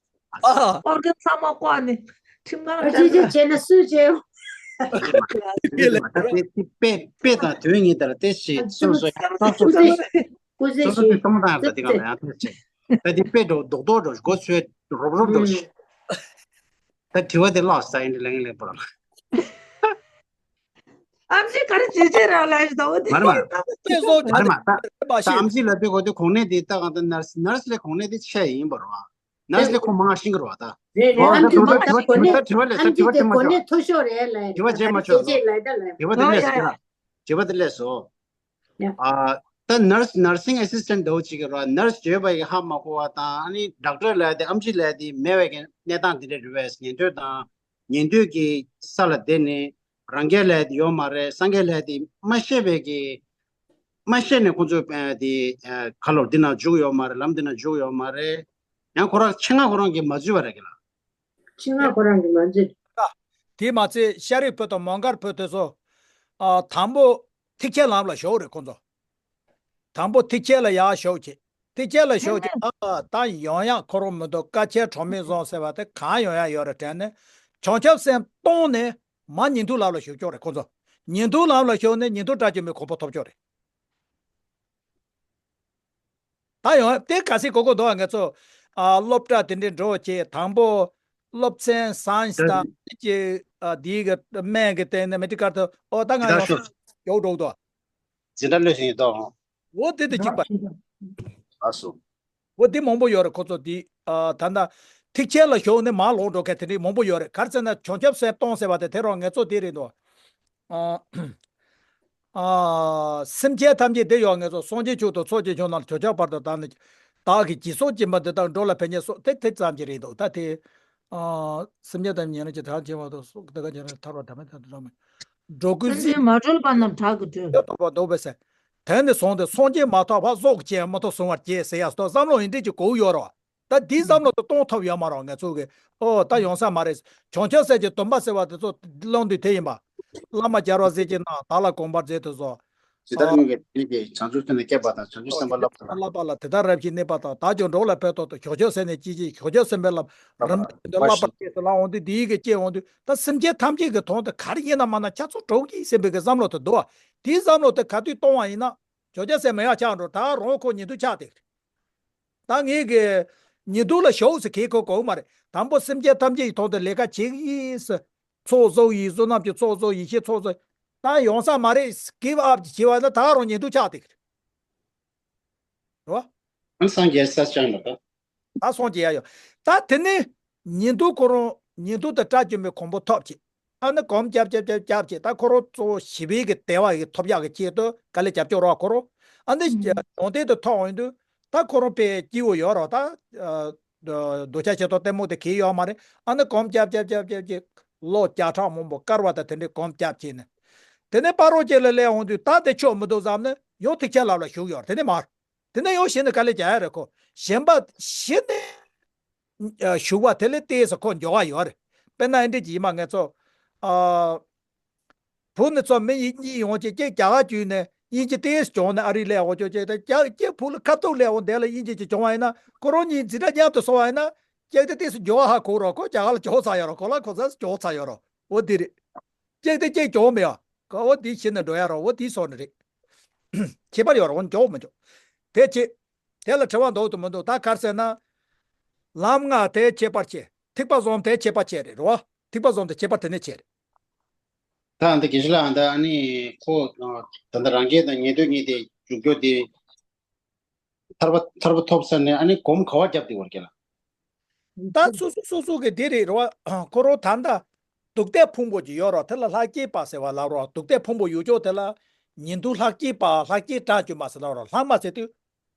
ཨ། ཨོར་གན་ཚང་མ་བཀོག་ནས་ཁྲིམས་ཁང་ཨ་ཅེ་ཅེ་སྤྲད་ར། བྱས་ན་སུས་བྱེད་ཡོང་། དེ་དེ་དེ་དཔེ་དཔེ་དང་དོན་གཉིས་ལྟར་དེ་ཞིག་སོ་སོ་ཡང་སོ་སོ་སོ་སོ་སོ་སོ་སོ་སྟོང་དང་ལ་དེ་ག་ལ་ཡང་ཐུག་ཅིག་ད་དེ་དཔེ་འགྲོ་རྡོག་རྡོག་འགྲོ་ཞིག་མགོ་ཚོས་རོབ་རོབ་འགྲོ་ཞིག་ད་དྲི་བ་དེ་ལགས་ས་ཡིན་ལེང་ལེང་པོ་རང་། ཨམ་ཆི་ག་རེ་བྱེད་བྱེད་ར་ལ་ཞིག་ད་འོ་དེ་མར་མར་ད་ཁྱེད་ཚོ་མར་མར་ད་ད་ཨམ་ཆི་ལ་དེ་གོ་དེ་གོང་ནས་དེ་ད་གང་ད་ནར་སི་ནར་སི་ལས་གོང་ནས་དེ་ཆེ་ཡིན་པ་རེད་བ། ནར་སི་ལས་ཁོ་མང་ཤིང་གི་རེད་བ་ད། རེད་རེད། ཨོ་ཨམ་ད་ཆི་དྲི་བ་མང་དྲི་བ་ཤིང་གི་དྲི་བ་དྲི་བ་དྲི་བ་ཨམ་ཆི་དེ་དྲི་བ་དྲི་མ་གོ་ནས་མཐོ་ཤོས་རེད་ལ་དྲི་བ་བྱས་མ་ཆོག་ལོ། དྲི་བ་དེ་ལས་ཟེར་ལ་དྲི་བ་དེ་ལས་སོ། ཡ། ཨ། ད་ནར་སི་ནར་སིང་ཨེ་སིས་ཊེན་ཊི་འདྲ་བོ་ཅིག་གི་རེད་བ། ནར་སི་བརྗོད་པ་ཡི་ཧ་མ་གོ་བ་དང་ཨ་ནི་ཌོག་ཊར་ལབ་ཡ་དེ་ཨམ་ཆི་ལབ་ཡ་དེ་མེད་པའི་གི་གནས་སྟངས་དེ་འདྲ་རེད་བས། ཉན་ཐོས་དང་ཉན་ཐོས་ཀྱི་ས་ལ་བསྡད་ནས་རང་རྒྱལ་ལབ་ཡ་དེ་ཡོད་མ་རེད། སངས་རྒྱས་ལབ་ཡ་དེ་མ་ཤེས་པའི་གི་མ་ཤེས་ནས་ཁོང་ཚོས་དེ་ཁ་ལོར་འདི་ན་འཇུག་ཡོད་མ་རེད། ལམ་འདི་ན་འཇུག་ཡོད་མ་རེད། ཡང་ཁོ་རང་ཆེད་མངགས་ཁོ་རང་གིས་མ་འཛུལ་བ་རེད་གི་ལ། ཆེད་མངགས་ཁོ་རང་གིས་མ་འཛུལ། དེ་མ་ཚད་ཤཱ་རིའི་བུ་དང་མོའུ་འགལ་བུ་དེ་ཚོ། ཨ། དང་པོ་ཐེག་ཆེན་ལམ་ལ་ཞུགས་རེད་ཁོང་ཚོ། དང་པོ་ཐེག་ཆེན་ལ་ཡར་ཞུགས་བྱས། ཐེག་ཆེན་ལ་ཞུགས་བྱས་ཨ་ད་ཡོང་ཡག་ཁོ་རང་མི་འདུག་དཀའ་ཆད་གྲངས་མེད་བཟུང་ཟེར་བ་དེ་གང་ཡོང་ཡག་ཡོད་རེད་དྲན་ནས་བྱང་ཆུབ་སེམས་གཏོང་ནས་མར་ཉན་ཐོས་ལམ་ལ་ཞུགས་ཆོག་རེད་ཁོང་ཚོ། ཉན་ཐོས་ལམ་ལ་ཞུགས་ནས་ཉན་ཐོས་དགྲ་བཅོམ་པའི་གོ་འཕང་ཐོབ་ཆོག་རེད། ད་ཡང་དེ་ག་ཚད་གོ་གོ་འདུག་ང་ཚོ། ཨ། སློབ་གྲྭ་དེ་འདྲའི་འགྲོ་བྱས་དང་པོ་སློབ་ཚན་སའེན་སི་དང་ཅིག་ཨ། དེའི་གི་སྨན་གི་སྟེང་ནས་མེ་ཌི་ཀལ་དུ་ཨོ་ད་ང་ཡང་ཡོག་འགྲོ་འདུག་འཛིན་གྲྭ་སློབ་ཟིན་ཡོད་དོ། འོ་དེ་དེ་གཅིག་པ། ཨ་སོ། འོ་དེ་མང་པོ་ཡོད་རེད་ཁོ་ཚོ་དེ། ཨ། ད་ལྟ་ཐེག་ཆེན་ལ་ཞུགས་ནས་མར་ལོག་འགྲོ་མཁན་དེ་འདྲའི་མང་པོ་ཡོད་རེད། ག་རེ་ཟེར་ན་བྱང་ཆུབ་སེམས་གཏོང་ཟེར་བ་དེ་དེ་རང་ང་ཚོ་དེ་རེད་འདུག་ཨ། ཨ། སེམས་ཅན་ཐམས་ཅད་འདི་ཡོད་ངེས་སོ། སངས་རྒྱས་མཆོག་ཏུ་ཚོགས་ཀྱི་མཆོག་རྣམས་ལ་ཁྱབ་བྱ་བར་དུ་བདག་ནི། བདག་གིས་སྦྱིན་སོགས་བགྱིས་པ་འདི་དག་འགྲོ་ལ་ཕན་ཕྱིར་གསོལ། དེ་དེ་ཙམ་གྱིས་རེད་འདུག་ད་དེ། ཨ། སེམས་ཅན་ཐམས་ཅད་ཉོན་མོངས་ཀྱི་དགྲར་བྱེད་པ་དང་། སྲོག་དེ་ག་ཉེ་རུ་ཐར་པ་དམ་པའི་དོན་དུ་བསམ། འགྲོ་ཀུན་སེམས་ཅན་མ་གྲོལ་བ་རྣམས་བྲག་གི་གྲོལ། ཐོབ་པར་འདོད་པའི་སེམས། དེ་ནས་བཟུང་སྟེ་སངས་རྒྱས་མ་ཐོབ་བར་སྲོག་གི་རྐྱེན་མ་ཐོབ་གཟུང་བར་བྱེད་ཟེར་ཡ་སོགས་བསམ་བློ་ཡིན་འདྲ་ཅིག་གོ་ཡོད་རེད་བ། ད་འདིའི་བསམ་བློ་དེ་གཏོང་ཐུབ་ཡོད་མ་རེད་ངེད་ཚོ་གིས། ཨོ་ད་ཡོང་ས་མ་རེད། བྱང་ཆུབ་སེམས་ཀྱི་སྡོམ་པ་ཟེར་བ་དེ་ཚོ་བླང་དུས་དེ་ཡིན་པ། བླ་མ་རྒྱལ་བ་སྲས་ཀྱིས་གནང་། བདག་ལ་དགོངས་པར་མཛད་དུ་གསོལ། ཇི་ལྟར་སྔོན་གྱི་བདག་ཉིད་ཀྱིས། བྱང་ཆུབ་སེམས་ནི་བསྐྱེད་པ་དང་། བྱང་ཆུབ་སེམས་དཔའ་བསླབ་པ་ལ། བསླབ་པ་ལ། དེ་དག་རབ་ཞིའི་གནས་པ་དང་། བདག་ཀྱང་འགྲོ་ལ་ཕན་ཐོགས་ཏེ། བྱང་ཆུབ་སེམས་ནི་སྐྱེད་ཅིང་། བྱང་ཆུབ་སེམས་དཔའི་བསླབ་པ་རིམ་པ་བཞིན་དུ་བསླབ་འོང་དུས། འདི་ཡི་གེ་སྐྱེ་འོང་དུས། ད་སེམས་ཅན་ཐམས་ཅད་ཀྱི་དོན་དུ་ག་རེ་ཡིན་ན་མ་ན་ཆ་ཚང་འགྲོ་གི་ཡིན་ཟེར་བའི་གི་བསམ་བློ་དེ་འདུག་བ། དེའི་བསམ་བློ་དེ་ག་དུས་གཏོང་བ་ཡིན་ན། བྱང་ཆུབ་སེམས་མེད་ཡ་ཆགས་འགྲོ། ད་རང་ཁོ་ཉིད་དུ་ཆགས་ཏེ། ད་ངེད་ཀྱི་ཉིན་ཐོ་ལ་ཞོགས་ཟེར་གེ་ཁོ་གོ་མ་རེད། དང་པོ་སེམས་ཅན་ཐམས་ཅད་ཀྱི་དོན་དུ་ལས་ཀ་བྱེད་ཀྱི་ཡིན་ཟེར། ཚོགས་རྫོགས་ཡིན། བསོད་ནམས་ཀྱི་ཚོགས་རྫོགས། ཡེ་ཤེས་ཚོགས་རྫོགས། ད་ཡོང་ས་མ་རེད། གིབ་ཨབ་བྱེད་པ་ན་ད་རུང་ཉིན་ཐོ་ཆགས་བསྡད་ཀྱི་རེད། རེད་བ། ཨ་སངས་རྒྱས་ས་ཅང་ལ་ད། ད་སངས་རྒྱས་ཡ་ཡོད། ད་དེ་ནས་ཉིན་ཐོ་ཁོ་རང་ཉིན་ཐོ་དང་སྐྲ་བཅོམ་པའི་གོང་བུ་ཐོབ་བྱས། ཨ་ནི་གོམ་རྒྱབ་རྒྱབ་རྒྱབ་རྒྱབ་བྱས། ད་ཁོ་རང་གཙོ་བོ་ཞི་བའི་གི་བདེ་བ་ཡི་ཐོབ་ཡག་གི་ཆེད་དུ་དཀའ་ལས་རྒྱབ་སྐྱོར་རོགས་ཁོ་རང་། ཨ་ནི་ཡོན་ཏན་དུ་ཐོབ་འོང་དུས། ད་ཁོ་རང་དཔེ་སྐྱིད་པོ་ཡོད་རོགས། ད་འདོད་ཆགས་ཞེ་སྡང་གཏི་མུག་དེ་གས་ཡོད་མ་རེད། ཨ་ནི་གོམ་རྒྱབ་རྒྱབ་རྒྱབ་རྒྱབ་ཀྱི་ལོ་བརྒྱ་ཕྲག་མང་པོ་དཀར་བ་དང་དེ་འདྲའི་གོམ་རྒྱབ་བྱས་ནས། དེ་ནས་ཕ་རོལ་ཅིག་ལ་སླེབས་འོང་དུས། ད་དེ་ཆོག་མི་འདུག་བསམ་ནས་ཡང་ཐིག་ཆེན་ལབ་ལ་ཞུགས་ཡོད་རེད། དེ་ནས་མར། དེ་ནས་ཡང་གཞི་ནས་དཀའ་ལས་རྒྱག་ཡ་རེད་ཁོ། གཞན་པ་གཞི་ནས་ཞུགས་པ་དེ་ལས་ཏོག་ཙམ་ཁོ་མགྱོགས་པ་ཡོད་རེད། དཔེར་ན་ཨེ་འདྲ་ཅིག་ཡིན་པ། ངེད་ཚོ་ཨ་བོད་ནས་ཚོ་མི་གཉིས་ཡོང་བྱས། གཅིག་རྒྱ་གར་བརྒྱུད་ནས་དབྱིན་ཇི་ཏོག་ཙམ་སྦྱོང་ནས་ཨ་རི་སླེབས་འོང་ཆོག་ཆོག་ད་རྒྱ་གཅིག་བོད་ལ་ཁ་ཐུག་སླེབས་འོང་། དེ་ལ་དབྱིན་ཇི་ཅིག་སྦྱོང་བ་ཡིན་ན། ཁོ་རང་གཉིས་འཛིན་གྲྭ་མཉམ་དུ་སོང་བ་ཡིན་ན། གཅིག་དེ་ཏོག་ཙམ་མགྱོགས་པ་ཧ་གོ་རོགས། ཁོ་རྒྱ་གར་ལ་འགྱོ་ཚར་ཡོད་རོགས། ཁོ་ལ་གོ་ས་འགྱོ་ཚར་ཡོད་རོགས། འོ་དེ་རེད། གཅིག་དེ་གཅིག་སྦྱོང་མེད་ཡ། ཁོ་འོ་དེ་ཤེས་ནས་འགྲོ་ཡ་རོགས། འོ་དེ་སོགས་ནི་རེད། ཁྱད་པར་ཡོད་རོགས། འགྱོ་མི་འགྱོ། དེ་ཆེ། དེ་ལ་དྲི་བ་འདུག་དང་མི་འདུག་ད་ག་རེ་ཟེར་ན། ལམ་ལྔ་དེ་ཁྱད་པར་ཆེ། ཐེག་པ་གསུམ་དེ་ཁྱད་པར་ཆེ་རེད་རོ། ཐེག་པ་གསུམ་དེ་ཁྱད་པར་དེ་ནས་ཆེ་རེད། ད་འདི་དགེ་བཤེས་ལགས། ད་ཨ་ནི་ཁོ་ད་ལྟ་རང་རྒྱལ་དང་ཉན་ཐོས་གཉིས་དེ་འཇུག་རྒྱུ་དེ། ཐར་པ་ཐར་པ་ཐོབ་ས་ནས་ཨ་ནི་གོམ་ག་བ་རྒྱབ་དེ་བར་གྱི་ལ། ད་སོ་སོ་སོ་སོ་གི་དེ་རེད་རོ། ཁོ་རང་ད་ལྟ་སྡུག་བདེ་ཕུང་པོ་ཅིག་ཡོད་རོ། དེ་ལ་ལྷག་སྐྱེས་པ་ཟེར་བ་ལབ་རོ། སྡུག་བདེ་ཕུང་པོ་ཡོད་ཅོག་དེ་ལ་ཉིན་ཐོ་ལྷག་སྐྱེས་པ། ལྷག་སྐྱེས་དགྲ་བཅོམ་པ་ཟེར་ལབ་རོ། ལྷག་མ་ཟེར་དུས་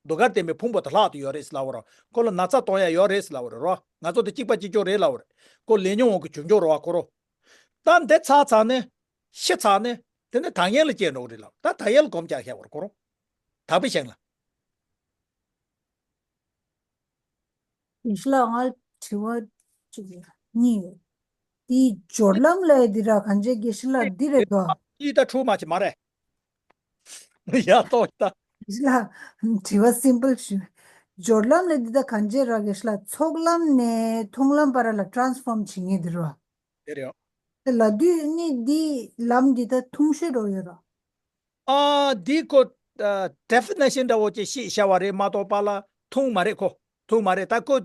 དུས་དཀར་ལྡན་པའི་ཕུང་པོ་དེ་ལྷག་ཏུ་ཡོད་རེད་ཟེར་ལབ་རོ། ཁོ་ལ་ན་ཚ་གཏོང་ཡ་ཡོད་རེད་ཟེར་ལབ་རོ། རོ་ང་ཚོ་དེ་གཅིག་པ་གཅིག་རྐྱང་རེད་ལབ་རེད། ཁོ་ལས་ཉོན་མོངས་ཀྱི་བྱུང་ཆོག་རོ་བ་ཁོ་རོ། ད་འདི་ཚར་ཚར་ནས་ཤི་ཚར་ནས་དེ་ནས་དག་ངན་ལ་སྐྱེ་འགྲོ་གི་རེད་ལབ། ད་དག་ངན་ལ་གོམ་རྒྱག་ཤེས་བར་ཁོ་རོ། དག་པའི་ཞིང་ལ། དགེ་བཤེས་ལགས། ང་དྲི་བ་གཅིག་གཉིས་ཡོད། དེའི་སྦྱོར་ལམ་ལས་འདི་ར་གང་བྱས་དགེ་བཤེས་ལགས་འདི་རེད་དོ། ཨི་ད་ཁྲུ་མ་ཆེ་མ་རེད། ཡ་ཏོ་ད། དགེ་བཤེས་ལགས་དྲི་བ་སིམ་པལ་ཞུ། སྦྱོར་ལམ་ལས་འདི་ད་གང་བྱས་ར་དགེ་བཤེས་ལགས་ཚོགས་ལམ་ནས་མཐོང་ལམ་བར་ལ་ཊ་རན་སི་ཕོམ་བྱེད་ངེས་འདི་ར། དེ་རེད། དེ་ལ་དུས་ནི་འདི་ལམ་འདི་ད་ཐུང་ཤོས་འགྲོ་ཡོད་ར། ཨ། འདི་ཁོ་ཨ་ཌེ་ཕི་ནེ་ཤན་འདྲ་བོ་ཅིག་ཤེས་བྱ་བ་རེད་མ་གཏོགས་པ་ལ་ཐུང་མ་རེད་ཁོ། ཐུང་མ་རེད། ད་ཁོ་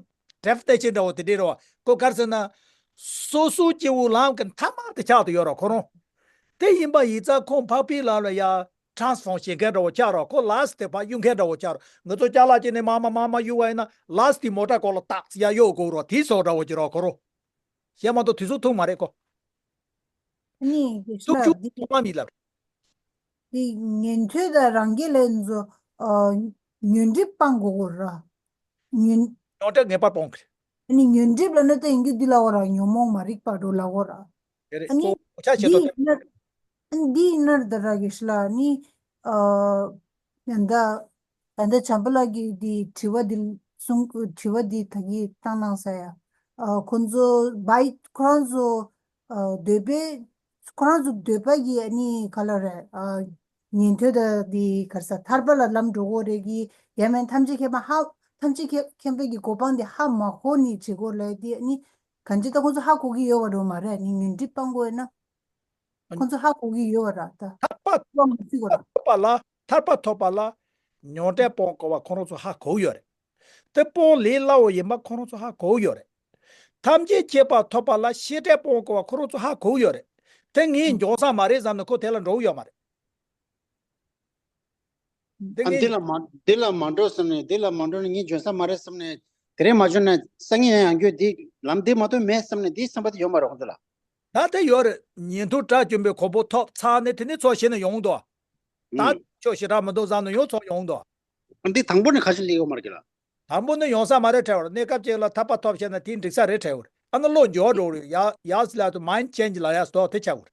ཌེ་ཕི་ནེ་ཤན་འདྲ་བོ་དེ་འདྲས་རེད་བ། ཁོ་ག་རེ་ཟེར་ན། སོ་སོའི་སྐྱེ་བོའི་ལམ་གྱི་མཐའ་མ་དེ་ཆགས་ཏེ་ཡོད་ར་ཁོ་རང་། དེ་ཡིན་པ་ཡིན་ཙང་ཁོང་འཕགས་པའི་ལམ་ལ་ཡ་ཊ་རན་སི་ཕོམ་བྱེད་མཁན་འདྲ་བོ་ཆགས་ར། ཁོ་ལ་སི་ཊི་དེ་ཕར་གཡུག་མཁན་འདྲ་བོ་ཆགས་ར། ང་ཚོ་ཅ་ལག་ཅིག་ནས་མར་མར་མར་མར་གཡུག་པ་ཡིན་ན་ལ་སི་ཊི་དེ་མོ་ཊ་སྐོར་ལ་ཏག་ཙི་ཡ་གཡུག་དགོས་ར། དེ་སོགས་འདྲ་བོ་ཅིག་ར་ཁོ་རང་། བཤད་མ་གཏོགས་དུས་ཚོད་ཐུང་མ་རེད་ཁོ། ཨ་ནི་དགེ་བཤེས་ཐུག་ལགས་ཐུག་འདི་ཐུག་མ་མི་ལབ། འདི་ཉན་ཐོས་དང་རང་རྒྱལ་ལས་ཚོ་ཨ་ཉོན་སྒྲིབ་སྤང་དགོས་གོ་ར། ཉོན། ཉོན་སྒྲིབ་ངེས་པར་སྤོང་གི། ཨ་ནི་ཉོན་སྒྲིབ་ལབ་ན་ད་ཡིན་རྒྱུ་འདི་ལབ་དགོས་ར། ཉོན་མོངས་མ་རིག་པ་འགྲོ་ལབ་དགོས་ར། དེ་རེད། ཨ་ནི་གཙོ་བོ་ཆ་ཤས་འདི་ཐོབ་ཡིན་ན། ཨ་ནི་འདི་ཡིན་ན་ད་ར་དགེ་བཤེས་ལགས་ནི་ཨ་ཡང་ད། ད་ལྟ་བྱམས་པ་ལགས་ཀྱིས་འདི་དྲི་བ་འདི་གསུང་། དྲི་བ་འདི་ད་གིན་བཏང་གནང་ས་ཡ། ཨ་ཁོང་ཚོ་བའི་ཁོ་རང་ཚོ་ཨ་འདོད་པའི། ཁོ་རང་ཚོ་འདོད་པ་གི་ཨ་ནི་ག་ལ་རེད། ཨ་ཉན་ཐོས་དང་འདི་ག་རེ་ཟ་ཐར་པ་ལ་ལམ་འགྲོ་དགོས་རེད་གི། ཡང་མིན་ཐམས་ཅད་མཁྱེན་པ་ཧ། ཐམས་ཅད་མཁྱེན་མཁྱེན་པའི་གི་གོ་འཕང་འདི་ཧ་མ་གོ་ནི་བྱེད་དགོས་ལས་འདི་ཨ་ནི་གང་ཅི་ད་ཁོང་ཚོ་ཧ་གོ་གི་ཡོད་པ་འགྲོ་མ་རེད། ཨ་ནི་ཉོན་སྒྲིབ་སྤང་དགོས་ན། ཁོང་ཚོ་ཧ་གོ་གི་ཡོད་པ་ར་ད། ཐར་པ། ཐར་པ་ཐོབ་པ་ལ། ཐར་པ་ཐོབ་པ་ལ་ཉོན་སྒྲིབ་སྤོང་དགོས་པ་ཁོ་རང་ཚོ་ཧ་གོ་གི་ཡོད་རེད། དེ་སྤོང་ལས་སླ་བོ་ཡིན་པ་ཁོ་རང་ཚོ་ཧ་གོ་གི་ཡོད་རེད། ཐམས་ཅད་མཁྱེན་པ་ཐོབ་པ་ལ་ཤེས་སྒྲིབ་སྤོང་དགོས་པ་ཁོ་རང་ཚོ་ཧ་གོ་གི་ཡོད་རེད། དེ་ངས་འཇོན་ས་མ་རེད་བསམ་ནས་ཁོ་དེ་ལ་འགྲོ་གི་ཡོད་མ་རེད། དེ་ཨ་ངས། འདི་ལ་མ། འདི་ལ་མ་འགྲོ་བསམ་ནས། འདི་ལ་མ་འགྲོ་ནས་ངས་འཇོན་ས་མ་རེད་བསམ་ནས། དེ་རིང་མ་འཇོན་ན་སང་ཉིན་ཡང་ཡང་འགྱོད། འདི་ལམ་འདི་མ་གཏོགས་མེད་བསམ་ནས་འདི་བསམ་པ་དེ་ཡོད་མ་རེད་ཁོང་ཚོ་ལ། ད་དེ་ཡོད་རེད། ཉན་ཐོས་དགྲ་བཅོམ་པའི་གོ་འཕང་ཐོབ་ཚར་ནས་དེ་ནས་ཚོགས་ཞིག་ནས་ཡོང་འདུག་ད་ཁྱོད་ཞེ་དྲག་མི་འདུག་བསམ་ནས་ཡོང་ཚོགས་ཡོང་འདུག་འདི་དང་པོ་ནས་ཁ་ཤས་སླེབས་ཡོད་མ་རེད་ལ། དང་པོ་ནས་ཡོང་ས་མ་རེད་བྲལ་བར་གནས་སྐབས་ཅིག་ལ་ཐག་པ་ཐོབ་བྱས་ན་དེ་འགྲིག་ས་རེད་བྲལ་བར་ཨ་ནི་བློ་འགྱུར་བ་འགྲོ་རེད་ཡ་ཡ་སི་ལ་དུ་མའིན་ཌི་ཆེན་ཇི་ལ་ཡ་སི་དོ་དེ་ཆགས་བར།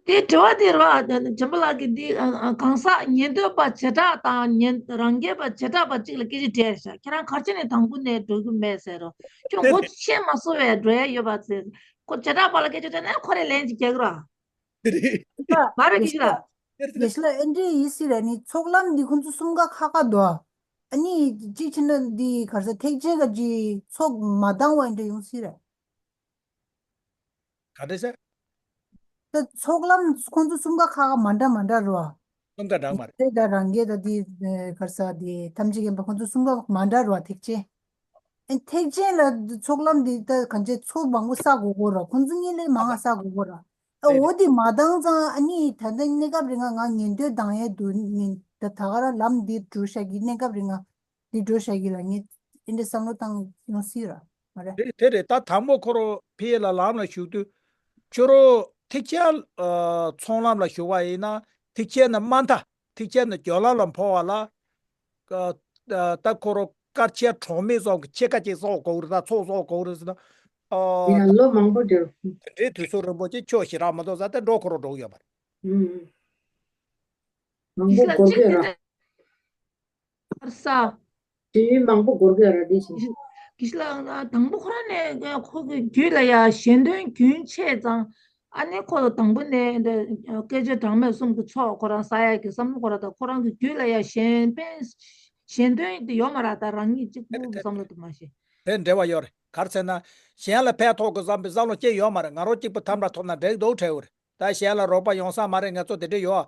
དེ་དྲི་བ་དེ་རེད་བ། དེ་ནི་འཇམ་པ་ལགས་ཀྱིས་འདི་ཨ་ཨ་གང་ཟག་ཉན་འདོད་པ་བྱེ་བྲག་དང་ཉན་རང་རྒྱལ་པ་བྱེ་བྲག་པ་གཅིག་ལ་སྐད་ཆ་དྲིས་ཤག་ཁྱེད་རང་ག་རེ་བྱས་ནས་དང་པོ་ནས་འགྲོ་གི་མེད་ཟེར་རོ། ཁྱོད་དེ་མགོ་རེད། ཤེས་མ་སོང་བས་འགྲོ་ཡ་ཡོད་པ་ཚེ། ཁོ་བྱེ་བྲག་པ་ལ་སྐད་ཆ་དྲིས་ན་ཁོ་རེ་ལན་ཅིག་རྒྱག་གི་ར། དེ་རེད། མ་རེད་དགེ་བཤེས་ལགས། དེ་རེད། དགེ་བཤེས་ལགས་ཨེ་འདྲས་ཡིན་སྲིད་ར་ནི་ཚོགས་ལམ་འདི་ཁོང་ཚོ་གསུམ་ཀ་ཁག་ཁག་འདུག་ཨ་ནི་གཅིག་བྱས་ན་འདི་ག་རེ་ཟེར་ཐེག་ཆེན་ག་ཅིག་ཚོགས་མ་འདང་བ་ཨེ་འདྲས་ཡོང་སྲིད་ར། ག་འདྲ་ཟེར། ད་ཚོགས་ལམ་ཁོང་ཚོ་གསུམ་ཀ་ཁག་ཁག་མ་འདྲ་མ་འདྲ་རེད་བ། གསུམ་ཀ་འདྲ་མ་རེད། དེ་ད་རང་རྒྱལ་ད་དེ་ག་རེ་ཟེར་དེ་ཐམས་ཅད་མཁྱེན་པ་ཁོང་ཚོ་གསུམ་ཀ་མ་འདྲ་རེད་བ་ཐེག་ཆེན། ཨེ་ཐེག་ཆེན་ལ་ཚོགས་ལམ་འདི་ད་གང་ཅི་ཚོགས་མང་པོ་བསགས་དགོས་གོ་ར། ཁོང་ཚོ་གཉིས་ལས་མང་བ་བསགས་དགོས་གོ་ར། ཨ་འོ་དེ་མ་འདང་ཙང་ཨ་ནི་ད་ལྟ་གནས་སྐབས་རིང་ང་ང་ཉན་འདོད་འདང་ཡས་འདུག་ནི་ད་ད་ག་རང་ལམ་འདི་འགྲོ་ཤག་གི་གནས་སྐབས་རིང་ང་འདི་འགྲོ་ཤག་གི་ལ་ངས་ཨེ་འདྲ་བསམ་བློ་བཏང་ཡོང་སྲིད་ར་མ་རེད། དེ་དེ་རེད། ད་དང་པོ་ཁོ་རང་ཕ་གི་ལ་ལམ་ལ་ཞུགས་དུས་ཁྱོད་རང་ཐེག་ཆེན་ཨ་ཚོགས་ལམ་ལ་ཞུགས་པ་ཡིན་ན་ཐེག་ཆེན་ནི་དམའ་མཐའ་ཐེག་ཆེན་ནི་བརྗོད་ལམ་ལ་འཕོ་བ་ལ། ཨ་ད་ཁོ་རང་དཀར་ཆེན་གྲོགས་མེད་སོགས་ཀྱི་ཕྱེད་ཀ་ཅིག་གསོག་དགོས་རེད། ད་ཚོགས་གསོག་དགོས་རེད་ཟེར་ན། ཨ་ཡ་ད་ལོ་མང་པོ་འགྲོ། དེ་འདྲའི་དུས་ཚོད་རིང་པོ་ཅིག་ཁྱོད་ཞེ་དྲག་མི་འདུག་ཟེར་ཏེ་འགྲོ་ཁོ་རང་འགྲོ་གི་ཡོད་པ་རེད། ཨུམ། མང་པོ་འགོར་གི་ར། ཧར་ས། དུས་ཡུན་མང་པོ་འགོར་གི་ར་དེ་བཞིན། དགེ་བཤེས་ལགས་དང་པོ་ཁོ་རང་ནས་ཁོ་གི་རྒྱུད་ལ་ཡ་གཞན་དོན་རྒྱུན་ཆད་ཙང་། ཨ་ནི་ཁོ་དང་པོ་ནས་འདི་སྐད་ཆ་གྲངས་མེད་གསུམ་གྱི་ཚོགས་ཁོ་རང་ས་ཡ་གི་བསམ་བློ་ཁོ་རང་དང་ཁོ་རང་གི་རྒྱུད་ལ་ཡ་གཞན་ཕན་གཞན་དོན་དེ་ཡོད་མ་རེད། ད་རང་ཉིད་གཅིག་པུ་གི་བསམ་བློ་དེ་མ་ཤེས། དེ་འབྲེལ་བ་ཡོད་རེད། ག་རེ་ཟེར་ན། གཞན་ལ་ཕན་ཐོགས་དགོས་བསམ་པའི་བསམ་བློ་སྐྱེ་ཡོད་མ་རེད། ང་རང་གཅིག་པུ་ཐམ་ར་ཐོབ་ན་འགྲིག་འདུག་བྲལ་བ་རེད། ད་གཞན་ལ་རོགས་པ་ཡོང་ས་མ་རེད། ང་ཚོ་དེ་འདྲ་ཡོད།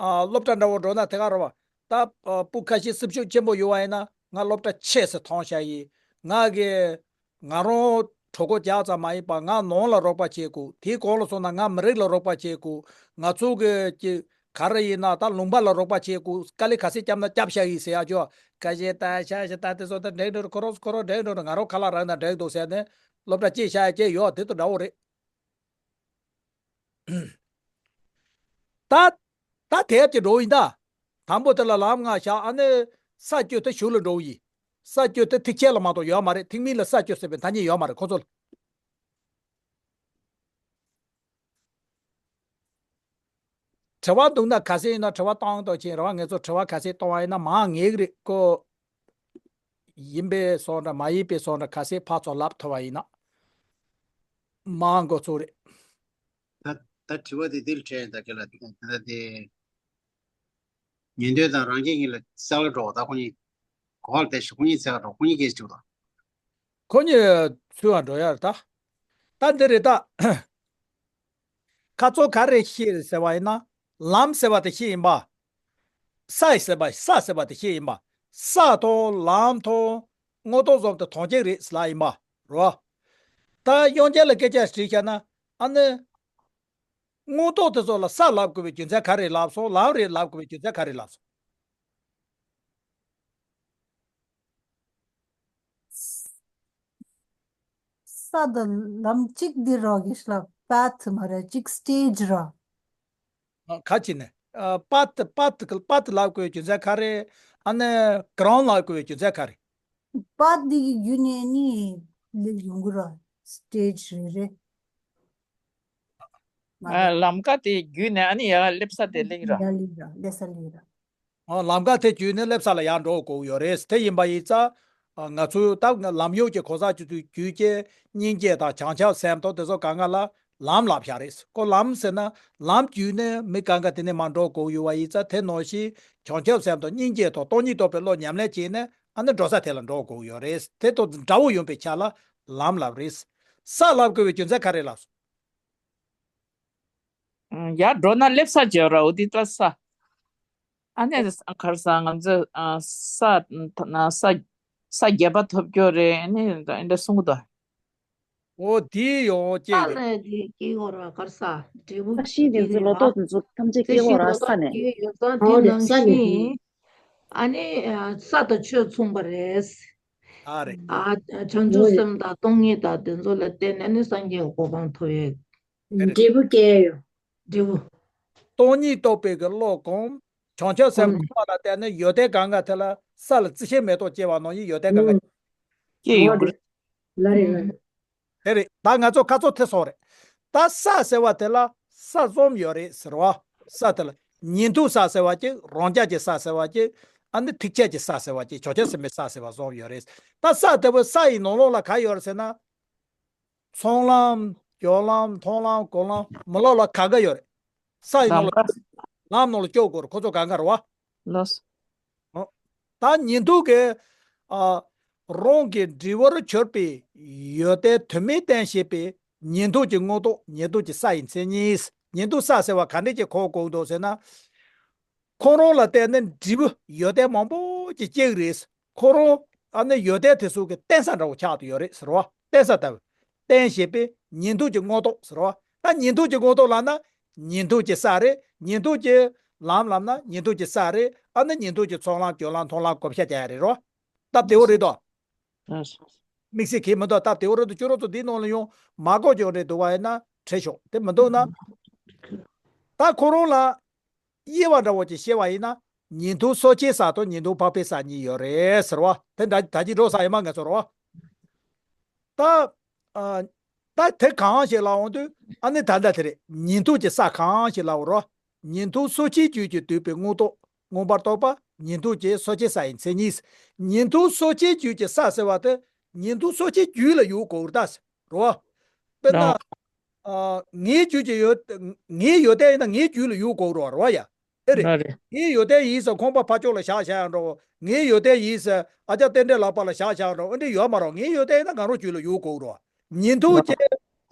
ཨ་སློབ་གྲྭ་འདྲ་བོ་འགྲོ་ན་དེ་ག་རེད་བ། ད་ཨ་སྤུ་ཁ་ཤས་སྲིབ་ཤུགས་ཆེན་པོ་ཡོད་བ་ཡིན་ན་ང་སློབ་གྲྭ་ཆེ་སེ་མཐོང་བཞག་ཡིན། ང་གི་ང་རང་གྲོད་ཁོག་རྒྱགས་ཙམ་མ་ཡིན་པ་ང་ནང་ལ་རོགས་པ་བྱེད་དགོས། དེའི་གོང་ལ་སོང་ན་ང་མི་རིགས་ལ་རོགས་པ་བྱེད་དགོས། ང་ཚོ་གི་ཀྱི་ག་རེ་ཡིན་ན་ད་ལུང་པ་ལ་རོགས་པ་བྱེད་དགོས། དཀའ་ལས་ག་ཚད་བརྒྱབ་ན་བརྒྱབ་བཞག་ཡིན་ཟེར་ཡག་ཅོ། ཁ་ཤས་ད་ཤ་ཤ་ད་དེ་ཚོ་ད་འགྲིག་འགྲོ་རེད། ཁོ་རང་ཁོ་རང་འགྲིག་འགྲོ་རེད། ང་རང་ཁ་ལག་རག་ན་འགྲིག་འདུག་ཟེར་ནས་སློབ་གྲྭ་གཅིག་བཞག་ཡག་ཅིག་ཡོད། དེ་ཚོ་འདྲ་བོ་རེད། ད་ད་དེབ་ཀྱི་འགྲོ་ཡིན་ད། དང་པོ་དེ་ལ་ལམ་ལྔ་བཞག་ཨ་ནི་ས་བཅུ་དེ་གཞུག་ལ་འགྲོ་ཡིན། ས་བཅུ་དེ་ཐེག་ཆེན་ལ་མ་གཏོགས་ཡོད་མ་རེད། ཐེག་དམན་ལ་ས་བཅུ་ཟེར་བའི་ཐ་སྙད་ཡོད་མ་རེད་ཁོ་ཚོ་ལ། དྲི་བ་འདུག་ན་ག་ཚད་ཡིན་ན་དྲི་བ་གཏོང་དང་ཕྱིན་རེད་བ། ངས་ཚོ་དྲི་བ་ག་ཚད་གཏོང་བ་ཡིན་ན་མང་ངེས་ཀྱི་རེད་ཀོ། ཡིན་པའི་སོགས་འདྲ་མ་ཡིན་པའི་སོགས་འདྲ་ག་ཚད་ཕར་ཚུར་ལབ་ཐུབ་པ་ཡིན་ན་མང་འགོ་ཚུགས་རེད། ད་ད་དྲི་བ་དེ་འདིར་དྲན་ད་ག་ལ་ད་དེ། ཉན་འདོད་དང་རང་རྒྱལ་གཉིས་ལ་གསལ་ལ་འགྲོ་བ་ད་ཁོ་གཉིས། གོ་བ་ལ་བལྟས་ཤིག་ཁོ་གཉིས་གསལ་ལ་འགྲོ་ཁོ་གཉིས་སྐད་ཆ་དྲིས་དང་། ཁོ་གཉིས་ཚུར་ལ་འགྲོ་ཡ་རེད་ད། ད་འདི་རེད་ད། ཁ་ཚོ་ག་རེ་ཤེས་རེད་ཟེར་བ་ཡིན་ན། ལམ་ཟེར་བ་དེ་ཤེས་ཡིན་པ། ས་ཡི་ཟེར་བ་ས་ཟེར་བ་དེ་ཤེས་ཡིན་པ། ས་དང་ལམ་དང་། དངོས་སྟོབས་སོགས་དེ་དོན་གཅིག་རེད་ཟེར་ལ་ཡིན་པ། རོ། ད་དབྱངས་ཅན་ལ་སྐད་ཆ་དྲིས་བྱས་ན། ཨ་ནི། དངོས་སྟོབས་དེ་ཚོ་ལ་ས་ལབ་དགོས་པའི་རྒྱུ་མཚན་ག་རེ་ལབ་སོང་། ལམ་རེད་ལབ་དགོས་པའི་རྒྱུ་མཚན་ག་རེ་ལབ་སོང་། ས་དང་ལམ་གཅིག་འདི་རོ་གི་ལ་པཱཐ་མ་རེད་གཅིག་སི་ཊེ་ཇི་རོ། ཨ་ག་ཅི་ནས་ཨ་པཱཐ་པཱཐ་པཱཐ་ལབ་དགོས་པའི་རྒྱུ་མཚན་ག་རེ། ཨ་ནི་གྷི་རའུན་ཌི་ལབ་དགོས་པའི་རྒྱུ་མཚན་ག་རེ། པཱཐ་འདི་གི་བརྒྱུད་ནས་ནི་སླེབས་ཡོང་གི་ར། སི་ཊེ་ཇི་རེ་རེ། མ་ཨ་རེད། ལམ་ཀ་དེ་བརྒྱུད་ནས་ཨ་ནི་ཡར་སླེབས་ས་དེ་སླེབས་ར། ཡར་སླེབས་ར་སླེབས་ས་སླེབས་ར། ཨ་ལམ་ཀ་དེ་བརྒྱུད་ནས་སླེབས་ས་ལ་ཡར་འགྲོ་དགོས་ཡོད་རེད། དེ་ཡིན་པ་ཡིན་ཙང་། ཨ་ང་ཚོས་ད་ལམ་གཡོག་གི་གོ་ས་བྱེད་དུས་རྒྱུད་ཀྱི་སྙིང་རྗེ་དང་བྱང་ཆུབ་སེམས་དང་དེ་ཚོ་གང་ག་ལ་ལམ་ལབ་བཞག་རེད། ཁོ་ལམ་ཟེར་ན་ལམ་བརྒྱུད་ནས་མི་གང་ག་དེ་ནས་མར་འགྲོ་དགོས་ཡོད་པ་ཡིན་ཙང་དེ་ནང་བཞིན་བྱང་ཆུབ་སེམས་དང་སྙིང་རྗེ་དང་སྟོང་ཉིད་རྟོགས་པའི་བློ་ཉམས་ལེན་བྱས་ནས། ཨ་ནི་འགྲོ་ས་དེ་ལ་འགྲོ་དགོས་ཡོད་རེད། དེ་དང་འདྲ་བོ་ཡོང་པའི་ཆ་ལ་ལམ་ལབ་རེད། ས་ལབ་དགོས་པའི་རྒྱུ་མཚན་ག་རེ་ལབ་སོང་། ཡར་འགྲོ་ན་སླེབས་ས་བརྗོད་ར་འོ་དེ་ལྟ་ས། ཨ་ནི་གར་ས་ང་ཚོ་ས་ས་ས་བརྒྱད་པ་ཐོབ་རྒྱུ་རེད། ཨ་ནི་འདྲ་གསུང་གི་འདུག་འོ་དེའི་ཡོང་ས་སྐྱེས་རེད། ལ་དེ་སྐྱེ་གོ་ར་གར་ས་འབྲས་བུ་ས་གཞི་དེ་ཚོ་ལོ་ཏོག་དེ་ཚོ་ཐམས་ཅད་སྐྱེ་གོ་ར་ས་ནས། ཡོད་ཙང་དེ་ནང་བཞིན། ཨ་ནི་ས་དང་ཆོས་མཚུངས་པ་རེད། ཨ་རེད། ཨ་བྱང་ཆུབ་སེམས་དང་སྟོང་ཉིད་དང་དེ་ཚོ་ལ་བརྟེན་ནས་ནི་སངས་རྒྱས་ཀྱི་གོ་འཕང་ཐོབ་ཡས། འབྲས་བུ་སྐྱེ་ཡོད། འབྲས་བུ། སྟོང་ཉིད་རྟོགས་པའི་གི་བློ་གོམས། བྱང་ཆུབ་སེམས་ཁོ་ན་ལ་བརྟེན་ནས་ཡོན་ཏན་གང་ག་དེ་ལ་ས་ལ་རྩི་ཤིང་མེ་ཏོག་སྐྱེ་བ་ནང་བཞིན་ཡོན་ཏན་གང་ག་སྐྱེ་ཡོང་གི་རེད། ལ་རེད་ལ་རེད། དེ་རེད། ད་ང་ཚོ་ཁ་ཚོ་ཐེ་སོང་རེད། ད་ས་ཟེར་བ་དེ་ལ་ས་གསུམ་ཡོད་རེད་ཟེར་བ། ས་དེ་ལ་ཉིང་འདུས་ས་ཟེར་བ་གཅིག་རང་རྒྱལ་གྱི་ས་ཟེར་བ་གཅིག་ཨ་ནི་ཐེག་ཆད་ཀྱི་ས་ཟེར་བ་གཅིག་བྱང་ཆུབ་སེམས་དཔའི་ས་ཟེར་བ་གསུམ་ཡོད་རེད། ད་ས་དེ་བོ་ས་ཡི་ནང་ལོགས་ལ་ག་ཡོད་རེད་ཟེར་ན། ཚོང་ལམ། སྦྱོར་ལམ། མཐོང་ལམ། སྒོམ་ལམ། མི་ལོག་ལ་གང་ག་ཡོད་རེད། ས་ཡི་ནང་ལ། ལམ་ནང་ལ་སྐྱོད་དགོས་རེད། ཁོ་ཚོ་གང་ག་རེད་བ། ལགས། ཨོ། ད་ཉིང་འདུས་ཀྱི། ཨ། རང་གི་འབྲས་བུར་གྱུར་པའི་ཡོན་ཏན་དུ་མས་བརྟེན་བྱས་པའི་ཉིང་འདུས་ཀྱི་མངོན་རྟོགས། ཉིང་འདུས་ཀྱི་ས་ཡི་མཚན་ཉིད། ཉིང་འདུས་ས་ཟེར་བ་ག་འདྲས་ཀྱི་གོ་དགོས་འདུག་ཟེར་ན། ཁོ་རང་ལ་བརྟེན་ནས་འབྲས་བུ་ཡོན་ཏན་མང་པོ་ཅིག་སྐྱེ་གི་རེད། ཁོ་རང་ཨ་ནི་ཡོན་ཏན་དེ་ཚོ་གི་བརྟེན་ས་འདྲ་བོ་ཆགས་ཏེ་ཡོད་རེད་ཟེར་བ། བརྟེན་ས་ལྟ་བུ། བརྟེན་བྱས་པའི་ཉིང་འདུས་ཀྱི་མངོན་རྟོགས་ཟེར་བ། ད་ཉིང་འདུས་ཀྱི་མངོན་རྟོགས་ལབ་ན། ཉིང་འདུས་ཀྱི་ས་རེད། ཉིང་འདུས་ཀྱི་ལམ་ལབ་ན་ཉིང་འདུས་ཀྱི་ས་རེད། ཨ་ནི་ཉིང་འདུས་ཀྱི་ཚོང་ལམ་སྦྱོར་ལམ་མཐོང་ལམ་བགོ་བཤའ་རྒྱག་ཡ་རེད་རོ། སྟབས་བདེ་བོ་རེད་དོ། ཨ། དམིགས་བསལ་གྱིས་མི་འདུག་སྟབས་བདེ་བོ་རེད་འདུག་ཁྱོད་རང་ཚོ་འདིའི་ནང་ལ་ཡོང་མ་གོ་ཀྱང་རེད་འདུག་བ་ཡིན་ན་བྲེལ་ཤོག་དེ་མི་འདུག་ན། ད་ཁོ་རང་ལ་དབྱེ་བ་འདྲ་བོ་ཅིག་བཤད་པ་ཡིན་ན། ཉིང་འདུས་གསོ་བྱེད་ས་དང་ཉིང་འདུས་འཕགས་པའི་ས་གཉིས་ཡོད་རེད་ཟེར་བ། དེ་འདྲ་ད་ཅི་འགྲོ་ས་ཡིན་མ་ངེས་ཚོར་བ། ད། ཨ། ད་དེ་གང་ཞིག་ལབ་འོང་དུས་ཨ་ནི་ད་ལྟ་དེ་རེད། ཉིང་འདུས་ཀྱི་ས་གང་ཞིག་ལབ་རོ། ཉིང་འདུས་གསོ་བྱེད་རྒྱུད་ཀྱིས་བསྡུས་པའི་མངོན་རྟོགས། མངོན་པར་རྟོགས་པ། ཉིང་འདུས་ཀྱི་གསོ་བྱེད་ས་ཡི་མཚན་ཉིད། ཉིང་འདུས་གསོ་བྱེད་རྒྱུད་ཀྱི་ས་ཟེར་བ་དེ། ཉིང་འདུས་གསོ་བྱེད་རྒྱུད་ལ་ཡོད་དགོས་རེད་ད། རོ། དཔེར་ན། ཨ། ཨ། ངའི་རྒྱུད་ཀྱི་ཡོད། ངའི་ཡོན་ཏན་ཡིན་ན་ངའི་རྒྱུད་ལ་ཡོད་དགོས་རེད་བ། རོ་ཡ། ཨེ་རེད། ཨ་རེད། ངའི་ཡོན་ཏན་ཡིན་ཟེར་ཁང་པ་ཕ་ཕྱོགས་ལ་བཞག་བཞག་ཡང་འགྲོ། ངའི་ཡོན་ཏན་ཡིན་ཟེར་ཨ་ཅག་རྟེན་འབྲེལ་ལག་པ་ལ་བཞག་བཞག་འགྲོ། ཨེ་འདྲ་ཡོད་མ་རེད། ངའི་ཡོན་ཏན་ཡིན་ན་ང་རང་རྒྱུད་ལ་ཡོད་དགོས་རེད་བ། ཉིང་འདུས་ཀྱི་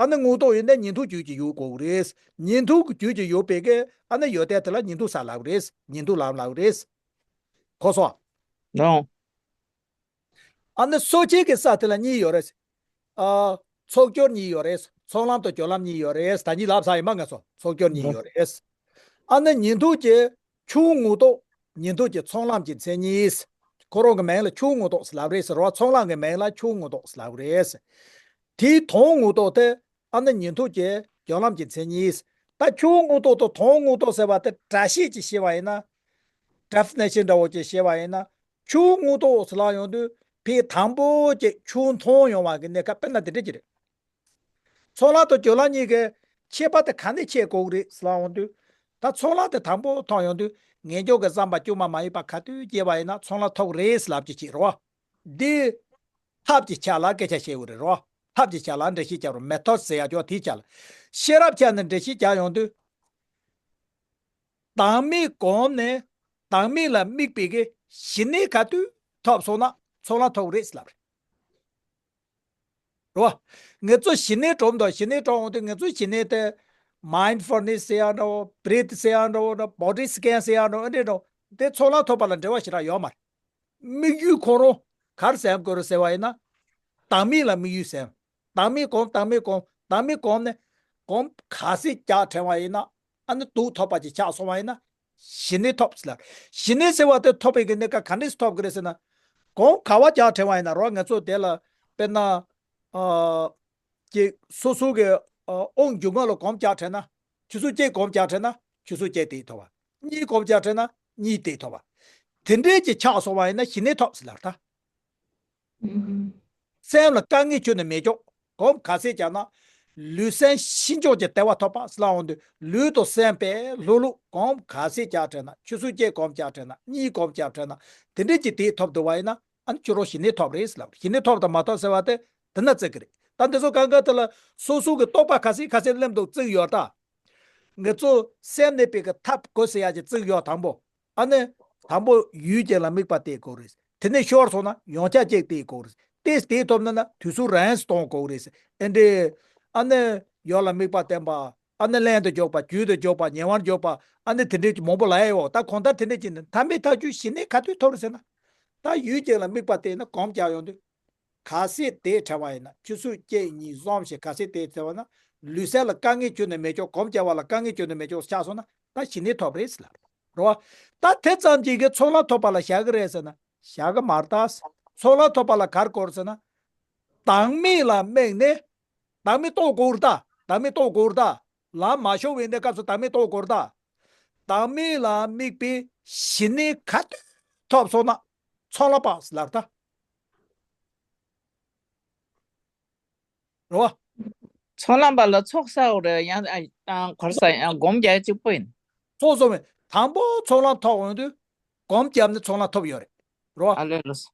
ཨ་ནི་མངོན་རྟོགས་ཡིན་ན་ཉིང་འདུས་རྒྱུད་ཀྱི་ཡོད་དགོས་རེད། ཉིང་འདུས་རྒྱུད་ཀྱི་ཡོད་པའི་གི་ཨ་ནི་ཡོན་ཏན་དེ་ལ་ཉིང་འདུས་ས་ལབ་རེད། ཉིང་འདུས་ལམ་ལབ་རེད། གོ་སོང་། ཨ་ནི་གསོ་བྱེད་ཀྱི་ས་དེ་ལ་གཉིས་ཡོད་རེད། ཨ། ཚོགས་སྦྱོར་གཉིས་ཡོད་རེད། ཚོགས་ལམ་དང་སྦྱོར་ལམ་གཉིས་ཡོད་རེད། ད་གཉིས་ལབ་ཚར་ཡིན་མ་ངེས་སོང་། ཚོགས་སྦྱོར་གཉིས་ཡོད་རེད། ཨ་ནི་ཉིང་འདུས་ཀྱི་ཆུང་མངོན་རྟོགས། ཉིང་འདུས་ཀྱི་ཚོགས་ལམ་གྱི་མཚན་ཉིད། ཁོ་རང་གི་མིང་ལ་ཆུང་མངོན་རྟོགས་ལབ་རེད་ཟེར་བ། ཚོགས་ལམ་གྱི་མིང་ལ་ཆུང་མངོན་རྟོགས་ལབ་རེད། དེའི་དོན་མངོན་རྟོགས་དེ་ཨ་ནི་ཉིང་འདུས་ཀྱི་སྦྱོར་ལམ་གྱི་མཚན་ཉིད། ད་ཆུང་མངོན་རྟོགས་དང་དོན་མངོན་རྟོགས་ཟེར་བ་དེ་སྒྲ་བཤད་ཀྱིས་བཤད་པ་ཡིན་ན། ཌེ་ཕི་ནེ་ཤན་འདྲ་བོ་ཅིག་བཤད་པ་ཡིན་ན། ཆུང་མངོན་རྟོགས་ལབ་ཡོང་དུས་ཕའི་དང་པོ་ཅིག་ཆུང་མཐོང་ཡོང་བ་གི་གནས་སྐབས་དཔེར་ན་དེ་འདྲ་ཅིག་རེད། ཚོགས་ལམ་དང་སྦྱོར་ལམ་གཉིས་ཀྱི་ཁྱད་པར་དེ་ག་ནས་ཕྱེ་དགོས་ཀྱི་རེད་ལབ་ཡོང་དུས། ད་ཚོགས་ལམ་དེ་དང་པོ་མཐོང་ཡོང་དུས་ངེས་འབྱུང་གི་བསམ་པ་དཀྱུས་མ་མ་ཡིན་པ་ག་དུས་སྐྱེས་པ་ཡིན་ན་ཚོགས་ལམ་ཐོབ་རེད་ལབ་ཀྱི་ཅིག་རེད་བ། འདི། ཐབས་ཀྱི་ཆ་ལ་སྐད་ཆ་བཤད་དགོས་རེད་རོ། ཐབས་ཀྱི་ཆ་ལ་འགྲེལ་བཤད་རྒྱག་རོགས། མེ་ཐོད་ཟེར་ཡ་ཅོག་དེའི་ཆ་ལ། ཤེས་རབ་ཆ་ནས་འགྲེལ་བཤད་རྒྱག་ཡོང་དུས། དང་མིག་གོམས་ནས་དང་མིག་ལ་དམིགས་པའི་གི་ཞི་གནས་ག་དུས་ཐོབ་སོང་ན་ཚོགས་ལམ་ཐོབ་རེད་ལབ་རེད། རོ། ངེད་ཚོ་ཞི་གནས་སྒྲུབ་འདུག་ཞི་གནས་སྒྲུབ་འོང་དུས་ངེད་ཚོའི་ཞི་གནས་དེ། མའིན་ཌ་ཕུལ་ནེ་སི་ཟེར་ཡ་འདྲ་བོ། བྷི་རིད་ཟེར་ཡ་འདྲ་བོ་འདྲ། བོ་ཌི་སི་ཀེན་ཟེར་ཡ་འདྲ་བོ་འདྲ་འདྲ། དེ་ཚོགས་ལམ་ཐོབ་པ་ལ་འབྲེལ་བ་ཞེ་དྲག་ཡོད་མ་རེད། དམིགས་ཡུལ་ཁོ་རང་ག་རེ་སེམས་དགོས་རེད་ཟེར་བ་ཡིན་ན། དང་མིག་ལ་དམིགས་ཡུལ་སེམས། དང་མིག་གོམས། དང་མིག་གོམས། དང་མིག་གོམས་ནས་གོམས་ག་ཚད་རྒྱག་དྲན་པ་ཡིན་ན། ཨ་ནི་དུག་ཐོབ་པ་ཅིག་ཆགས་སོང་བ་ཡིན་ན། ཞི་གནས་ཐོབ་ཟེར་ལ། ཞི་གནས་ཟེར་བ་དེ་ཐོབ་པའི་གི་གནས་སྐབས་ག་འདྲས་སེ་ཐོབ་ཀྱི་རེད་ཟེར་ན། གོམས་ག་པར་རྒྱག་དྲན་པ་ཡིན་ན་རོ། ང་ཚོ་དེ་ལ་དཔེར་ན། ཨ། ཀྱི་སོ་སོ་གི། ཨ། དབང་འབྱུང་ལྔ་ལ་གོམས་རྒྱག་དྲན་ན། ཆུ་ཚོད་གཅིག་གོམས་རྒྱག་དྲན་ན་ཆུ་ཚོད་གཅིག་དེ་ཐོབ་པ། གཉིས་གོམས་རྒྱག་དྲན་ན་གཉིས་དེ་ཐོབ་པ། དེ་འདྲས་ཀྱི་ཆགས་སོང་བ་ཡིན་ན་ཞི་གནས་ཐོབ་ཟེར་ལ་ད། སེམས་ལ་དཀའ་ངལ་ཁྱོན་ནས་མེད་ཀྱོག་གོམས་ག་ཚད་རྒྱག་ན། ལུས་སེམས་ཤིན་སྦྱོར་གྱི་བདེ་བ་ཐོབ་པ་ཟེར་ལ་འོང་དུས་ལུས་དང་སེམས་དཔེ་ལྷུག་ལྷུག་གོམས་ག་ཚད་རྒྱག་དྲན་ན། ཆུ་ཚོད་གཅིག་གོམས་རྒྱག་དྲན་ན། གཉིས་གོམས་རྒྱག་དྲན་ན། དེ་འདྲས་ཀྱི་དེ་ཐོབ་འདུག་བ་ཡིན་ན། ཨ་ནི་ཁྱོད་རང་ཞི་གནས་ཐོབ་རེད་ཟེར་ལབ། ཞི་གནས་ཐོབ་དང་མ་ཐོབ་ཟེར་བ་དེ་དེ་ན་བརྩི་གི་རེད། ད་འདི་ཚོ་གང་ག་དེ་ལ་སོ་སོ་གི་རྟོག་པ་ག་ཚད་ག་ཚད་སླེབས་འདུག་བརྩི་གི་ཡོད་ད། ང་ཚོ་སེམས་གནས་པའི་གི་ཐབས་དགོས་ཟེར་ཡ་ཅིག་བརྩི་གི་ཡོད་དང་པོ། ཨ་ནི། དང་པོ་ཡུལ་ཅིག་ལ་དམིགས་པ་གཏད་དགོས་རེད། དེ་ནས་ཤོར་སོང་ན་ཡང་བསྐྱར་གཅིག་གཏད་དགོས་རེད། གཏད་གཏད་ཐུབ་ན་ན་དུས་ཚོད་རིང་ཙམ་གཏོང་དགོས་རེད། ཨེ་འདྲས། ཨ་ནི། ཡུལ་ལ་དམིགས་པ་བསྟེན་པ། ཨ་ནི་ལན་དུ་འཇོག་པ། རྒྱུན་དུ་འཇོག་པ། ཉེ་བར་འཇོག་པ། ཨ་ནི་དེ་འདྲས་ཀྱི་མང་པོ་ལབ་ཡ་ཡོད། ད་གང་ལྟར་དེ་འདྲས་ཀྱི་ནི་མཐའ་མའི་ཐག་གཅོད་ཞི་གནས་ག་དུས་ཐོབ་རེད་ཟེར་ན། ད་ཡུལ་ཅིག་ལ་དམིགས་པ་གཏད་ན་གོམས་རྒྱག་ཡོང་དུས། ག་ཚད་དེ་དྲན་པ་ཡིན་ན། ཆུ་ཚོད་གཅིག་གཉིས་གསུམ་ཞེས་ག་ཚད་དེ་དྲན་པ་ན། ལུས་སེམས་ལ་དཀའ་ངལ་ཁྱོན་ནས་མེད་ཀྱོག་གོམས་རྒྱག་པ་ལ་དཀའ་ངལ་ཁྱོན་ནས་མེད་ཀྱོག་ཆགས་སོང་ན་ད་ཞི་གནས་ཐོབ་རེད་ཟེར་ལ། རེད་བ། ད་དེ་ཙམ་གྱིས་གི་ཚོགས་ལམ་ཐོབ་པ་ལ་བཞག་གི་རེད་ཟེར་ན་བཞག་གི་མ་རེད་ད། ཚོགས་ལམ་ཐོབ་པ་ལ་ག་རེ་དགོས་རེད་ཟེར་ན། དང་མིག་ལ་དམིགས་ནས། དང་མིག་རྟོགས་དགོས་རེད་ད། དང་མིག་རྟོགས་དགོས་རེད་ད། ལམ་མ་ཤོར་བའི་གནས་སྐབས་སུ་དང་མིག་རྟོགས་དགོས་རེད་ད། བདག་མེད་ལ་དམིགས་པའི་ཞི་གནས་ག་དུས་ཐོབ་སོང་ན་ཚོགས་ལམ་པ་ཟེར་ལབ་ད། རེད་བ། ཚོགས་ལམ་པ་ལ་ཚོགས་བསགས་རེད། ཡང་ཨ་ཨ་ག་རེ་ཟེར། ཡང་སྒོམ་རྒྱག་གཅིག་པོ་ཡིན། ཚོགས་གསོག་མེད། དང་པོ་ཚོགས་ལམ་ཐོབ་འོང་དུས་སྒོམ་བརྒྱབ་ནས་ཚོགས་ལམ་ཐོབ་ཡོད་རེད། རེད་བ། ཨ་ལས་ལགས་སོ།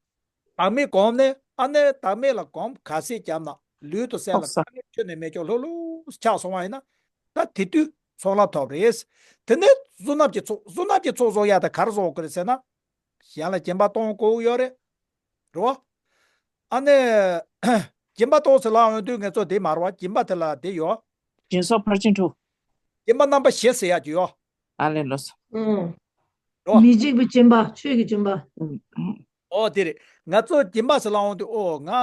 བདག་མེད་སྒོམ་ནས་ཨ་ནི་བདག་མེད་ལ་སྒོམ་ག་ཚད་བརྒྱབ་ན་ལུས་དང་སེམས་ལ་ཚོགས་བསགས། དཀའ་ངལ་ཁྱོན་ནས་མེད་ཀྱང་ལྷུག་ལྷུག་ཆགས་སོང་བ་ཡིན་ན། ད་དེ་དུས་ཚོགས་ལམ་ཐོབ་རེད། དེ་ནས་བསོད་ནམས་ཀྱི་ཚོགས། བསོད་ནམས་ཀྱི་ཚོགས་གསོག་ཡག་དེ་ག་རེ་གསོག་དགོས་རེད་ཟེར་ན། གཞན་ལ་སྦྱིན་པ་གཏོང་དགོས་ཡོད་རེད། རེད་བ། ཨ་ནི། སྦྱིན་པ་གཏོང་ཟེར་ལབ་ཡོང་དུས་ང་ཚོ་དེ་མ་རེད་བ། སྦྱིན་པ་དེ་ལ་དེ་ཡོད། སྦྱིན་སོགས་ཕར་ཕྱིན་དྲུག་སྦྱིན་པ་རྣམ་པ་བཞི་ཟེར་ཡག་ཅིག་ཡོད། ཨ་ལས་ལགས་སོ། ཨང་། རེད་བ། མི་འཇིགས་པའི་སྦྱིན་པ། ཆོས་ཀྱི་སྦྱིན་པ། ཨང་། ཨོ་དེ་རེད། ང་ཚོ་སྦྱིན་པ་ཟེར་ལབ་ཡོང་དུས་ཨོ་ང་།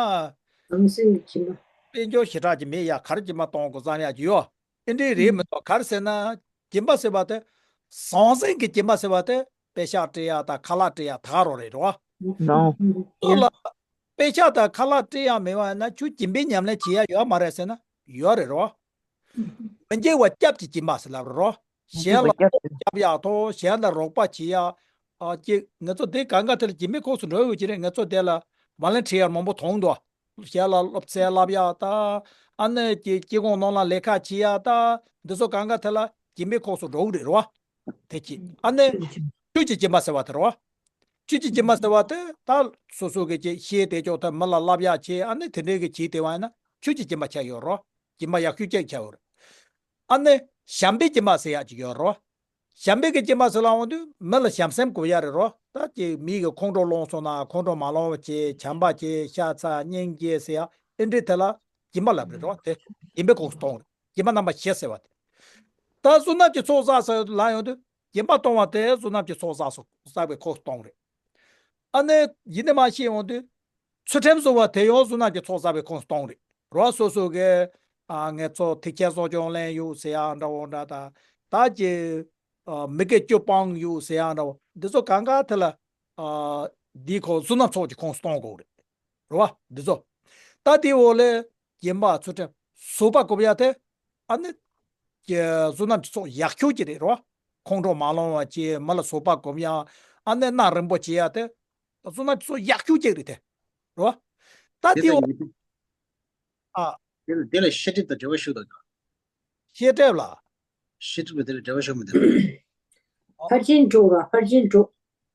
ལམ་སེང་གི་སྦྱིན་པ། དཔལ་འབྱོར་ཞེ་དྲག་ཅིག་མེད་ཡ། ག་རེ་སྦྱིན་པ་གཏོང་དགོས་བསམ་ཡག་ཅིག་ཡོད། ཨེ་འདྲས་རེད་མི་འདུག་ག་རེ་ཟེར་ན། སྦྱིན་པ་ཟེར་བ་དེ། ཟང་ཟིང་གི་སྦྱིན་པ་ཟེར་བ་དེ་དཔེ་ཤག་སྤྲད་ཡག་དང་ཁ་ལག་སྤྲད་ཡག་ད་ག་རང་རེད། རེད་བ། ནོ། སོ་ལ། དཔེ་ཤག་དང་ཁ་ལག་སྤྲད་ཡག་མེད་པ་ཡིན་ན་ཁྱོད་སྦྱིན་པའི་ཉམས་ལེན་བྱེད་ཡག་ཡོད་མ་རེད་ཟེར་ན་ཡོད་རེད། རེད་བ། མི་འཇིགས་པ་སྐྱབས་ཀྱི་སྦྱིན་པ་ཟེར་ལབ་རེད། རེད་བ། མི་གཞན་ལ་འཇིགས་པ་སྐྱབས་ཀྱི། སྐྱབས་ཡག་དང་གཞན་ལ་རོགས་པ་བྱེད་ཡག་ཨ་ཅེ་ང་ཚོ་དེ་གང་ག་དེ་ལ་སྦྱིན་པའི་ཁོངས་སུ་འགྲོ་ཡོད་ཀྱི་རེད། ང་ཚོ་དེ་ལ་ཝོ་ལན་ཊི་ཡར་མང་པོ་མཐོང་འདུག་གཞན་ལ་སློབ་ཚན་བསླབ་ཡག་ད། ཨ་ནི་ཀྱི་སྤྱི་ཁོག་ནང་ལ་ལས་ཀ་བྱེད་ཡག་ད། འདི་ཚོ་གང་ག་དེ་ལ་སྦྱིན་པའི་ཁོངས་སུ་འགྲོ་གི་རེད། རེད་བ། དེ་ཅི་ཨ་ནི་ཆོས་ཀྱི་སྦྱིན་པ་ཟེར་བ་དེ་རེད་བ། ཆོས་ཀྱི་སྦྱིན་པ་ཟེར་བ་དེ་ད་སོ་སོ་གི་ཅི་ཤེས་དེ་ཅོག་ཐ་མི་ལ་བསླབ་ཡག་བྱེད། ཨ་ནི་དེ་འདྲའི་གི་བྱེད་དེ་བ་ཡིན་ན་ཆོས་ཀྱི་སྦྱིན་པ་ཆགས་ཡོད་རེད། སྦྱིན་པ་ཡག་ཤོས་ཅིག་ཆགས་ཡོད་རེད། ཨ་ནི་བྱམས་པའི་སྦྱིན་པ་ཟེར་ཡག་ཅིག་ཡོད་རེད། བྱམས་པའི་གི་སྦྱིན་པ་ཟེར་ལབ་ཡོང་དུས་མི་ལ་བྱམས་སེམས་དགོས་ཡག་རེད་རོ། ད་ཅིག་མི་གི་ཁོང་ཁྲོ་ལངས་སོང་ན་ཁོང་ཁྲོ་མ་ལངས་པ་བྱེད། བྱམས་པ་བྱེད། ཤ་ཚ་སྙིང་རྗེ་ཟེར་ཡག་ཨེ་འདྲས་དེ་ལ་སྦྱིན་པ་ལབ་རེད་རོ། དེ་སྦྱིན་པའི་ཁོངས་སུ་གཏོང་རེད། སྦྱིན་པ་རྣམ་པ་བཞི་ཟེར་བ་དེ། ད་བསོད་ནམས་ཀྱི་ཚོགས་བསགས་ཟེར་ལབ་ཡོང་དུས་སྦྱིན་པ་གཏོང་བ་དེ་བསོད་ནམས་ཀྱི་ཚོགས་བསགས་སོ་བསགས་པའི་ཁོངས་སུ་གཏོང་རེད། ཨ་ནི་ཡིན་ནི་མ་ཤེས་ཡོང་དུས། ཚུལ་ཁྲིམས་སྲུང་བ་དེ་ཡང་བསོད་ནམས་ཀྱི་ཚོགས་བསགས་པའི་ཁོངས་སུ་གཏོང་རེད། རོ་སོ་སོ་གི་ཨ་ངེད་ཚོ་ཐེག་ཆེན་གསོ་སྦྱོང་ལེན་ཡོད་ཟེར་ཡག་འདྲ་བོ་འདྲ་ད། ད་ཀྱི་ཨ་མི་དགེ་བཅུ་སྤང་ཡོད་ཟེར་ཡག་འདྲ་བོ་འདི་ཚོ་གང་ག་དེ་ལ་ཨ་འདིའི་ཁོངས་བསོད་ནམས་ཚོགས་ཀྱི་ཁོངས་སུ་གཏོང་དགོས་རེད། རེད་བ། འདི་ཚོ། ད་དེའི་འོག་ལས་སྦྱིན་པ་ཚུལ་ཁྲིམས་བཟོད་པ་སྒོམ་ཡག་དེ། ཨ་ནི། ཀྱི་བསོད་ནམས་ཀྱི་ཚོགས་ཡག་ཤོས་ཀྱི་རེད་རོ། ཁོང་ཁྲོ་མ་ལངས་པ་བྱེད། མི་ལ་བཟོད་པ་སྒོམ་ཡག་ཨ་ནི་སྣ་རིང་པོ་བྱེད་ཡག་དེ། བསོད་ནམས་ཀྱི་ཚོགས་ཡག་ཤོས་ཀྱི་རེད་དེ། རོ། ད་དེ་དེའི་ལ་འོག་ཡིན། ཨ། དེ་ལ་དེ་ལ་ཤེས་སྒྲིབ་དང་འབྲེལ་བ་ཞུགས་དང་། ཤེས་སྒྲིབ་ལ། ཤེས་སྒྲིབ་ལ་དེ་ལ་འབྲེལ་བ་ཞུགས་མི་འདུག་ཕར་ཕྱིན་དྲུག་ར་ཕར་ཕྱིན་དྲུག་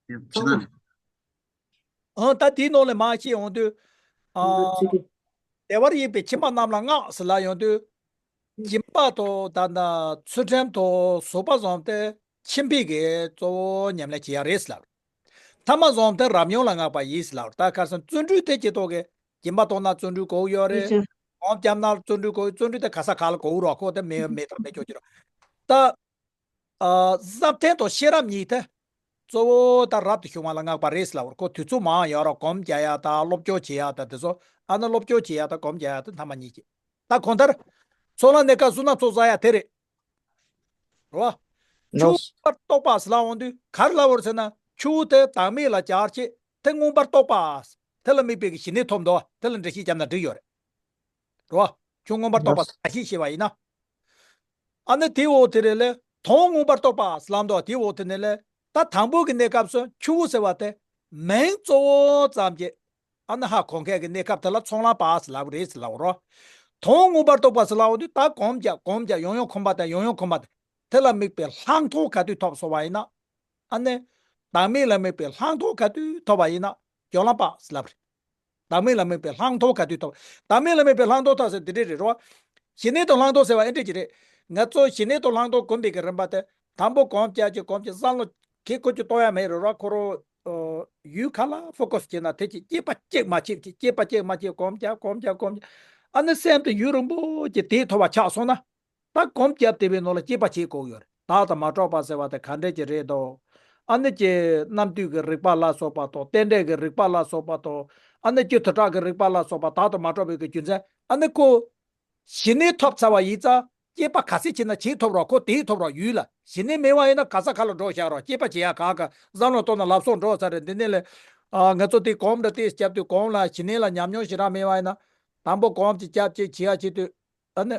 དེ་ཕྱི་ནང་ནས། ཨང་། ད་དེའི་ནང་ལས་མར་བཤད་ཡོང་དུས། ཨང་། བདེ་བར་གཤེགས་པའི་ཁྱིམ་པ་རྣམས་ལ་བསྔགས་ཟེར་ལབ་ཡོང་དུས། སྦྱིན་པ་དང་ད་ལྟ་ཚུལ་ཁྲིམས་དང་བཟོད་པ་བཟུམ་དེ་ཁྱིམ་པའི་གི་གཙོ་བོ་ཉམས་ལེན་བྱེད་ཡག་རེད་ཟེར་ལབ། ཐ་མ་བཟུམ་དེ་རབ་ཡུམ་ལ་བསྔགས་པ་ཡིན་ཟེར་ལབ། ད་ཁར་སང་བརྩོན་འགྲུས་དེ་ཅི་ཐོག་གི་སྦྱིན་པ་གཏོང་ན་བརྩོན་འགྲུས་དགོས་ཡོད་རེད། ཡིན་ཞིང་། སྒོམ་བརྒྱབ་ན་བརྩོན་འགྲུས་དགོས། བརྩོན་འགྲུས་དེ་ག་ས་ག་ལ་དགོས་རོགས། ཁོ་དེ་མེད་མེད་དང་མེད་ཆོག་ཅི་རོགས། ད། ཨ། བསམ་གཏན་དང་ཤེས་རབ་གཉིས་དེ། གཙོ་བོ་ད་རབ་ཏུ་བྱུང་བ་ལ་བསྔགས་པ་རེད་ཟེར་ལབ་པར་ཁོ་དུས་ཚོད་མང་ཡོད་རོགས། སྒོམ་རྒྱག་ཡག་དང་སློབ་སྦྱོང་བྱེད་ཡག་དང་དེ་ཚོ། ཨ་ནི་སློབ་སྦྱོང་བྱེད་ཡག་དང་སྒོམ་རྒྱག་ཡག་དེ་ཐ་མ་གཉིས་ཀྱི། ད་གང་ལྟར། ཚོགས་ལམ་གནས་སྐབས་བསོད་ནམས་ཚོགས་བསགས་ཡག་དེ་རེད། རེད་བ། ཆུ་ནོ། མངོན་པར་རྟོགས་པ་ཟེར་ལབ་ཡོང་དུས་ག་རེ་ལབ་པ་རེད་ཟེར་ན། ཆུ་དེ་བདག་མེད་ལ་སྦྱར་བྱས་དེ་མངོན་པར་རྟོགས་པ། དེ་ལ་དམིགས་པའི་གི་ཞི་གནས་ཐོབ་འདུག་བ། དེ་ལ་འགྲེལ་བཤད་བརྒྱབ་ན་འགྲིག་ཡོད་རེད། རེད་བ། ཁྱོད་མངོན་པར་རྟོགས་པ་ཟེར་ཞིག་ཤེས་པ་ཡིན་ན། ཨ་ནི་དེའི་འོག་དེ་རེད་ལས། དོན་མངོན་པར་རྟོགས་པ་ལམ་འདོགས་དེའི་འོག་དེ་ནས་ལས། ད་དང་པོ་གི་གནས་སྐབས་སུ་ཆུ་བོ་ཟེར་བ་དེ་མིང་གཙོ་བོ་ཙམ་གྱི་ཨ་ནི་ཧ་གོ་མཁན་གྱི་གནས་སྐབས་དེ་ལ་ཚོགས་ལམ་པ་ཟེར་ལབ་རེད་ཟེར་ལབ་རོ། དོན་མངོན་པར་རྟོགས་པ་ཟེར་ལབ་དུས་ད་གོམས་རྒྱག་གོམས་རྒྱག་ཡང་ཡང་གོམས་པ་དང་ཡང་ཡང་གོམས་པ་དང་དེ་ལ་དམིགས་པའི་ལྷག་མཐོང་ག་དུས་ཐོབ་སོང་བ་ཡིན་ན། ཨ་ནི། བདག་མེད་ལ་དམིགས་པའི་ལྷག་མཐོང་ག་དུས་ཐོབ་པ་ཡིན་ན་སྦྱོར་ལམ་པ་ཟེར་ལབ་རེད། བདག་མེད་ལ་དམིགས་པའི་ལྷག་མཐོང་ག་དུས་ཐོབ། བདག་མེད་ལ་དམིགས་པའི་ལྷག་མཐོང་ཐོབ་ཟེར་འདི་འདྲས་རེད་རོ། ཞི་གནས་དང་ལྷག་མཐོང་ཟེར་བ་ཨེ་འདྲས་ཅིག་རེད། ང་ཚོ་ཞི་གནས་དང་ལྷག་མཐོང་སྒོམ་པའི་གི་རིམ་པ་དེ་དང་པོ་གོམས་རྒྱག་ཅིག་གོམས་ཅིག་བསམ་བློ་གི་ཀོ་ཅིག་གཏོང་ཡ་མེད་རེད་རོ། ཁོ་རང་ཡུལ་ག་ལ་ཕོ་ཀོ་སི་བྱས་ན་དེ་ཅིག་སྐྱེས་པ་གཅིག་མ་སྐྱེས་ཅིག་སྐྱེས་པ་གཅིག་མ་སྐྱེས་གོམས་རྒྱག་གོམས་རྒྱག་གོམས་རྒྱག་ཨ་ནི་སེམས་དེ་ཡུན་རིང་པོ་ཅིག་དེ་ཐོབ་པ་ཆགས་སོང་ན། ད་སྒོམ་བརྒྱབ་བསྡད་པའི་ནང་ལ་སྐྱེས་པ་བྱེད་དགོས་ཡོད་རེད། བདག་ལྟ་མ་གྲོལ་བ་ཟེར་བ་དེ་ག་འདྲས་ཀྱི་རེད་དོ། ཨ་ནི་ཀྱི་རྣམ་ལྡན་གྱི་རིག་པ་ལ་སོགས་པ་དང་རྟེན་འབྲེལ་གྱི་རིག་པ་ལ་སོགས་པ་དང་། ཨ་ནི་ཀྱི་དུ་དྲག་གི་རིག་པ་ལ་སོགས་པ་བདག་ལྟ་མ་གྲོལ་བའི་གི་རྒྱུ་མཚན་ཨ་ནི་ཁོ། ཞི་གནས་ཐོབ་ཚར་བ་ཡིན་ཙང་སྐྱེས་པ་ག་ཚད་བྱས་ན་བྱེད་ཐུབ་རོགས། ཁོ་དེའི་ཐོབ་རོགས་ཡུལ་ལ་ཞི་གནས་མེད་པ་ཡིན་ན་ག་ས་ག་ལ་འགྲོ་བཞག་རོགས། སྐྱེས་པ་བྱེད་ཡ་ག་ག་བསམ་བློ་གཏོང་ན་ལབ་སོང་འགྲོ་ས་རེད། འདི་ནས་ལས། ཨ་ང་ཚོ་དེ་གོམས་འདྲ་དེ་སྐྱབས་དུས་གོམས་ལ་ཞི་གནས་ལ་ཉམས་མྱོང་ཞེ་དྲག་མེད་པ་ཡིན་ན། དང་པོ་གོམས་ཀྱི་སྐྱབས་ཀྱི་བྱེད་ཡ་བྱེད་དུས། ཨ་ནི།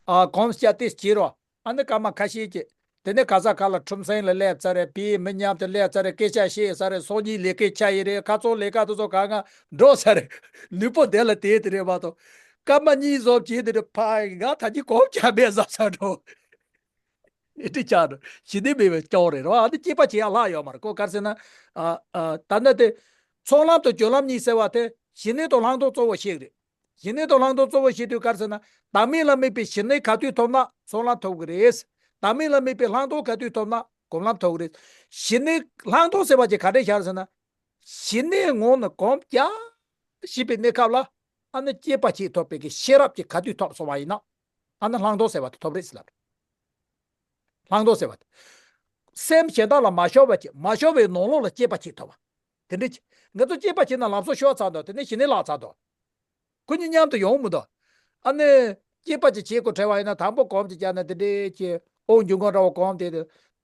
ཨ་གོམས་བྱས་ཏེ་བྱེད་རོགས། ཨ་ནི་སྐར་མ་ཁ་ཤས་ཀྱི། དེ་ནས་ག་ས་ག་ལ་ཁྲོམ་སེང་ལ་སླེབས་ཚར་རེད། བོད་མི་མཉམ་དུ་སླེབས་ཚར་རེད། སྐད་ཆ་བཤད་ཚར་རེད། སང་ཉིན་ལས་ཀའི་ཆ་ཡིན་རེད། ཁ་སང་ལས་ཀ་དེ་ཚོ་གང་ག་འགྲོ་ཚར་རེད། ལུས་པོ་བདེ་ལ་བསྡད་དེ་རེད་མ་གཏོགས། སྐར་མ་གཉིས་ཙམ་བྱས་དེ་རེད། ཕ་ང་ད་ཅི་གོམས་བྱས་མེད་བསམ་ས་འགྲོ། ཨེ་འདྲ་ཆགས་འགྲོ། ཞི་གནས་མེད་པའི་སྐྱོན་རེད་རོ། ཨ་ནི་སྐྱེས་པ་བྱེད་ཡ་ལྷག་ཡོད་མ་རེད། ཁོ་ག་རེ་ཟེར་ན། ཨ་ཨ་ད་ནི་དེ། ཚོགས་ལམ་དང་སྦྱོར་ལམ་གཉིས་ཟེར་བ་དེ་ཞི་གནས་དང་ལྷག་མཐོང་གཙོ་བོ་བཤད་ཀྱི་རེད། ཞི་གནས་དང་ལྷག་མཐོང་གཙོ་བོ་བཤད་དུས་ག་རེ་ཟེར་ན། བདག་མེད་ལ་དམིགས་པའི་ཞི་གནས་ག་དུས་ཐོབ་ན་ཚོགས་ལམ་ཐོབ་ཀྱི་རེད། བདག་མེད་ལ་དམིགས་པའི་ལྷག་མཐོང་ག་དུས་ཐོབ་ན་སྒོམ་ལམ་ཐོབ་ཀྱི་རེད། ཞི་གནས་ལྷག་མཐོང་ཟེར་བ་ཅིག་ག་འདྲས་བྱ་རེད་ཟེར་ན། ཞི་གནས་ངང་ནས་གོམས་བྱས་བཞིན་པའི་གནས་སྐབས་ལ། ཨ་ནི་སྐྱེས་པ་བྱེད་ཐུབ་པའི་གི་ཤེས་རབ་ཅིག་ག་དུས་ཐོབ་སོང་བ་ཡིན་ན། ཨ་ནི་ལྷག་མཐོང་ཟེར་བ་དེ་ཐོབ་རེད་ཟེར་ལབ། ལྷག་མཐོང་ཟེར་བ་དེ། སེམས་གཞན་དག་ལ་མ་ཤོར་བ་བྱེད། མ་ཤོར་བའི་ནང་ལོགས་ལ་སྐྱེས་པ་བྱེད་ཐུབ་པ། དེ་འདྲ་བྱེད། ང་ཚོ་སྐྱེས་པ་བྱེད་ན་ལམ་སང་ཤོར་ཚར་འདུག་དེ་ནས་ཞི་གནས་བརླག་ཚར་འདུག་ཁོ་གཉིས་མཉམ་དུ་ཡོང་མི་འདུག་ཨ་ནི། སྐྱེས་པ་ཅིག་བྱེད་དགོས་བྲལ་བ་ཡིན་ན། དང་པོ་གོམས་ཅིག་བྱས་ན་དེ་འདྲའི་ཅིག་དབང་སྒྱུར་མཁན་འདྲ་བོ་གོམས་དེ་དེ།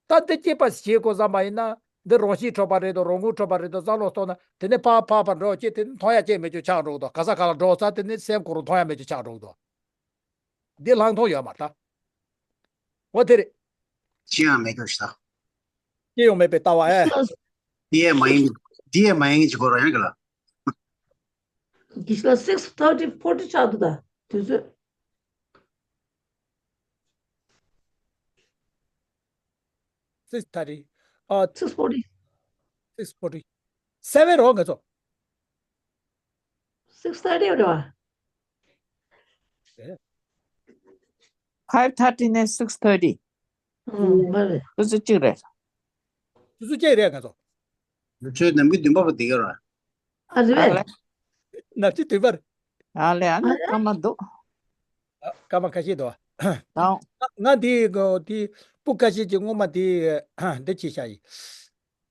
ད་འདི་སྐྱེས་པ་ཞིག་བྱེད་དགོས་བསམ་པ་ཡིན་ན། འདི་རང་གཤིས་འཕྲོག་པ་རེད་དོ། རང་ངོ་འཕྲོག་པ་རེད་དོ། བསམ་བློ་གཏོང་ན་དེ་ནས་ཕར་ཕར་ཕར་འགྲོ་བྱེད། དེ་ནས་མཐོང་ཡ་ཅིག་མེད་རྒྱུ་ཆགས་འགྲོ་གི་འདུག་ག་ས་ག་ལ་འགྲོ་ས་དེ་ནས་སེམས་ཁོ་རང་མཐོང་ཡ་མེད་རྒྱུ་ཆགས་འགྲོ་གི་འདུག་འདི་ལྷག་མཐོང་ཡོད་མ་རེད་ད། འོ་དེ་རེད། ཅི་ཡང་མེད་རྒྱུ་ཞིག་ད། ཅི་ཡང་མེད་པའི་ལྟ་བ་ཨེ། འདི་ཡས་མ་ཡིན། འདི་ཡས་མ་ཡིན་གྱི་གོ་ར་ཡང་གི་ལ། གི་ཤི་ལ་six thirty forty ཆགས་འདུག་ད་དུས་ཚོད། Six thirty། ཨ། Six forty། Six forty། Seven རོ་ང་ཚོ། Six thirty རེད་བ། Five thirty ནས་six thirty། ཨང་། མ་རེད། དུས་ཚོད་གཅིག་རེད། དུས་ཚོད་གཅིག་རེད་ང་ཚོ། ཁྱོད་ནམ་གྱི་བདུན་པ་བ་དེ་ག་ར། ཨ་རེད་པས། ནམ་གྱི་བདུན་པར། ཨ་ལས། ཨ་ནི་སྐར་མ་འདུག་ཨ། སྐར་མ་ཁ་ཤས་འདུག་ཨ། ང་འདི་འདི་སྤུ་ཁ་ཤས་ཀྱི་སྔོན་མ་འདི་འདི་བྱས་བཞག་ཡིན།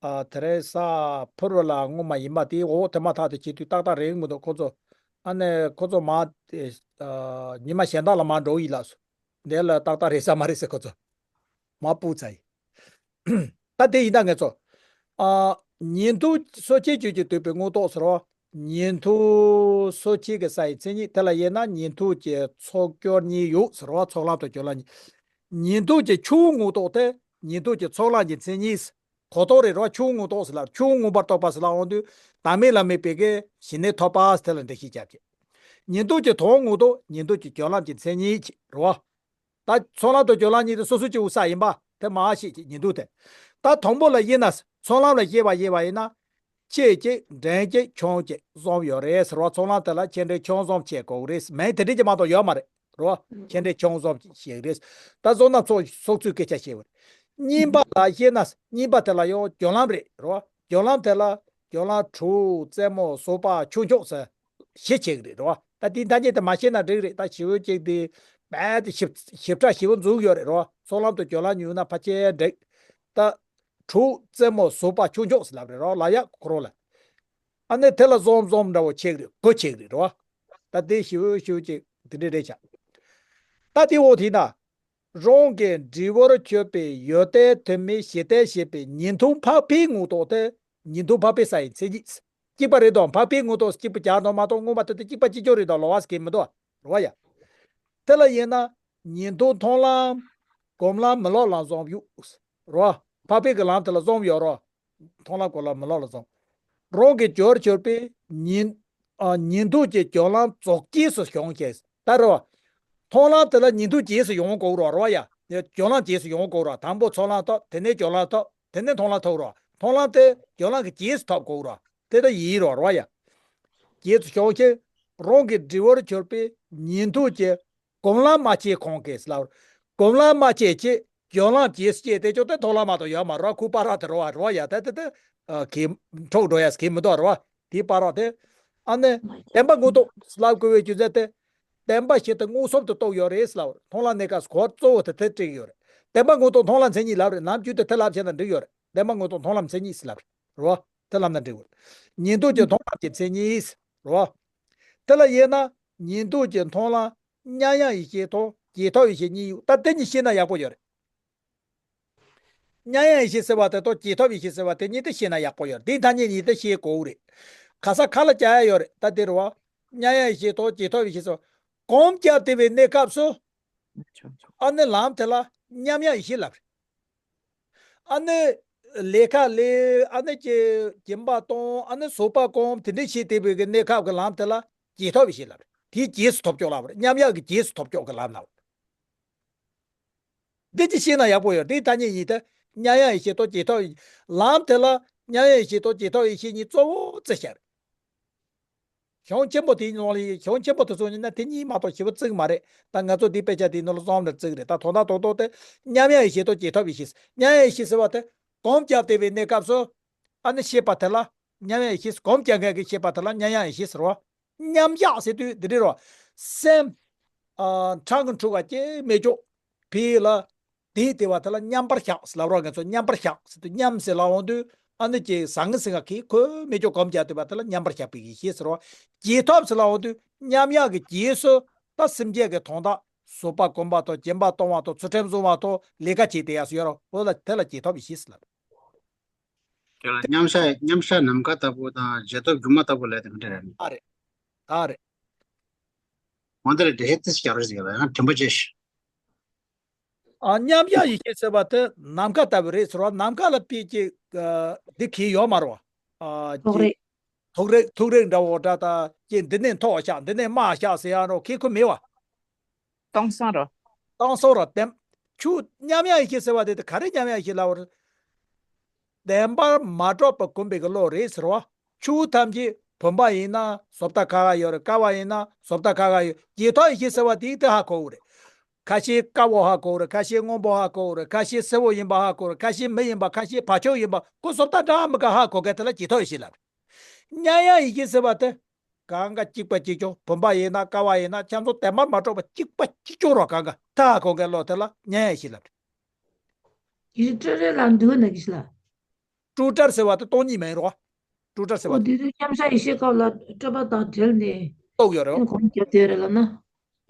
ཨ། དེ་རིང་གཟའ་ཕུར་བུ་ལ་སྔོན་མ་ཡིན་པ་དེ། འོ་དེ་མ་ཐག་ཏུ་བྱེད་དུས་ཏག་ཏག་རེད་མི་འདུག་ཁོ་ཚོ། ཨ་ནི་ཁོ་ཚོ་མ་དེ། ཨ། ཉི་མ་གཞན་དག་ལ་མ་འགྲོ་ཡིན་ལགས་སོ། འདི་ལ་ཏག་ཏག་རེད་ས་མ་རེད་ཟེར་ཁོ་ཚོ། མ་སྤུ་ཚ་ཡིན། ད་དེ་ཡིན་ད་ངེད་ཚོ། ཨ། ཉིན་ཐོ་སོ་སྐྱེ་བཅུད་ཀྱིས་བསྡུས་པའི་དངོས་རྟོགས་ཟེར་བ། ཉིན་ཐོ་སོ་སྐྱེ་གི་ས་ཡི་མཚན་ཉིད་དེ་ལ་དབྱེ་ན་ཉིན་ཐོ་གི་ཚོགས་སྐྱོར་གཉིས་ཡོད་ཟེར་བ། ཚོགས་ལམ་དང་སྦྱོར་ལམ་གཉིས། ཉིན་ཐོ་གི་ཆུང་ངུ་དངོས་རྟོགས་དེ་ཉིན་ཐོ་གི་ཚོགས་ལམ་གྱི་མཚན་ཉིད། གོ་རྟོགས་རེད་རོ། ཆུང་ངུ་དངོས་རྟོགས་ཟེར་ལ། ཆུང་ངུ་མངོན་པར་རྟོགས་པ་ཟེར་ལ་འོང་དུས་བདག་མེད་ལ་དམིགས་པའི་གི་ཞི་གནས་ཐོབ་པ་དེ་ལ་འགྲེལ་བཤད་རྒྱབ་ཀྱི། ཉིན་ཐོ་གི་དོན་དངོས་རྟོགས་ཉིན་ཐོ་གི་སྦྱོར་ལམ་གྱི་མཚན་ཉིད་ཀྱི་རོ། ད་ཚོགས་ལམ་དང་སྦྱོར་ལམ་གཉིས་དེ་སོ་སོ་སྐྱེ་བོ་ས་ཡིན་པ་དེ་མ་ཤེས་ཀྱི་ཉིན་ཐོ་དེ། ད་དང་པོ་ལ་དབྱེ་ན། ཚོགས་ལམ་ལ་དབྱེ་བ་དབྱེ་བ་ཡིན་ན། ཆེ་གཅིག་འབྲིང་གཅིག་ཆུང་གཅིག་གསུམ་ཡོད་རེད་ཟེར་བ། ཚོགས་ལམ་དེ་ལ་ཆེ་འབྲིང་ཆུང་གསུམ་ཕྱེ་དགོས་རེད། མིང་དེ་འདྲ་ཅིག་མ་གཏོགས་ཡོད་མ་རེད་རོ། ཆེ་འབྲིང་ཆུང་གསུམ་ཞིག་རེད། ད་བཟོ་ན་ཚོགས་ཚོགས་ཚུལ་སྐད་ཆ་བཤད་པ་རེད། གཉིས་པ་ལ་དབྱེ་ན། གཉིས་པ་དེ་ལ་ཡང་སྦྱོར་ལམ་རེད་རོ། སྦྱོར་ལམ་དེ་ལ་སྦྱོར་ལམ་དྲུག་རྩེ་མོ་ཟུར་པ་ཁྱུ་མཆོག་ཟེར། བཞི་ཕྱེ་གི་རེད་རོ། ད་དེའི་ཐ་སྙད་དེ་མ་ཤེས་ན་འགྲིག་རེད། ད་ཞི་བོ་གཅིག་དེ་རྦད་དེ་ཞིབ་ཞིབ་ཕྲ་ཞིབ་པོ་འཛུགས་ཡོད་རེད་རོ། ཚོགས་ལམ་དུ་སྦྱོར་ལམ་ཉུང་ན་ཕལ་ཆེར་འགྲིག་ད་དྲུག་རྩེ་མོ་ཟུར་པ་ཁྱུ་མཆོག་ཟེར་ལབ་རེད་རོ། ལ་ཡག་ཁོ་རང་ལ། ཨ་ནི་དེ་ལ་གསུམ་གསུམ་འདྲ་བོ་ཕྱེ་གི་རེད། དགུ་ཕྱེ་གི་རེད་རོ། ད་དེ་ཞི་བོ་ཞི་བོ་གཅིག་དེ་འདྲ་རེད་ཤག་ད་དེ་འོག་དེ་ན། རང་གི་འབྲས་བུར་གྱུར་པའི་ཡུལ་དེ་ཐུན་མིན་ཞི་བདེ་ཞེས་པའི་ཉིན་ཐོ་འཕགས་པའི་དངོས་རྟོགས་དེ་ཉིན་ཐོ་འཕགས་པའི་ས་ཡི་མཚན་ཉིད། གཅིག་པ་རེད་དོ། འཕགས་པའི་དངོས་རྟོགས་གཅིག་པུ་རྒྱག་དང་མ་གཏོགས་མངོན་པ་དེ་དེ་གཅིག་པ་གཅིག་རྐྱང་རེད་དོ། ལོགས་ཀ་ཟེར་གྱི་མི་འདུག་རོ་ཡ། དེ་ལ་དབྱེ་ན། ཉིན་ཐོ་མཐོང་ལམ། སྒོམ་ལམ་མི་སློབ་ལམ་གསུམ་ཡོད། རོ། འཕགས་པའི་གི་ལམ་དེ་ལ་གསུམ་ཡོད་རོ། མཐོང་ལམ་སྒོམ་ལམ་མི་སློབ་ལམ་གསུམ། རང་གི་རྒྱུར་གྱུར་པའི་ཉིན། ཨ། ཉིན་ཐོ་གི་སྦྱོར་ལམ་རྫོགས་རྗེས་སུ་བྱུང་ཞེས། ད་རེད་བ། མཐོང་ལམ་དེ་ལ་ཉིན་ཐོ་རྗེས་སུ་ཡོང་དགོས་རོ། རེད་བ་ཡ། སྦྱོར་ལམ་རྗེས་སུ་ཡོང་དགོས་རོ། དང་པོ་ཚོགས་ལམ་ཐོབ། དེ་ནས་སྦྱོར་ལམ་ཐོབ། དེ་ནས་མཐོང་ལམ་ཐོབ་རོ། མཐོང་ལམ་དེ་སྦྱོར་ལམ་གྱི་རྗེས་སུ་ཐོབ་དགོས་རོ། དེ་ལྟ་ཡིན་རོ། རེད་བ་ཡ། རྗེས་སུ་བྱུང་ཞེས། རང་གི་འབྲས་བུར་གྱུར་པའི་ཉིན་ཐོ་གི་སྒོམ་ལམ་མ་སྐྱེས་གོང་གི་ལ། སྒོམ་ལམ་མ་སྐྱེས་ཀྱི་སྦྱོར་ལམ་རྗེས་སུ་སྐྱེས་ཏེ་ཅོག་དེ་མཐོང་ལམ་མ་གཏོགས་ཡོད་མ་རེད། ཁོ་བར་དེ་རོ་བ་རོ་ཡ། ད་དེ་དེ་གི་འཕྲོག་འགྲོ་ཡ་གི་མི་འདུག་རོ་བ། དེའི་བར་དེ། ཨ་ནི་བདེན་པ་མངོན་རྟོགས་ལབ་དགོས་པའི་རྒྱུ་མཚན་དེ། བདེན་པ་ཞིག་ཏུ་མངོན་སུམ་དུ་རྟོགས་ཡོད་རེད་ལབ། མཐོང་ལམ་གནས་སྐབས་གོ་གཙོ་བོ་དེ་དེ་བསྒྲིགས་ཡོད་རེད། བདེན་པ་མངོན་རྟོགས་མཐོང་ལམ་མཚན་ཉིད་ལབ་རེད། ནམ་རྒྱུན་དུ་དེ་ལབ་བྱས་ན་འགྲིག་ཡོད་རེད། བདེན་པ་མངོན་རྟོགས་མཐོང་ལམ་མཚན་ཉིད་ལབ་རེད། རོ། དེ་ལབ་ན་འགྲིག་གོ། ཉིན་ཐོ་གི་མཐོང་ལམ་གྱི་མཚན་ཉིད། རོ། དེ་ལ་དབྱེ་ན། ཉིན་ཐོ་གི་མཐོང་ལམ་མཉམ་ཡངས་ཡེ་ཤེས་དང་རྗེས་ཐོབ་ཡེ་ཤེས་གཉིས་ཡོད། ད་དེ་གཉིས་ཤེས་ན་ཡག་པོ་ཡོད་རེད། མཉམ་ཡངས་ཡེ་ཤེས་ཟེར་བ་དེ་དང་རྗེས་ཐོབ་ཡེ་ཤེས་ཟེར་བ་དེ་གཉིས་དེ་ཤེས་ན་ཡག་པོ་ཡོད་རེད། དེའི་ཐ་སྙད་གཉིས་དེ་ཤེས་དགོས་རེད། ག་ས་ག་ལ་བྱ་ཡ་ཡོད་རེད། ད་དེ་རེད་བ། མཉམ་ཡངས་ཡེ་ཤེས་དང་རྗེས་ཐོབ་ཡེ་ཤེས་ཟེར་བ། གོམས་བྱས་བསྡད་པའི་གནས་སྐབས་སུ། ཨ་ནི་ལམ་དེ་ལ་མཉམ་ཡངས་ཡེ་ཤེས་ལབ་རེད། ཨ་ནི་ལས་ཀ་ལས། ཨ་ནི་སྦྱིན་པ་གཏོང་། ཨ་ནི་བཟོད་པ་སྒོམ། དེ་འདྲ་བྱེད་བསྡད་པའི་གི་གནས་སྐབས་ཀྱི་ལམ་དེ་ལ་རྗེས་ཐོབ་ཡེ་ཤེས་ལབ་རེད། དེའི་རྗེས་སུ་ཐོབ་ཕྱོགས་ལབ་རེད། མཉམ་ཡངས་ཀྱི་རྗེས་སུ་ཐོབ་ཕྱོགས་ཀྱི་ལམ་ལབ་རེད། འདི་ཅི་ཤེས་ན་ཡག་པོ་ཡོད། འདིའི་ཐ་སྙད་གཉིས་དེ་མཉམ་ཡངས་ཡེ་ཤེས་དང་རྗེས་ཐོབ་ཡེ། ལམ་དེ་ལ་མཉམ་ཡངས་ཡེ་ཤེས་དང་རྗེས་ཐོབ་ཡེ་ཤེས་གཉིས་གཙོ་བོ་བརྩི་བྱ་རེད། གཞུང་ཆེན་པོ་དེའི་ནང་ལ། གཞུང་ཆེན་པོ་དེ་ཚོ་ཡིན་ན་དེ་གཉིས་མ་གཏོགས་ཞེ་པོ་བརྩི་གི་མ་རེད། ད་ང་ཚོ་འདིའི་དཔེ་ཆ་དེའི་ནང་ལ་ཙམ་ལ་བརྩི་གི་རེད། ད་དོན་དག་རྡོག་རྡོག་དེ་མཉམ་ཡངས་ཡེ་ཤེས་དང་རྗེས་ཐོབ་ཡེ་ཤེས། མཉམ་ཡངས་ཡེ་ཤེས་ཟེར་བ་དེ་སྒོམ་རྒྱབ་བསྡད་པའི་གནས་སྐབས་སུ་ཨ་ནི་ཤེས་པ་དེ་ལ་མཉམ་ཡངས་ཡེ་ཤེས། སྒོམ་རྒྱབ་མཁན་གྱིས་ཤེས་པ་དེ་ལ་མཉམ་ཡངས་ཡེ་ཤེས་ཟེར་བ། མཉམ་བཞག་ཟེར་དུས་འདི་འདྲ་རེད་བ། སེམས་ཨ་འཕྲང་གི་འཁྲུག་པ་སྐྱེ་མེད་ཅོག་ཕི་ལ། དེའི་དེ་བ་དེ་ལ་མཉམ་པར་བཞག་ཟེར་ལབ་རོགས། ང་ཚོ་མཉམ་པར་བཞག་ཟེར་དུས། མཉམ་ཟེར་ལབ་འོང་དུས་ཨ་ནི་ཅིག་ཟང་ངེ་ཟིང་ངེ་གི་ཁོ་མེད་ཅོག་སྒོམ་རྒྱག་དུས་བ་དེ་ལ་མཉམ་པར་བཞག་པའི་ཡེ་ཤེས་ཟེར་རོ། རྗེས་ཐོབ་ཟེར་ལབ་འོང་དུས་མཉམ་ཡངས་ཀྱི་རྗེས་སུ་ད་སེམས་ཅན་གྱི་དོན་དག་བཟོད་པ་སྒོམ་པ་དང་། སྦྱིན་པ་གཏོང་བ་དང་། ཚུལ་ཁྲིམས་བསྲུང་བ་དང་། ལས་ཀ་བྱེད་དེ་ཡག་སུ་ཡོད་རོ། འོ་ལ་དེ་ལ་རྗེས་ཐོབ་ཡེ་ཤེས་ཟེར་ལབ། དེ་ལ་མཉམ་བཞག་མཉམ་བཞག་ནམ་མཁའ་ལྟ་བུ་དང་རྗེས་ཐོབ་སྒྱུ་མ་ལྟ་བུ་ལས་དེ་ག་འདྲ་རེད། ཨ་རེད། ད་རེད། འོན་ཏེ་ལ་འགྲེལ་བཤད་ཏིས་རྒྱག་རོགས་ཟེར་ལ་ཡང་དྲན་པ་བྱེད་ཤིག་ཨ། མཉམ་བཞག་ཡེ་ཤེས་ཟེར་བ་དེ་ནམ་མཁའ་ལྟ་བུ་རེད་ཟེར་བ། ནམ་མཁའ་ལ་དཔེ་ཅིག་ཨ་འདི་གི་ཡོད་མ་རོ། ཨ་ཐོག་ཅིག་རེག་ཐོག་རེག་ཐོག་རེག་འདྲ་བོ་འདྲ། ད་ཅིག་འདི་ནས་མཐོ་བ་ཤག་འདི་ནས་དམའ་ཤག་ཟེར་ཡ་རོ་ཁེ་ཁོ་མེད་བ། སྟོང་སང་རོ། སྟོང་སང་རོ། དེ་ཆུ་མཉམ་ཡངས་ཡེ་ཤེས་ཟེར་བ་དེ་དེ་ག་རེ་མཉམ་ཡངས་ཡེ་ཤེས་ལབ་པ་རེད། བདེན་པར་མ་གྲུབ་པ་གོམས་པའི་གི་བློ་རེད་ཟེར་བ། ཆུ་ཐམས་ཅད་བུམ་པ་ཡིན་ན་བཟོ་ལྟ་ཁ་ཁ་ཡོད་རེད། ཀ་བ་ཡིན་ན་བཟོ་ལྟ་ཁ་ཁ་ཡོད། རྗེས་ཐོབ་ཡེ་ཤེས་ཟེར་བ་དེ་དེ་ཧ་གོ་གི་རེད། ཁ་ཤས་དཀར་བོ་ཧ་གོ་གི་རེད། ཁ་ཤས་སྔོན་པོ་ཧ་གོ་གི་རེད། ཁ་ཤས་སེར་བོ་ཡིན་པ་ཧ་གོ་གི་རེད། ཁ་ཤས་མི་ཡིན་པ། ཁ་ཤས་བག་ཆགས་ཡིན་པ། ཁོ་བཟོ་ལྟ་འདྲ་མི་འདྲ་ཧ་གོ་མཁན་དེ་ལ་རྗེས་ཐོབ་ཡེ་ཤེས་ལབ་རེད། མཉམ་ཡངས་ཡེ་ཤེས་ཟེར་བ་དེ་གང་ག་གཅིག་པ་གཅིག་རྐྱང་། བུམ་པ་ཡིན་ན་ཀ་བ་ཡིན་ན་ཁྱེད་ཚོ་བདེན་པར་མ་གྲུབ་པ་གཅིག་པ་གཅིག་རྐྱང་རོ། གང་ག་ད་ཧ་གོ་མཁན་བློ་དེ་ལ་མཉམ་ཡངས་ཡེ་ཤེས་ལབ་རེད། དེ་རེད། སྤྲོས་བྲལ་ལ་འདུག་ན་གི་ཤི་ལ། སྤྲོས་བྲལ་ཟེར་བ་དེ་སྟོང་ཉིད་མིན་རོ། སྤྲོས་བྲལ་ཟེར་བ་ཨོ་དེ། དེ་དུས་མཉམ་བཞག་ཡེ་ཤེས་སྐབས་ལ་སྤྲོས་པ་དང་བྲལ་ནས་རྟོགས་ཡོད་རེད། ཁོང་རྒྱབ་དེ་རེད་ལ་ན།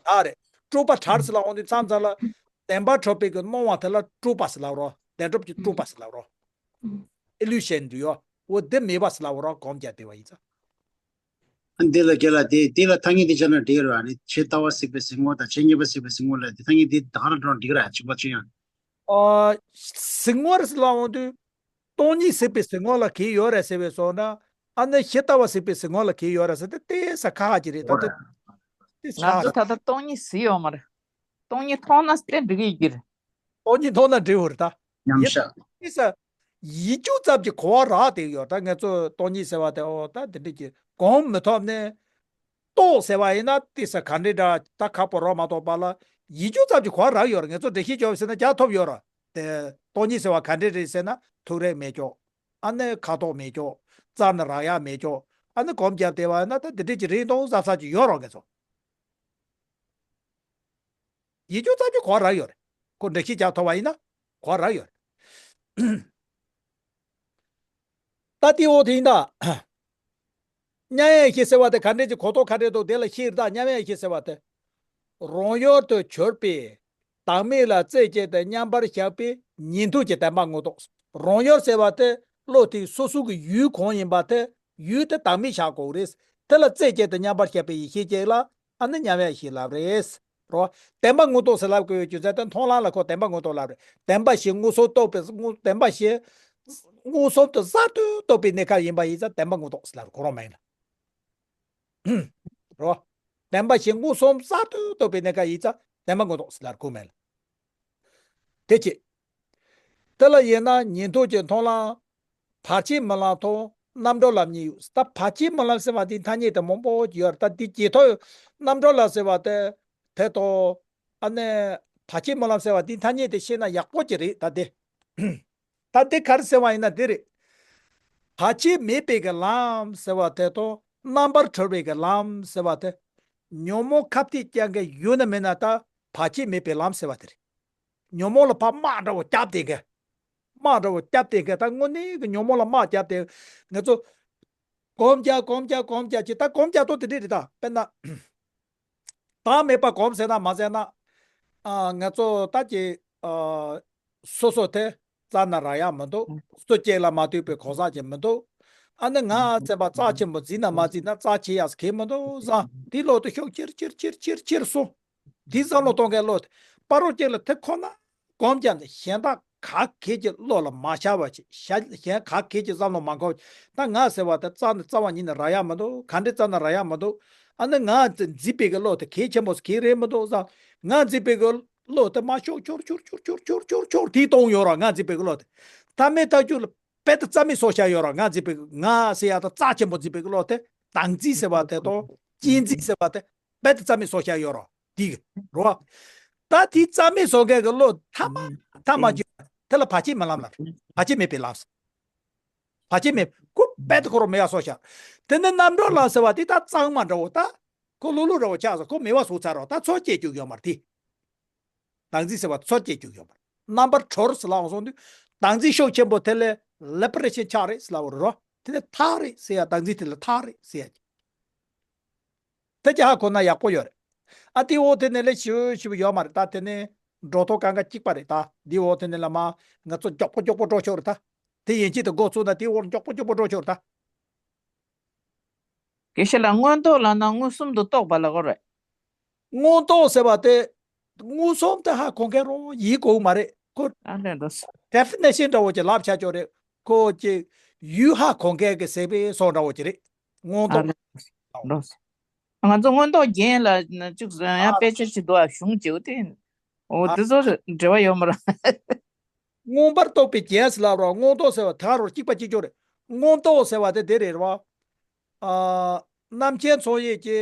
ད་རེད། སྤྲོས་པ་བྲལ་ཟེར་ལ་འོང་དུས་མཚམས་མཚམས་ལ་བདེན་པར་གྲུབ་པའི་གི་སྣང་བ་དེ་ལ་སྤྲོས་པ་ཟེར་ལབ་རོ། བདེན་གྲུབ་ཀྱི་སྤྲོས་པ་ཟེར་ལབ་རོ། ཨི་ལུ་ཤན་འདུག་ཡོ། འོ་དེ་མེད་པ་ཟེར་ལབ་རོ། སྒོམ་རྒྱག་བསྡད་པ་ཡིན་ཙང་། འདི་ལ་རྒན་ལགས། དེ་དེ་ལ་ཐ་སྙད་དེ་བྱས་ན་འགྲིག་རེད་བ། ནི་ཇི་ལྟ་བ་གཟིགས་པའི་གཟིགས་ངོ་དང་ཇི་སྙེད་པ་གཟིགས་པའི་གཟིགས་ངོ་ལ་དེ་ཐ་སྙད་དེ་ད་ག་རང་འགྲིག་ར་གཅིག་པ་ཅི་ཡང་། ཨ། གཟིགས་ངོ་རེད་ཟེར་ལབ་འོང་དུས། སྟོང་ཉིད་གཟིགས་པའི་གཟིགས་ངོ་ལ་གལ་ཡོད་རེད་ཟེར་བས་སོང་ན། ཨ་ནི་ཇི་ལྟ་བ་གཟིགས་པའི་གཟིགས་ངོ་ལ་གལ་ཡོད་རེད་ཟེར་ཏེ་ཏེ་ས་ཁ་ཧ་ཅི་རེད། ད་ལྟ་ཏེ་ས་ང་ཁ་ཚོ་ད་ལྟ་སྟོང་ཉིད་གཟིགས་ཡོད་མ་རེད། སྟོང་ཉིད་མཐོང་ན་ཏེ་འགྲིག་གི་ཡོད་ཀྱི་རེད། སྟོང་ཉིད་མཐོང་ན་འགྲིག་འོ་རེད་ད། མཉམ་ཡིན་བཞག་ཏེ་ས། ཡིད་སྐྱོ་ཙམ་གྱི་གོ་བ་རག་དེ་ཡོད། ད་ང་ཚོ་སྟོང་ཉིད་ཟེར་བ་དེ་ཨོ་ད་དེ་འདྲ་གི་གོམས་མི་ཐུབ་ནས། རྟོགས་ཟེར་བ་ཡིན་ན་ཏེ་ས་ག་འདྲ་འདྲ་ད་ཁག་པོ་རོ་མ་གཏོགས་པ་ལ། ཡིད་སྐྱོ་ཙམ་གྱི་གོ་བ་རག་ཡོད་རེད། ང་ཚོ་འགྲེལ་བཤད་བརྒྱབ་ཟེར་ན་རྒྱག་ཐུབ་ཡོད་རེད། དེ་སྟོང་ཉིད་ཟེར་བ་ག་འདྲ་རེད་ཟེར་ན་ཐུག་རེག་མེད་ཀྱོག་ཨ་ནི་ཁ་དོག་མེད་ཀྱོག་རྩ་ནས་རག་ཡག་མེད་ཀྱོག་ཨ་ནི་གོམས་རྒྱབ་བསྡད་པ་ཡིན་ན་ད་འདི་འདྲ་ཅིག་རེད་འདུག་བསམ་བསམ་ཅིག་ཡོད་རོགས་ང་ཚོ། ཡིད་སྐྱོ་ཙམ་གྱི་གོ་བ་རག་ཡོད་རེད། ཁོ་འགྲེལ་བཤད་རྒྱག་ཐུབ་པ་ཡིན་ན་གོ་བ་རག་ཡོད་རེད། ད་དེའི་འོག་དེ་ཡིན་ད། མཉམ་ཡངས་ཡེ་ཤེས་ཟེར་བ་དེ་ག་འདྲས་ཀྱི་གོ་རྟོགས་ག་འདྲས་འདུག་དེ་ལ་ཤེས་རེད་ད། མཉམ་ཡངས་ཡེ་ཤེས་ཟེར་བ་དེ། རང་ཡུལ་དུ་གྱུར་པའི་བདག་མེད་ལ་རྩད་བཅད་དེ་མཉམ་པར་བཞག་པའི་ཉན་ཐོས་ཀྱི་བདེན་པ་མངོན་རྟོགས། རང་ཡུལ་ཟེར་བ་དེ་བློ་དེ་སོ་སོ་གི་ཡུལ་གང་ཡིན་པ་དེ་ཡུལ་དེ་བདག་མེད་བཞག་དགོས་རེད། དེ་ལ་རྩད་བཅད་དེ་མཉམ་པར་བཞག་པའི་ཡེ་ཤེས་ཅིག་ལ། ཨ་ནི་མཉམ་ཡངས་ཡེ་ཤེས་ལབ་རེད། རོ། བདེན་པ་མངོན་རྟོགས་ཟེར་ལབ་དགོས་ཡོད་རྒྱུ་མཚན་དེ་མཐོང་ལམ་ལ་ཁོ་བདེན་པ་མངོན་རྟོགས་ལབ་རེད། བདེན་པ་བཞི་མངོན་སུམ་རྟོགས་པའི་མངོན་བདེན་པ་བཞི། མངོན་སུམ་དུ་གསར་དུ་རྟོགས་པའི་གནས་སྐབས་ཡིན་པ་ཡིན་ཙང་བདེན་པ་མངོན་རྟོགས་ཟེར་ལབ་རེད། ཁོ་རང་མ་ཡིན་ལ། རོ། བདེན་པ་བཞི་མངོན་སུམ་གསར་དུ་རྟོགས་པའི་གནས་སྐབས་ཡིན་ཙང་བདེན་པ་མངོན་རྟོགས་ཟེར་ལབ་རེད། ཁོ་མ་ཡིན་ལ། དེ་ཅི། དེ་ལ་དབྱེ་ན་ཉན་ཐོས་ཀྱི་མཐོང་ལམ། བར་ཆད་མེད་ལམ་དང་རྣམ་གྲོལ་ལམ་གཉིས་ཡོད། ད་བར་ཆད་མེད་ལམ་ཟེར་བ་དེའི་ཐ་སྙད་དེ་མང་པོ་ཅིག་ཡོད་རེད། ད་འདི་ཇེ་མཐོ་རྣམ་གྲོལ་ལམ་ཟེར་བ་དེ་དེ་དང་། ཨ་ནི་བར་ཆད་མེད་ལམ་ཟེར་བ་དེའི་ཐ་སྙད་དེ་ཤེས་ན་ཡག་པོ་ཅིག་རེད་ད་དེ། ད་དེ་ག་རེ་ཟེར་བ་ཡིན་ན་དེ་རེད། བར་ཆད་མེད་པའི་གི་ལམ་ཟེར་བ་དེ་དང་རྣམ་པར་གྲོལ་བའི་གི་ལམ་ཟེར་བ་དེ། ཉོན་མོངས་ཁ་གཏད་བཅག་མཁན་ཡོད་ན་མེད་ན་ད་བར་ཆད་མེད་པའི་ལམ་ཟེར་བ་དེ་རེད། ཉོན་མོངས་ལ་ཕར་དམག་འདྲ་བོ་བརྒྱབ་བསྡད་མཁན། དམག་འདྲ་བོ་བརྒྱབ་བསྡད་མཁན། ད་དངོས་གནས་ཀྱི་ཉོན་མོངས་ལ་དམག་བརྒྱབ་བསྡད། ང་ཚོ་སྒོམ་རྒྱག་སྒོམ་རྒྱག་སྒོམ་རྒྱག་ཅིག་ད་སྒོམ་རྒྱག་ཐོག་དེ་འདྲས་རེད་ད། དཔེར་ན། བདག་མེད་པ་སྒོམ་ཟེར་ན་མ་ཟེར་ན། ཨ། ང་ཚོ་ད་ཀྱི། ཨ། སོ་སོ་དེ་རྩ་ནས་རག་ཡག་མི་འདུག་སོ་སྐྱེ་ལ་མ་ལྟོས་པའི་གང་ཟག་ཅིག་མི་འདུག་ཨ་ནི་ང་བཙན་པ་རྩ་ཆེན་པོ་འཛིན་ན་མ་འཛིན་ན་རྩ་ཆེ་ཡག་གི་མི་འདུག་བསམ། དེའི་བློ་དེ་ཤུགས་ཆེར་ཆེར་ཆེར་ཆེར་ཆེར་སོང་། དེའི་བསམ་བློ་གཏོང་མཁན་བློ་དེ། སྤ་རོ་གཅིག་ལ་དེ་ཁོ་ན་གོམས་ཀྱང་། གཞན་དག་ག་གེ་ཀྱི་བློ་ལ་མ་ཤར་བ་ཅིག། གཞན་ག་གེ་ཀྱི་བསམ་བློ་མ་འཁོར་བ་ཅིག། ད་ང་ཟེར་བ་དེ་རྩ་ནས་རྩ་བ་ཉིད་ནས་རག་ཡ་མི་འདུག། ག་འདྲས་རྩ་ནས་རག་ཡ་མི་འདུག། ཨ་ནི་ང་འཛིན་པའི་གི་བློ་དེ་གལ་ཆེན་པོ་གལ་རེད་མི་འདུག་བསམ། ང་འཛིན་པའི་གི་བློ་དེ་མར་ཤོར་ཤོར་ཤོར་ཤོར་ཤོར་ཤོར་ཤོར་ཤོར་དེ་གཏོང་ཡོད་ར། ང་འཛིན་པའི་གི་བློ་དེ་ད་མེད་ཐག་ཆོད་ལ་རྦད་དེ་རྩ་མེད་བཟོ་བཞག་ཡོད་ར། ང་འཛིན་པའི་གི་ང་ཟེར་ཡ་དེ་རྩ་ཆེན་པོ་འཛིན་པའི་གི་བློ་དེ། བདག་འཛིན་ཟེར་བ་དེ་དང་གཅེས་འཛིན་ཟེར་བ་དེ་རྦད་དེ་རྩ་མེད་བཟོ་བཞག་ཡོད་ར། དེ་གི་རོ། ད་དེ་རྩ་མེད་བཟོ་མཁན་གི་བློ་མཐའ་མ་མཐའ་མ་གཅིག་དེ་ལ་བར་ཆད་མེད་ལམ་ལ། བར་ཆད་མེད་པའི་ལམ། བར་ཆད་མེད། ཁོ་རྦད་དེ་ཁོ་རང་མེད་པ་བཟོ་བཞག། དེ་ནི་རྣམ་གྲོལ་ལམ་ཟེར་བ་དེ་ད་གཙང་མ་འདྲ་བོ། ད་ཁོ་ལྷུག་ལྷུག་འདྲ་བོ་ཆགས་སོང་། ཁོ་མེད་པ་བཟོ་ཚར་རོ། ད་མཚོ་སྐྱེལ་རྒྱུ་ཡོད་མ་རེད་དེ། བདག་འཛིན་ཟེར་བ་མཚོ་སྐྱེལ་རྒྱུ་ཡོད་མ་རེད། རྣམ་པར་གྲོལ་ཟེར་ལབ་སོང་དུས་བདག་འཛིན་ཤུགས་ཆེན་པོ་དེ་ལས་ལི་བེ་རེ་ཤན་ཆགས་རེད་ཟེར་ལབ་པ་རེད་རོ། དེ་ནི་ཐར་རེད་ཟེར་ཡ། བདག་འཛིན་དེ་ལ་ཐར་རེད་ཟེར་ཡ། དེ་ཅི་ཧ་གོ་ན་ཡག་པོ་ཡོད་རེད། ཨ་དེ་འོ་དེ་ནས་ལས་ཞིབ་ཞིབ་ཡོད་མ་རེད། ད་དེ་ནས་འགྲོ་ཐོ་གང་ག་གཅིག་པ་རེད། ད་དེ་འོ་དེ་ནས་ལ་མ་ང་ཚོ་མགྱོགས་པོ་མགྱོགས་པོ་འགྲོ་ཆོག་རེད་ད། དེ་ཡན་ཆད་དུ་འགོ་ཚུགས་ན་དེ་འོ་མགྱོགས་པོ་མགྱོགས་པོ་འགྲོ་ཆོག་རེད་ད། དགེ་བཤེས་ལགས། མངོན་རྟོགས་ལབ་ན་མངོན་སུམ་དུ་རྟོགས་པ་ལ་གོ་རེད། མངོན་རྟོགས་ཟེར་བ་དེ་མངོན་སུམ་དེ་ཧ་གོ་མཁན་རང་ཡིན་དགོས་མ་རེད་ཁོ། ཨ་ལས་འགྲོ་སོང་། ཌེ་ཕི་ནེ་ཤན་འདྲ་བོ་ཅིག་ལབ་ཆ་ཆོག་རེད། ཁོ་ཅིག་ཡུལ་ཧ་གོ་མཁན་གི་ཟེར་བའི་སོགས་འདྲ་བོ་ཅིག་རེད། མངོན་ཨ་རྟོགས། ལས་འགྲོ་སོང་། ང་ཚོ་མངོན་རྟོགས་རྒྱན་ལ་ན་ཅིག་ཡང་ཨ་དཔེ་ཆ་ཅིག་འདུག་ཨ། གཞུང་བྱེའུ་དེ། འོ་ཨ་དེ་ཚོ་འབྲེལ་བ་ཡོད་མ་རེད། མངོན་པར་རྟོགས་པའི་རྒྱན་ཟེར་ལབ་རོགས། མངོན་རྟོགས་ཟེར་བ་དེ་ག་རོ་གཅིག་པ་གཅིག་ཀྱང་རེད། མངོན་རྟོགས་ཟེར་བ་དེ་དེ་རེད་རོ། ཨ། རྣམ་མཁྱེན་ཚོགས་དབྱིངས་ཀྱི་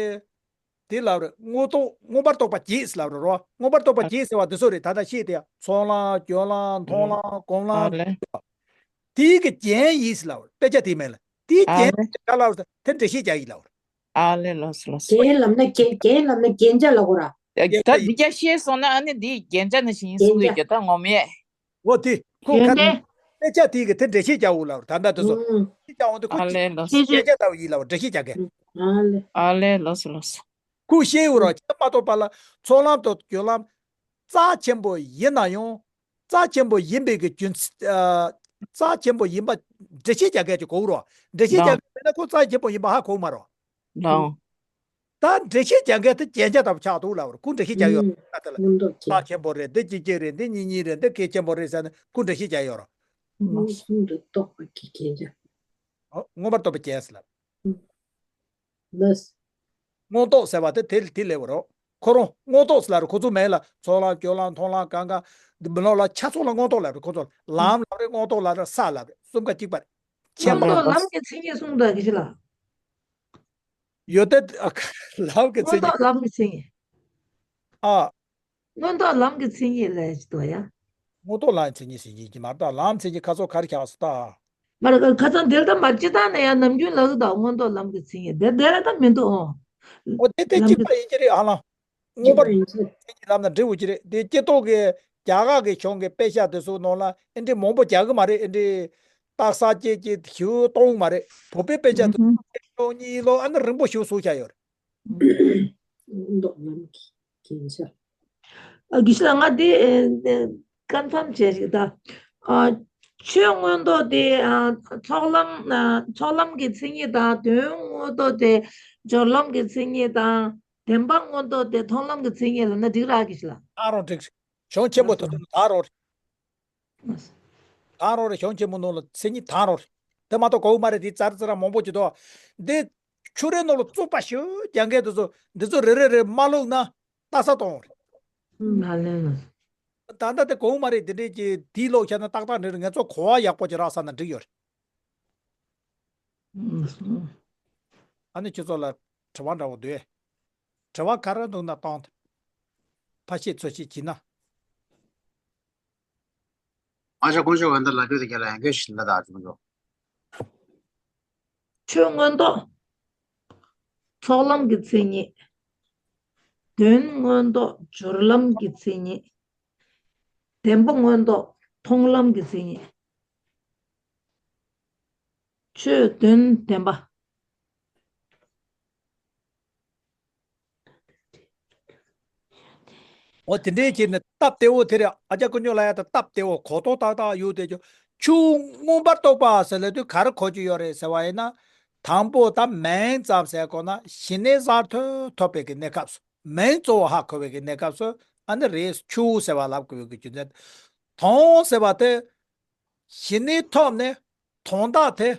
དེ་ལབ་རེད། མངོན་རྟོགས་མངོན་པར་རྟོགས་པ་བརྒྱད་ཟེར་ལབ་རེད་རོ། མངོན་པར་རྟོགས་པ་བརྒྱད་ཟེར་བ་དེ་ཚོ་རེད། ད་ལྟ་བཤད་དེ་ཡ་ཚོགས་ལམ་སྦྱོར་ལམ་མཐོང་ལམ་སྒོམ་ཨ་ལམ། ལས། དེའི་གི་རྒྱན་ཡིན་ཟེར་ལབ་རེད། དཔེ་ཆ་དེ་མེད་ལ་དེའི་ཨ་རྒྱན་ལས། ག་ལབ་རེད། དེ་འགྲེལ་བཤད་རྒྱག་ཡིན་ལབ་རེད། ཨ་ལས། ལགས་སོ་ལགས་སོ། རྒྱན་ལབ་ན་རྒྱན་རྒྱན་ལབ་ན་རྒྱན་ཆ་ལབ་དགོས་ར། ད་འདི་རྒྱ་བཤད་སོང་ན་ཨ་ནི་འདི་རྒྱན་ཆ་ནང་བཞིན་ཡིན་གསུང་གི་ཡོད་ཀྱི་ད་ངོ་མས། འོ་དེ་ཁོ་ཡོན་ཁ་ཏན། དཔེ་ཆ་དེ་གི་དེ་འགྲེལ་བཤད་རྒྱག་འོ་ལབ་ད་ལྟ་དེ་ཚོ། ཨུམ། འགྲེལ་བཤད་རྒྱག་འོང་དུས་ཁོ་ཨ་ལས། ལགས་སོ། རྒྱན་ཆ་ལྟ་བུ་ཡིན་ལབ་འགྲེལ་བཤད་རྒྱག་གི། ཨ་ལས། ཨ་ལས། ལགས་སོ་ལགས་སོ། ཁོ་ཤེས་འོ་ར་ཁྱེད་མ་གཏོགས་པ་ལ་ཚོགས་ལམ་དང་སྦྱོར་ལམ་རྩ་ཆེན་པོ་ཡིན་ན་ཡང་རྩ་ཆེན་པོ་ཡིན་པའི་གི་རྒྱུ་མཚན། ཨ། རྩ་ཆེན་པོ་ཡིན་པ་འགྲེལ་བཤད་རྒྱག་མཁན་ཅིག་དགོས་རོ། འགྲེལ་བཤད་རྒྱག་མཁན་མེད་ན་ཁོ་རྩ་ཆེན་པོ་ཡིན་པ་ཧ་གོ་མ་རོ། ལགས། ད་འགྲེལ་བཤད་རྒྱག་མཁན་དེ་རྒྱན་ཆ་ལྟ་བུ་ཆགས་འདུག་ལབ་རེད། ཁོ་འགྲེལ་བཤད་རྒྱག་ཡོད་ཨུམ། རེད་ད་དེ་ལ། མངོན་རྟོགས་རྒྱན། རྩ་ཆེན་པོ་རེད། འདི་གཅིག་གཅིག་རེད། འདི་གཉིས་གཉིས་རེད། འདི་གལ་ཆེན་པོ་རེད་ཟེར་ནས་ཁོ་འགྲེལ་བཤད་རྒྱག་ཡོད་རེད། མངོན་སུམ་དུ་རྟོགས་པ་གི་རྒྱན་ཆ། ཨོ། མངོན་པར་རྟོགས་པའི་རྒྱན་ཟེར་ལབ། ཨུམ། ལགས། མངོན་རྟོགས་ཟེར་བ་དེ་དེ་དེ་ལས་བ་རེད། ཁོ་རང་མངོན་རྟོགས་ཟེར་ལབ་རེད། ཁོ་ཚོ་མེད་ལ་ཚོགས་ལམ་སྦྱོར་ལམ་མཐོང་ལམ་གང་ག་འདི་མི་ལོག་ལ་ཆ་ཚང་ལ་མངོན་རྟོགས་ལབ་རེད། ཁོ་ཚོ་ལམ་ལབ་རེད། མངོན་རྟོགས་ལབ་རེད། ས་ལབ་རེད། གསུམ་ཀ་གཅིག་པ་རེད། ཆེན་པོ། མངོན་རྟོགས་ལམ་གྱི་མཚན་ཉིད་གསུངས་འདུག་གི་ཞིག་ལ། ཡོད་དེ། ཨ། ལམ་གྱི་མཚན་ཉིད། མངོན་རྟོགས་ལམ་གྱི་མཚན་ཉིད། ཨ། མངོན་རྟོགས་ལམ་གྱི་མཚན་ཉིད་ལས་ཅི་ལྟ་ཡ། མངོན་རྟོགས་ལམ་མཚན་ཉིད་ཟེར་གྱི་མ་རེད་ད། ལམ་མཚན་ཉིད་ཁ་སོ་ག་རེ་ཆགས་སོ་ད། མ་རེད་ཁ་སང་དེ་ལྟ་མ་སྤྱི་བཏང་ནས་ཡང་ནམ་རྒྱུན་ལབ་གི་ད་མངོན་རྟོགས་ལམ་གྱི་མཚན་ཉིད་དེ་དེ་ལ་ད་མི་འདུག་ཨོ། ཨོ་དེ་དེ་ལམ་གཅིག་གྱི་པ་ཡིན་གྱི་རེད་ཨ་ལ། མངོན་པར་མཚན་ཉིད་ལབ་ན་འགྲིག་འོ་གྱི་རེད། དེ་སྤྱི་ཐོག་གི་རྒྱ་གར་གི་གཞུང་གི་དཔེ་ཆ་དེ་ཚོ་ནང་ལ་ཨེ་འདྲི་མང་པོ་རྒྱག་གི་མ་རེད། ཨེ་འདྲི་རྟགས་གསལ་བྱེད་ཀྱི་ཞུ་གཏོང་མ་རེད། བོད་པའི་དཔེ་ཆ་དེ་ཚོ་ཨུ་ཧུ། ཤོག་གཉིས་ལོ་ཨ་ནི་རིང་པོ་ཞུ་བཟོ་བྱ་ཡོད་རེད། མངོན་རྟོགས་ལམ་གྱི་རྒྱན་ཆ། ཨ་དགེ་བཤེས་ལགས་ང་འདི་ཨེ་ཨེ་ཀན་ཕམ་བྱས་ཤིག་ད། ཨ་ཆོས་མངོན་རྟོགས་དེ་ཨ་ཚོགས་ལམ་ཨ་ཚོགས་ལམ་གྱི་མཚན་ཉིད་དང་དོན་མངོན་རྟོགས་དེ་སྦྱོར་ལམ་གྱི་མཚན་ཉིད་དང་བདེན་པ་མངོན་རྟོགས་དེ་མཐོང་ལམ་གྱི་མཚན་ཉིད་ལབ་ན་འགྲིག་ར་གི་ཞིག་ལ། ད་རུང་འགྲིག་གཞུང་ཆེན་པོ་དེ་ཚོ་ད་རུང་རེད། ད་རུང་རེད། གཞུང་ཆེན་པོ་ནང་ལ་མཚན་ཉིད་ད་རུང་རེད། དེ་མ་གཏོགས་གོ་མ་རེད། དེ་ཙར་ཙར་མང་པོ་ཅིག་འདུག། འདི་ཆོས་རའི་ནང་ལ་བཙུགས་པ་ཞུ་རྒྱག་མཁན་དེ་ཚོ་འདི་ཚོ་རེ་རེ་རེ་མ་བླུགས་ན། ལྟ་ས་གཏོང་རེད། ཨུམ། ཨ་ལས་ལ། ད་ལྟ་དེ་གོང་མ་རེད། དེ་འདྲས་ཀྱི་དེའི་ལོག་བྱས་ན་ཏག་ཏག་འགྲིག་རེད། ང་ཚོ་གོ་བ་ཡག་པོ་ཅིག་རག་ས་ན་འགྲིག་ཡོད་རེད། ཨུམ། ཨ་ནི་ཁྱོད་ཚོ་ལ་དྲི་བ་འདྲ་བོ་འདུག་ཨེ། དྲི་བ་ག་རེ་འདུག་ན་བཏང་། ཕ་ཤེས་ཚོ་ཤེས་བྱེད་ན། ཨ་ཅག་དཀོན་མཆོག་འོད་ཟེར་ལ་དུས་དེ་རྒྱ་ལ་ཡང་སྐྱོ་ཞིག་ལ་དག་ཅུང་ཚོ། ཆོས་མངོན་རྟོགས་ཚོགས་ལམ་གྱི་མཚན་ཉིད། དོན་མངོན་རྟོགས་སྦྱོར་ལམ་གྱི་མཚན་ཉིད། བདེན་པ་མངོན་རྟོགས་མཐོང་ལམ་གྱི་མཚན་ཉིད། ཆོས་དོན་བདེན་པ། འོ་དེ་འདྲའི་ཅིག་ནི་སྟབས་བདེ་བོ་དེ་རེད། ཨ་ཅག་དཀོན་མཆོག་ལ་ཡ་ད་སྟབས་བདེ་བོ་གོ་རྟོགས་ཏག་ཏག་ཡོད་དེ་ཆོས་མངོན་པར་རྟོགས་པ་ཟེར་ལབ་དུས་ག་རེ་གོ་རྒྱུ་ཡོད་རེད་ཟེར་བ་ཡིན་ན། དང་པོ་ད་མིང་ཙམ་ཟེར་དགོས་ན་ཞི་གནས་གསར་ཐོན་ཐོབ་པའི་གི་གནས་སྐབས་སུ། མིང་གཙོ་བོ་ཧ་གོ་བའི་གི་གནས་སྐབས་སུ་ ཨ་ནི་རེད། ཆུ་ཟེར་བ་ལབ་དགོས་ཀྱི་རྒྱུ་མཚན། དོན་ཟེར་བ་དེ། ཞི་གནས་ཐོབ་ནས་དོན་དག་དེ་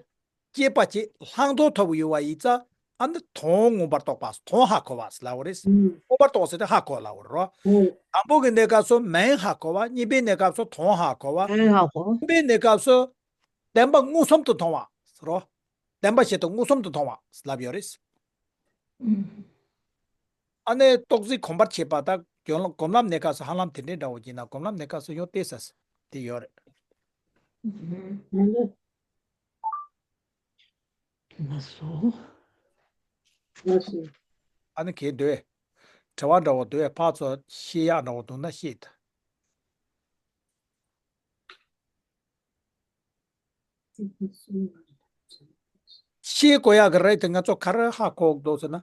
སྐྱེད་པ་བྱེད། ལྷག་མཐོང་ཐོབ་ཡོད་པ་ཡིན་ཙང་། ཨ་ནི་དོན་མངོན་པར་རྟོགས་པ། དོན་ཧ་གོ་བ་ལབ་པ་རེད། ཨུམ། མངོན་པར་རྟོགས་ཟེར་དེ་ཧ་གོ་ལབ་པ་རེད། ཨུམ། དང་པོ་གི་གནས་སྐབས་སུ་མིང་ཧ་གོ་བ། གཉིས་པའི་གནས་སྐབས་སུ་དོན་ཧ་གོ་བ། མིང་ཧ་གོ། གསུམ་པའི་གནས་སྐབས་སུ་བདེན་པ་མངོན་སུམ་དུ་མཐོང་བ་ཟེར་རོ། བདེན་པ་བཞིན་དུ་མངོན་སུམ་དུ་མཐོང་བ་ལབ་ཡོད་རེད། ཨུམ། ཨ་ནི་རྟོག་འཛིན་གོམས་པར་བྱེད་པ་དང་སྒོམ་ལམ། སྒོམ་ལམ་གནས་སྐབས་སུ་ཧ་ལམ་དེ་འདྲའི་འདྲ་བོ་ཅིག་ན། སྒོམ་ལམ་གནས་སྐབས་སུ་ཡང་ཏོག་ཙམ་དེ་ཡོད་རེད། ཨུམ། ལགས་སོ། ལགས་སོ། ཨ་ནི་གལ་འདོད། དྲི་བ་འདྲ་བོ་འདོད། ཕར་ཚུར་བཤད་ཡག་འདྲ་བོ་འདུག་ན་བཤད་དང་། ཤེས་དགོས་ཡག་གི་རེད་དེ། ང་ཚོ་ག་རེ་ཧ་གོ་འདུག་ཟེར་ན།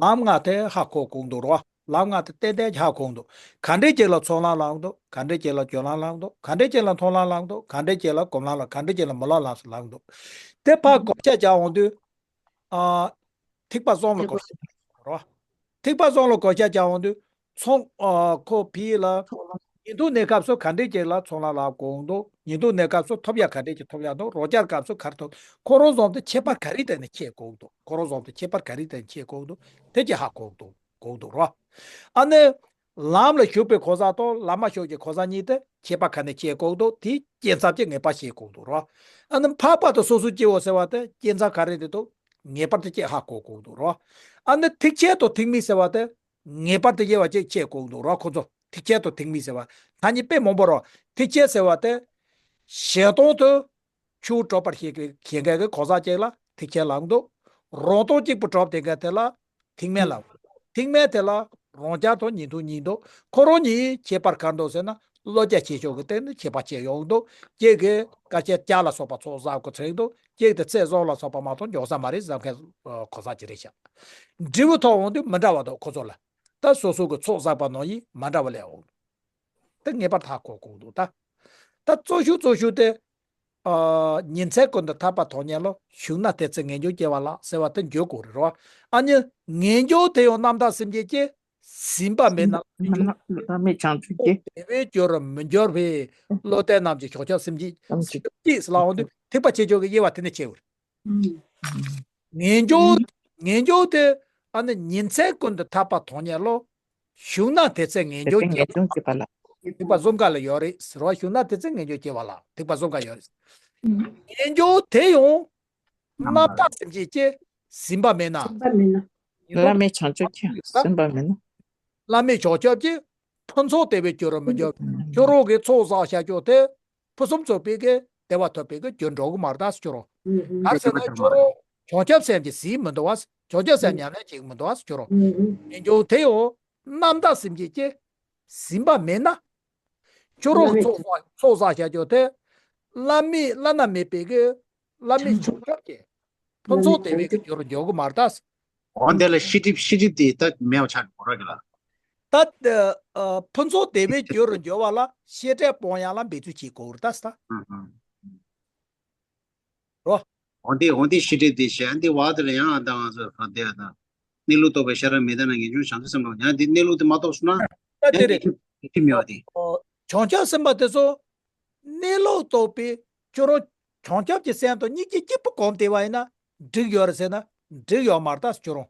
ལམ་ལྔ་དེ་ཧ་གོ་དགོས་འདུག་རོ། ལམ་ལྔ་དེ་ཏན་ཏན་ཧ་གོ་འདུག་ག་འདྲས་ཅིག་ལ་ཚོགས་ལམ་ལབ་འདུག་ག་འདྲས་ཅིག་ལ་སྦྱོར་ལམ་ལབ་འདུག་ག་འདྲས་ཅིག་ལ་མཐོང་ལམ་ལབ་འདུག་ག་འདྲས་ཅིག་ལ་སྒོམ་ལམ་ལབ། ག་འདྲས་ཅིག་ལ་སྨོན་ལམ་ལབ་ཟེར་ལབ་འདུག་དེ་ཕར་བགོ་བཤའ་རྒྱག་འོང་དུས། ཨ། ཐིགས་པ་གསུམ་ལ་བགོ་བཤའ་རོ། ཐིགས་པ་གསུམ་ལ་བགོ་བཤའ་རྒྱག་འོང་དུས། ཚོགས། ཨ། ཁོ་ཕི་ལ། ཉིན་ཐོ་གནས་སྐབས་སུ་ག་འདྲས་ཅིག་ལ་ཚོགས་ལམ་ལབ་དགོས་འདུག་ཉིན་ཐོ་གནས་སྐབས་སུ་ཐོབ་ཡག་ག་འདྲས་ཅིག་ཐོབ་ཡག་འདུག་རོགས་སྐྱོར་སྐབས་སུ་ག་རེ་ཐོབ། ཁོ་རང་བཟུང་སྟེ་ཁྱད་པར་ག་རེ་བསྟན་ནས་འཆད་དགོས་འདུག་ཁོ་རང་བཟུང་སྟེ་ཁྱད་པར་ག་རེ་བསྟན་ནས་འཆད་དགོས་འདུག་དེ་ཅིག་ཧ་གོ་འདུག་གོ་འདུག་རོ། ཨ་ནི། ལམ་ལ་ཞུགས་པའི་གོ་ས་དང་ལམ་མ་ཞུགས་ཀྱི་གོ་ས་གཉིས་དེ་ཁྱད་པར་ག་ནས་འཆད་དགོས་འདུག་དེའི་སྐྱེ་མཚམས་ཀྱི་ངེས་པར་ཤེས་དགོས་འདུག་རོ། ཨ་ནི་འཕགས་པ་དང་སོ་སོ་སྐྱེ་བོ་ཟེར་བ་དེ་སྐྱེ་མཚམས་ག་རེ་རེད་འདུག་ངེས་པར་དུ་ཅིག་ཧ་གོ་དགོས་འདུག་རོ། ཨ་ནི་ཐེག་ཆེན་དང་ཐེག་དམན་ཟེར་བ་དེ་ངེས་པར་དུ་དབྱེ་བ་ཅིག་ཕྱེ་དགོས་འདུག་རོ། ཁོ་ཚོ་ཐེག་ཆེན་དང་ཐེག་དམན་ཟེར་བ་ཐ་སྙད་དཔེ་མང་པོ་རོ། ཐེག་ཆེན་ཟེར་བ་དེ་ཞལ་སྟོང་དུ་ཆོས་གྲུབ་པར་བྱེད་མཁན་གྱི་གོ་ས་ཅིག་ལ་ཐེག་ཆེན་ལབ་འདུག་རང་སྟོང་གཅིག་པུ་གྲུབ་བསྡད་མཁན་དེ་ལ་ཐེག་དམན་ལབ། ཐེག་དམན་དེ་ལ་རང་རྐྱ་དང་ཉན་ཐོས་གཉིས་འདུག་ཁོ་རང་གཉིས་ཁྱད་པར་ག་རེ་འདུག་ཟེར་ན། བློ་རྒྱ་ཆེ་ཆུང་གི་སྟེང་ནས་ཁྱད་པར་ཕྱེ་ཡོང་འདུག་གཅིག་གིས་སྐར་ཆ་བརྒྱ་ལ་སོགས་པ་ཚོགས་བསགས་དགོས་ཚུལ་འདུག་གཅིག་དེ་ཚེ་གཟུངས་ལ་སོགས་པ་མ་གཏོགས་འཇོག་ས་མ་རེད་ཟེར་མཁན་གོ་ས་ཅིག་རེད་ཤག་འབྲས་བུ་ཐོབ་འོང་དུས་མི་འདྲ་བ་འདུག་ཁོ་ཚོ་ལ། ད་སོ་སོ་གི་ཚོགས་བསགས་པ་ནང་བཞིན་མ་འདྲ་བ་སླེབས་འོང་། ད་ངེས་པར་ཧ་གོ་དགོས་འདུག་ད། ད་གཙོ་ཤོས་གཙོ་ཤོས་དེ། ཨ། ཉིན་མཚན་ཀུན་ཏུ་ཐར་པ་ཐོབ་ཉིད་ལ། ཞུགས་ན་དེ་ཚེ་ངེས་འབྱུང་སྐྱེ་བ་ལགས་ཟེར་བ་དེ་འཇོག་དགོས་རེད་རོ། ཨ་ནི་ངེས་འབྱུང་དེ་ཡང་རྣམ་དག་སེམས་བསྐྱེད་ཀྱིས་ཟིན་པ་མེད་ན། བླ་མེད་བྱང་ཆུབ་ཀྱི། དེ་བས་འགྱུར་མི་འགྱུར་བའི། བློ་ལྡན་རྣམས་ཀྱི་བྱང་ཆུབ་སེམས་བསྐྱེད། སེམས་བསྐྱེད་ལབ་འོང་དུས་ཐེག་པ་ཆེ་ཆུང་གི་དབྱེ་བ་དེ་ནས་ཕྱེ་དགོས་རེད། ངེས་འབྱུང་། ངེས་འབྱུང་དེ་ཨ་ནི་ཉིན་མཚན་ཀུན་ཏུ་ཐར་པ་ཐོབ་ཉིད་ལ། ཞུགས་ན་དེ་ཚེ་ངེས་འབྱུང་སྐྱེ་བ་ལགས། ཐེག་པ་གསུམ་ཀ་ལ་ཡོད་རེད་ཟེར་བ། ཞུགས་ན་དེ་ཚེ་ངེས་འབྱུང་སྐྱེ་བ་ལགས། ཐེག་པ་གསུམ་ཀ་ཡོད་རེད། ངེས་འབྱུང་དེ་ཡང་རྣམ་དག་སེམས་བསྐྱེད་ཀྱིས་ཟིན་པ་མེད་ན། ཟིན་པ་མེད་ན། བླ་མེད་བྱང་ཆུབ་ཀྱིས་ཟིན་པ་མེད་ན། བླ་མེད་བྱང་ཆུབ་ཀྱིས་ཕུན་ཚོགས་དེ་བས་འགྱུར་རུ་མི་འགྱུར། ཁྱོད་རང་གིས་ཚོགས་བསགས་བཞག་རྒྱུ་དེ་ཕུན་སུམ་ཚོགས་པའི་གི་བདེ་བ་ཐོབ་པའི་གི་རྒྱུར་འགྲོ་གི་མ་རེད་ད་ཟེར་ཁྱོད་རང་། ག་རེ་ཟེར་ན་ཁྱོད་རང་བྱང་ཆུབ་སེམས་ཀྱིས་ཟིན་མི་འདུག་བ། བྱང་ཆུབ་སེམས་ཉམས་ལེན་བྱེད་ཀྱི་མི་འདུག་བ་ཟེར་ཁྱོད་རང་། ངེས་འབྱུང་དེ་ཡང་རྣམ་དག་སེམས་བསྐྱེད་ཀྱིས་ཟིན་པ་མེད་ན། ཁྱོད་རང་གིས་ཚོགས་བསགས་ཚོགས་བསགས་བཞག་རྒྱུ་དེ། བླ་མེད་བླ་ན་མེད་པའི་གི་བླ་མེད་བྱང་ཆུབ་ཀྱི་ཕུན་ཚོགས་དེ་བས་ཀྱི་རྒྱུར་འགྱུར་གི་མ་རེད་ད། འོ་འདི་ལ་ཤེས་སྒྲིབ་ཤེས་སྒྲིབ་དེ་ད་མེད་པ་ཆགས་འགྲོ་ར་གི་ལ། ད་ཨ་ཕུན་ཚོགས་དེ་བས་རྒྱུར་འགྱུར་བ་ལ་ཤེས་སྒྲིབ་སྤོང་ཡག་ལ་འབད་རྩོལ་བྱེད་དགོས་རེད་ད་ཟེར་ད། ཨ་ཨ། རོ། འོ་འདི་འོ་འདི་ཤེས་སྒྲིབ་དེ་ཤེས་འདི་བ་དེ་ལ་ཡང་ཨ་ད་ང་ཚོ་ཧ་དེ་ཨ་ད། གནས་ལུགས་རྟོགས་པའི་ཤེས་རབ་མི་ལྡན་ན་ངེས་འབྱུང་བྱང་ཆུབ་སེམས་ལ་ཡང་འདི་གནས་ལུགས་དེ་མ་རྟོགས་སོང་ན་ད་དེ་ཡང་རེད། ངེས་འབྱུང་ངེས་འབྱུང་མེད་པ་དེ། ཨོ། བྱང་ཆུབ་སེམས་དཔའ་དེ་ཚོ་གནས་ལུགས་རྟོགས་པའི་ཁྱོད་རང་བྱང་ཆུབ་ཀྱི་སེམས་དང་སྙིང་རྗེ་གཅིག་པུ་གོམས་བསྡད་པ་ཡིན་ན་འགྲིག་ཡོད་རེད་ཟེར་ན་འགྲིག་ཡོད་མ་རེད་ད་ཁྱོད་རང་།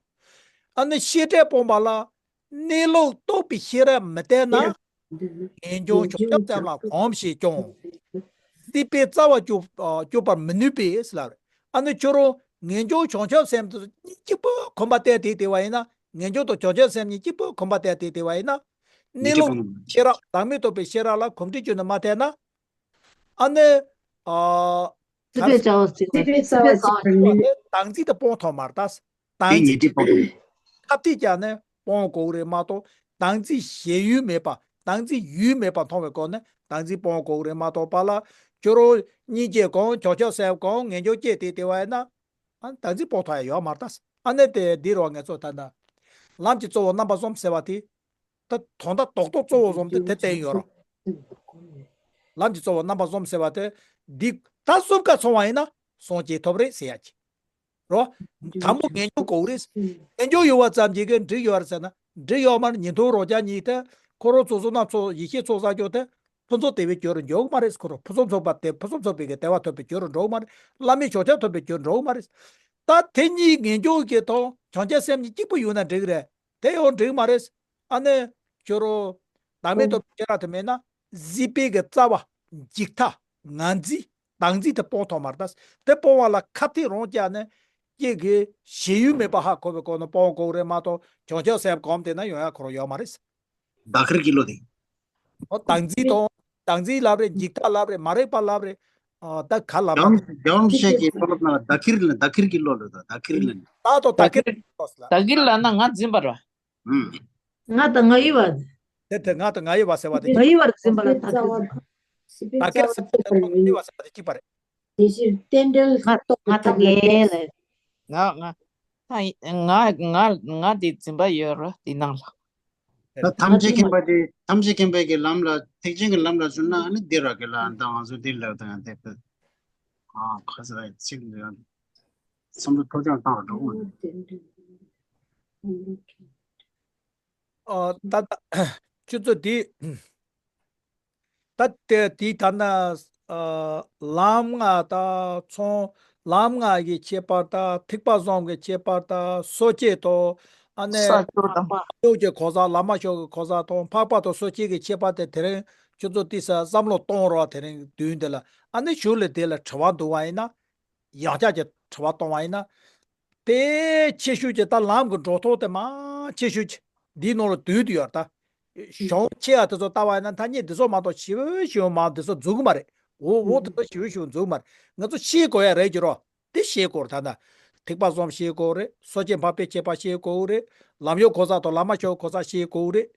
ཨ་ནི་ཤེས་སྒྲིབ་སྤོང་བ་ལ་གནས་ལུགས་རྟོགས་པའི་ཤེས་རབ་མི་ལྡན་ན། ངེས་འབྱུང་བྱང་ཆུབ་སེམས་ལ་གོམས་ཤིག་ཀྱང་། སྲིད་པའི་རྩ་བ་གཅོད་གཅོད་པར་མི་ནུས་པས་ལབ་རེད། ཨ་ནི་ཁྱོད་རང་ངེས་འབྱུང་བྱང་ཆུབ་སེམས་དེ་གཅིག་པུ་གོམས་པ་བསྟེན་བསྡད་བསྡད་པ་ཡིན་ན། ངེས་འབྱུང་དང་བྱང་ཆུབ་སེམས་གཉིས་གཅིག་པུ་གོམས་པ་བསྟེན་བསྡད་བསྡད་པ་ཡིན་ན། གནས་ལུགས་ཤེས་རབ་བདག་མེད་རྟོགས་པའི་ཤེས་རབ་ལ་གོམས་འདྲིས་བྱུང་ནས་མ་ཐེབས་ན། ཨ་ནི། ཨ། སྲིད་པའི་རྩ་བ་གཅིག་པ། སྲིད་པའི་རྩ་བ་གཅིག་པ་ནི་བདག་འཛིན་དེ་སྤོང་ཐུབ་མ་རེད་ད། བདག་འཛིན་ཉེས་སྒྲིབ་སྤོང་ཐུབ། ཐབས་ཤེས་བྱས་ནས་སྤོང་དགོས་རེད་མ་གཏོགས། བདག་འཛིན་གཞན་ཡུལ་མེད་པ། བདག་འཛིན་ཡུལ་མེད་པ་མཐོང་བའི་སྒོ་ནས་བདག་འཛིན་སྤོང་དགོས་རེད་མ་གཏོགས་པ་ལ། ཁྱོད་རང་སྙིང་རྗེ་གང་བྱང་ཆུབ་སེམས་གང་ངེས་འབྱུང་སྐྱེས་ཏེ་བསྡད་པ་ཡིན་ན། ཨ་ནི་བདག་འཛིན་སྤོང་ཐུབ་ཡ་ཡོད་མ་རེད་ད། ཨ་ནི་དེ་འདི་རུ་ང་ཚོ་ད་ལྟ་ལམ་གྱི་གཙོ་བོ་རྣམ་པ་གསུམ་ཟེར་བ་དེ། ད་དོན་དག་རྡོག་རྡོག་གཙོ་བོ་གསུམ་དེ་དེ་བསྟན་ཡོད་རེད། ལམ་གྱི་གཙོ་བོ་རྣམ་པ་གསུམ་ཟེར་བ་དེ། འདི་ད་གསུམ་ཀ་ཚང་བ་ཡིན་ན་སངས་རྒྱས་ཐོབ་རེད་ཟེར་ཡ་ཅིག་རོ། དང་པོ་ངེས་འབྱུང་དགོས་རེད། ངེས་འབྱུང་ཡོད་པ་ཙམ་གྱིས་གི་འགྲིག་ཡོད་རེད་ཟེར་ན་འགྲིག་ཡོད་མ་རེད། ཉན་ཐོས་རང་རྐྱ་གཉིས་དེ་ འཁོར་ལོ་ཚོགས་བསགས་ན་ཚོགས་ཡེ་ཤེས་ཚོགས་བསགས་ཀྱང་དེ་ཕུན་སུམ་བདེ་བའི་རྒྱུ་རུ་འགྲོ་གི་མ་རེད། ཁོ་རང་ཕུན་སུམ་ཚོགས་པ་དེ་ཕུན་སུམ་ཚོགས་པའི་གི་བདེ་བ་ཐོབ་པའི་རྒྱུ་རུ་འགྲོ་གི་མ་རེད། བླ་མའི་ཕྱག་རྒྱ་ཐོབ་པའི་རྒྱུ་རུ་འགྲོ་གི་མ་རེད། ད་དེ་གཉིས་ངེས་འབྱུང་གི་ཐོག་བྱང་ཆུབ་སེམས་གཉིས་གཅིག་པུ་ཡོད་ན་འགྲིག་གི་རེད། དེ་ཡང་འགྲིག་གི་མ་རེད། ཨ་ནི་ཁྱོད་རང་བདག་མེད་རྟོགས་པའི་ཤེས་རབ་དེ་མེད་ན། སྲིད་པའི་གི་རྩ་བ། འཇིག་ལྟ། ངར་འཛིན། བདག་འཛིན་དེ་སྤོང་ཐུབ་མ་རེད། ད་དེ་སྤོང་བ་ལ་ཁ་ཐེག་རང་བཅག་ནས་ཀྱེ་གི་ཞེན་ཡུལ་མེད་པ་ཧ་གོ་བའི་སྒོ་ནས་སྤོང་དགོས་རེད་མ་གཏོགས་བྱང་ཆུབ་སེམས་གོམས་བསྡད་ན་ཡོང་ཡ་ཁོ་རང་ཡོད་མ་རེད། བདག་གིར་གྱི་བློ་དེ། ཨོ་བདག་འཛིན་དང་། བདག་འཛིན་ལབ་རེད། འཇིག་ལྟ་ལབ་རེད། མ་རིག་པ་ལབ་རེད། ཨ་ད་ག་ལབ་རྒྱལ་བ་རིན་པོ་ཆེ་གི་བློ་སློབ་ན་བདག་གིར་ལ་བདག་གིར་གྱི་བློ་ལ་ད་བདག་གིར་ལ་ནི། ད་དང་བདག་གིར་བདག་གིར་ལ་ན་ང་འཛིན་པ་རེད། ཨུམ། ང་དང་ང་ཡི་བ། དེ་དེ་ང་དང་ང་ཡི་བ་ཟེར་བ་དེ། ང་ཡི་བར་འཛིན་པ་ལ་བདག་གིར། བདག་གིར་ཟེར་བ་དེ་ང་ཡི་བ་ཟེར་བ་དེ་གཅིག་པ་རེད། དེ་ཕྱིར་རྟེན་འབྲེལ་ང་རྟོགས་པའི་ང་ཐབས་དང་ལ་ངའི་ལས། ལ། ང་ང་ད་ཡིན། ང་ང་ང་འདི་འཛིན་པ་ཡོད་རེད་འདི་ནང་ལ། ད་ཐམས་ཅད་མཁྱེན་པ་དེ་ཐམས་ཅད་མཁྱེན་པའི་གི་ལམ་ལ་ཐེག་ཆེན་གྱི་ལམ་ལ་བྱུང་ན་ཨ་ནི་འདི་ར་གི་ལ་ད་ང་ཚོ་འདི་ལ་ད་ཡང་དེ་ཨ་ཁ་ས་ཚིག་ལ་བསམ་བློ་ཐོར་ཅང་བཏང་ར་འགྲོ་དགོས། ཨ་ད་ད་ཁྱོད་ཚོ་འདི། ད་དེ་དེའི་ཐ་ན་ལམ་ལྔ་དང་ཚོང་། ལམ་ལྔ་གི་ཁྱད་པར་དང་ཐེག་པ་གསུམ་གྱི་ཁྱད་པར་དང་སོ་སྐྱེ་དང་ཨ་ནི་ས་སྐྱོ་དང་། ལམ་མཆོག་གི་གོ་ས། ལམ་མ་ཤོག་གི་གོ་ས་དང་འཕགས་པ་དང་སོ་སྐྱེ་གི་ཁྱད་པར་དེ་དེ་རིང་ཁྱོད་ཚོ་ཏིས་བསམ་བློ་གཏོང་རོགས། དེ་རིང་དུས་འདི་ལ་ཨ་ནི་གཞུག་ལ་དེ་ལ་དྲི་བ་འདུག་བ་ཡིན་ན། ཡང་བསྐྱར་གྱི་དྲི་བ་གཏོང་བ་ཡིན་ན། དེ་ཆེ་ཤོས་ཀྱི་ད་ལམ་གྱི་འགྲོ་ཐོག་དེ་མ་ཆེ་ཤོས་ཀྱི་འདིའི་ནང་ལ་དུས་དུ་ཡོད་ད། གཞུང་ཆེ་ཡ་དེ་ཚོ་ལྟ་བ་ཡིན་ན་ཐ་སྙད་འདི་ཚོ་མ་གཏོགས་ཞི་བའི་ཞི་བའི་མ་འདི་ཚོ་འཛུགས་ཀྱི་མ་རེད། འོ་འོ་དེ་ཚོ་ཞི་བའི་ཞི་བའི་འཛུགས་ཀྱི་མ་རེད། ང་ཚོ་ཤེས་དགོས་ཡ་རེད་ཀྱི་རོ། དེ་ཤེས་དགོས་རེད། ད་ན་ཐེག་པ་གསུམ་ཤེས་དགོས་རེད། སོ་སྐྱེ་འཕགས་པའི་ཁྱད་པར་ཤེས་དགོས་རེད། ལམ་གཡོག་གོ་ས་དང་ལམ་མ་ཤོག་གོ་ས་ཤེས་དགོས་རེད།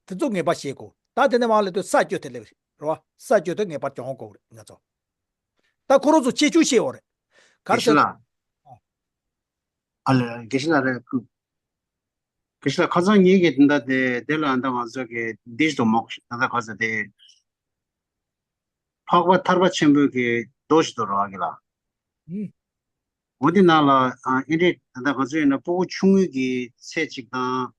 དེ་ཚོ་ངེས་པར་ཤེས་དགོས། ད་དེ་ནས་མ་ལས་དུས་ས་སྐྱོ་དེ་སླེབས་རེད་རོ། ས་སྐྱོ་དེ་ངེས་པར་སྦྱོང་དགོས་རེད་ང་ཚོ། ད་ཁོ་རང་ཚོ་ཁྱད་ཆོས་ཤེས་འོ་རེད། ག་རེ་དགེ་བཤེས་ཟེར། ལགས། ཨ་ལས་དགེ་བཤེས་ལགས་རེད། དགེ་བཤེས་ལགས་ཁ་སང་ཉིན་གྱི་དེ་འདྲ་དེ་དེ་ལ་ཨ་ད་ང་ཚོ་གི་འདི་ཞིག་ཏུ་མོག་ཞིག་ད་ལྟ་ག་ཚོད་དེ་འཕགས་པ་ཐར་པ་ཆེན་པོའི་གི་མདོ་ཞིག་ཏུ་རོ་ཨ་གི་ལ། ཨུ། འོ་དེ་ནང་ལ་ཨ་ཨེ་འདྲས་ད་ལྟ་ང་ཚོ་ཡིན་ན་སྤུ་གུ་ཆུང་ངུའི་གི་ཚེ་གཅིག་དང་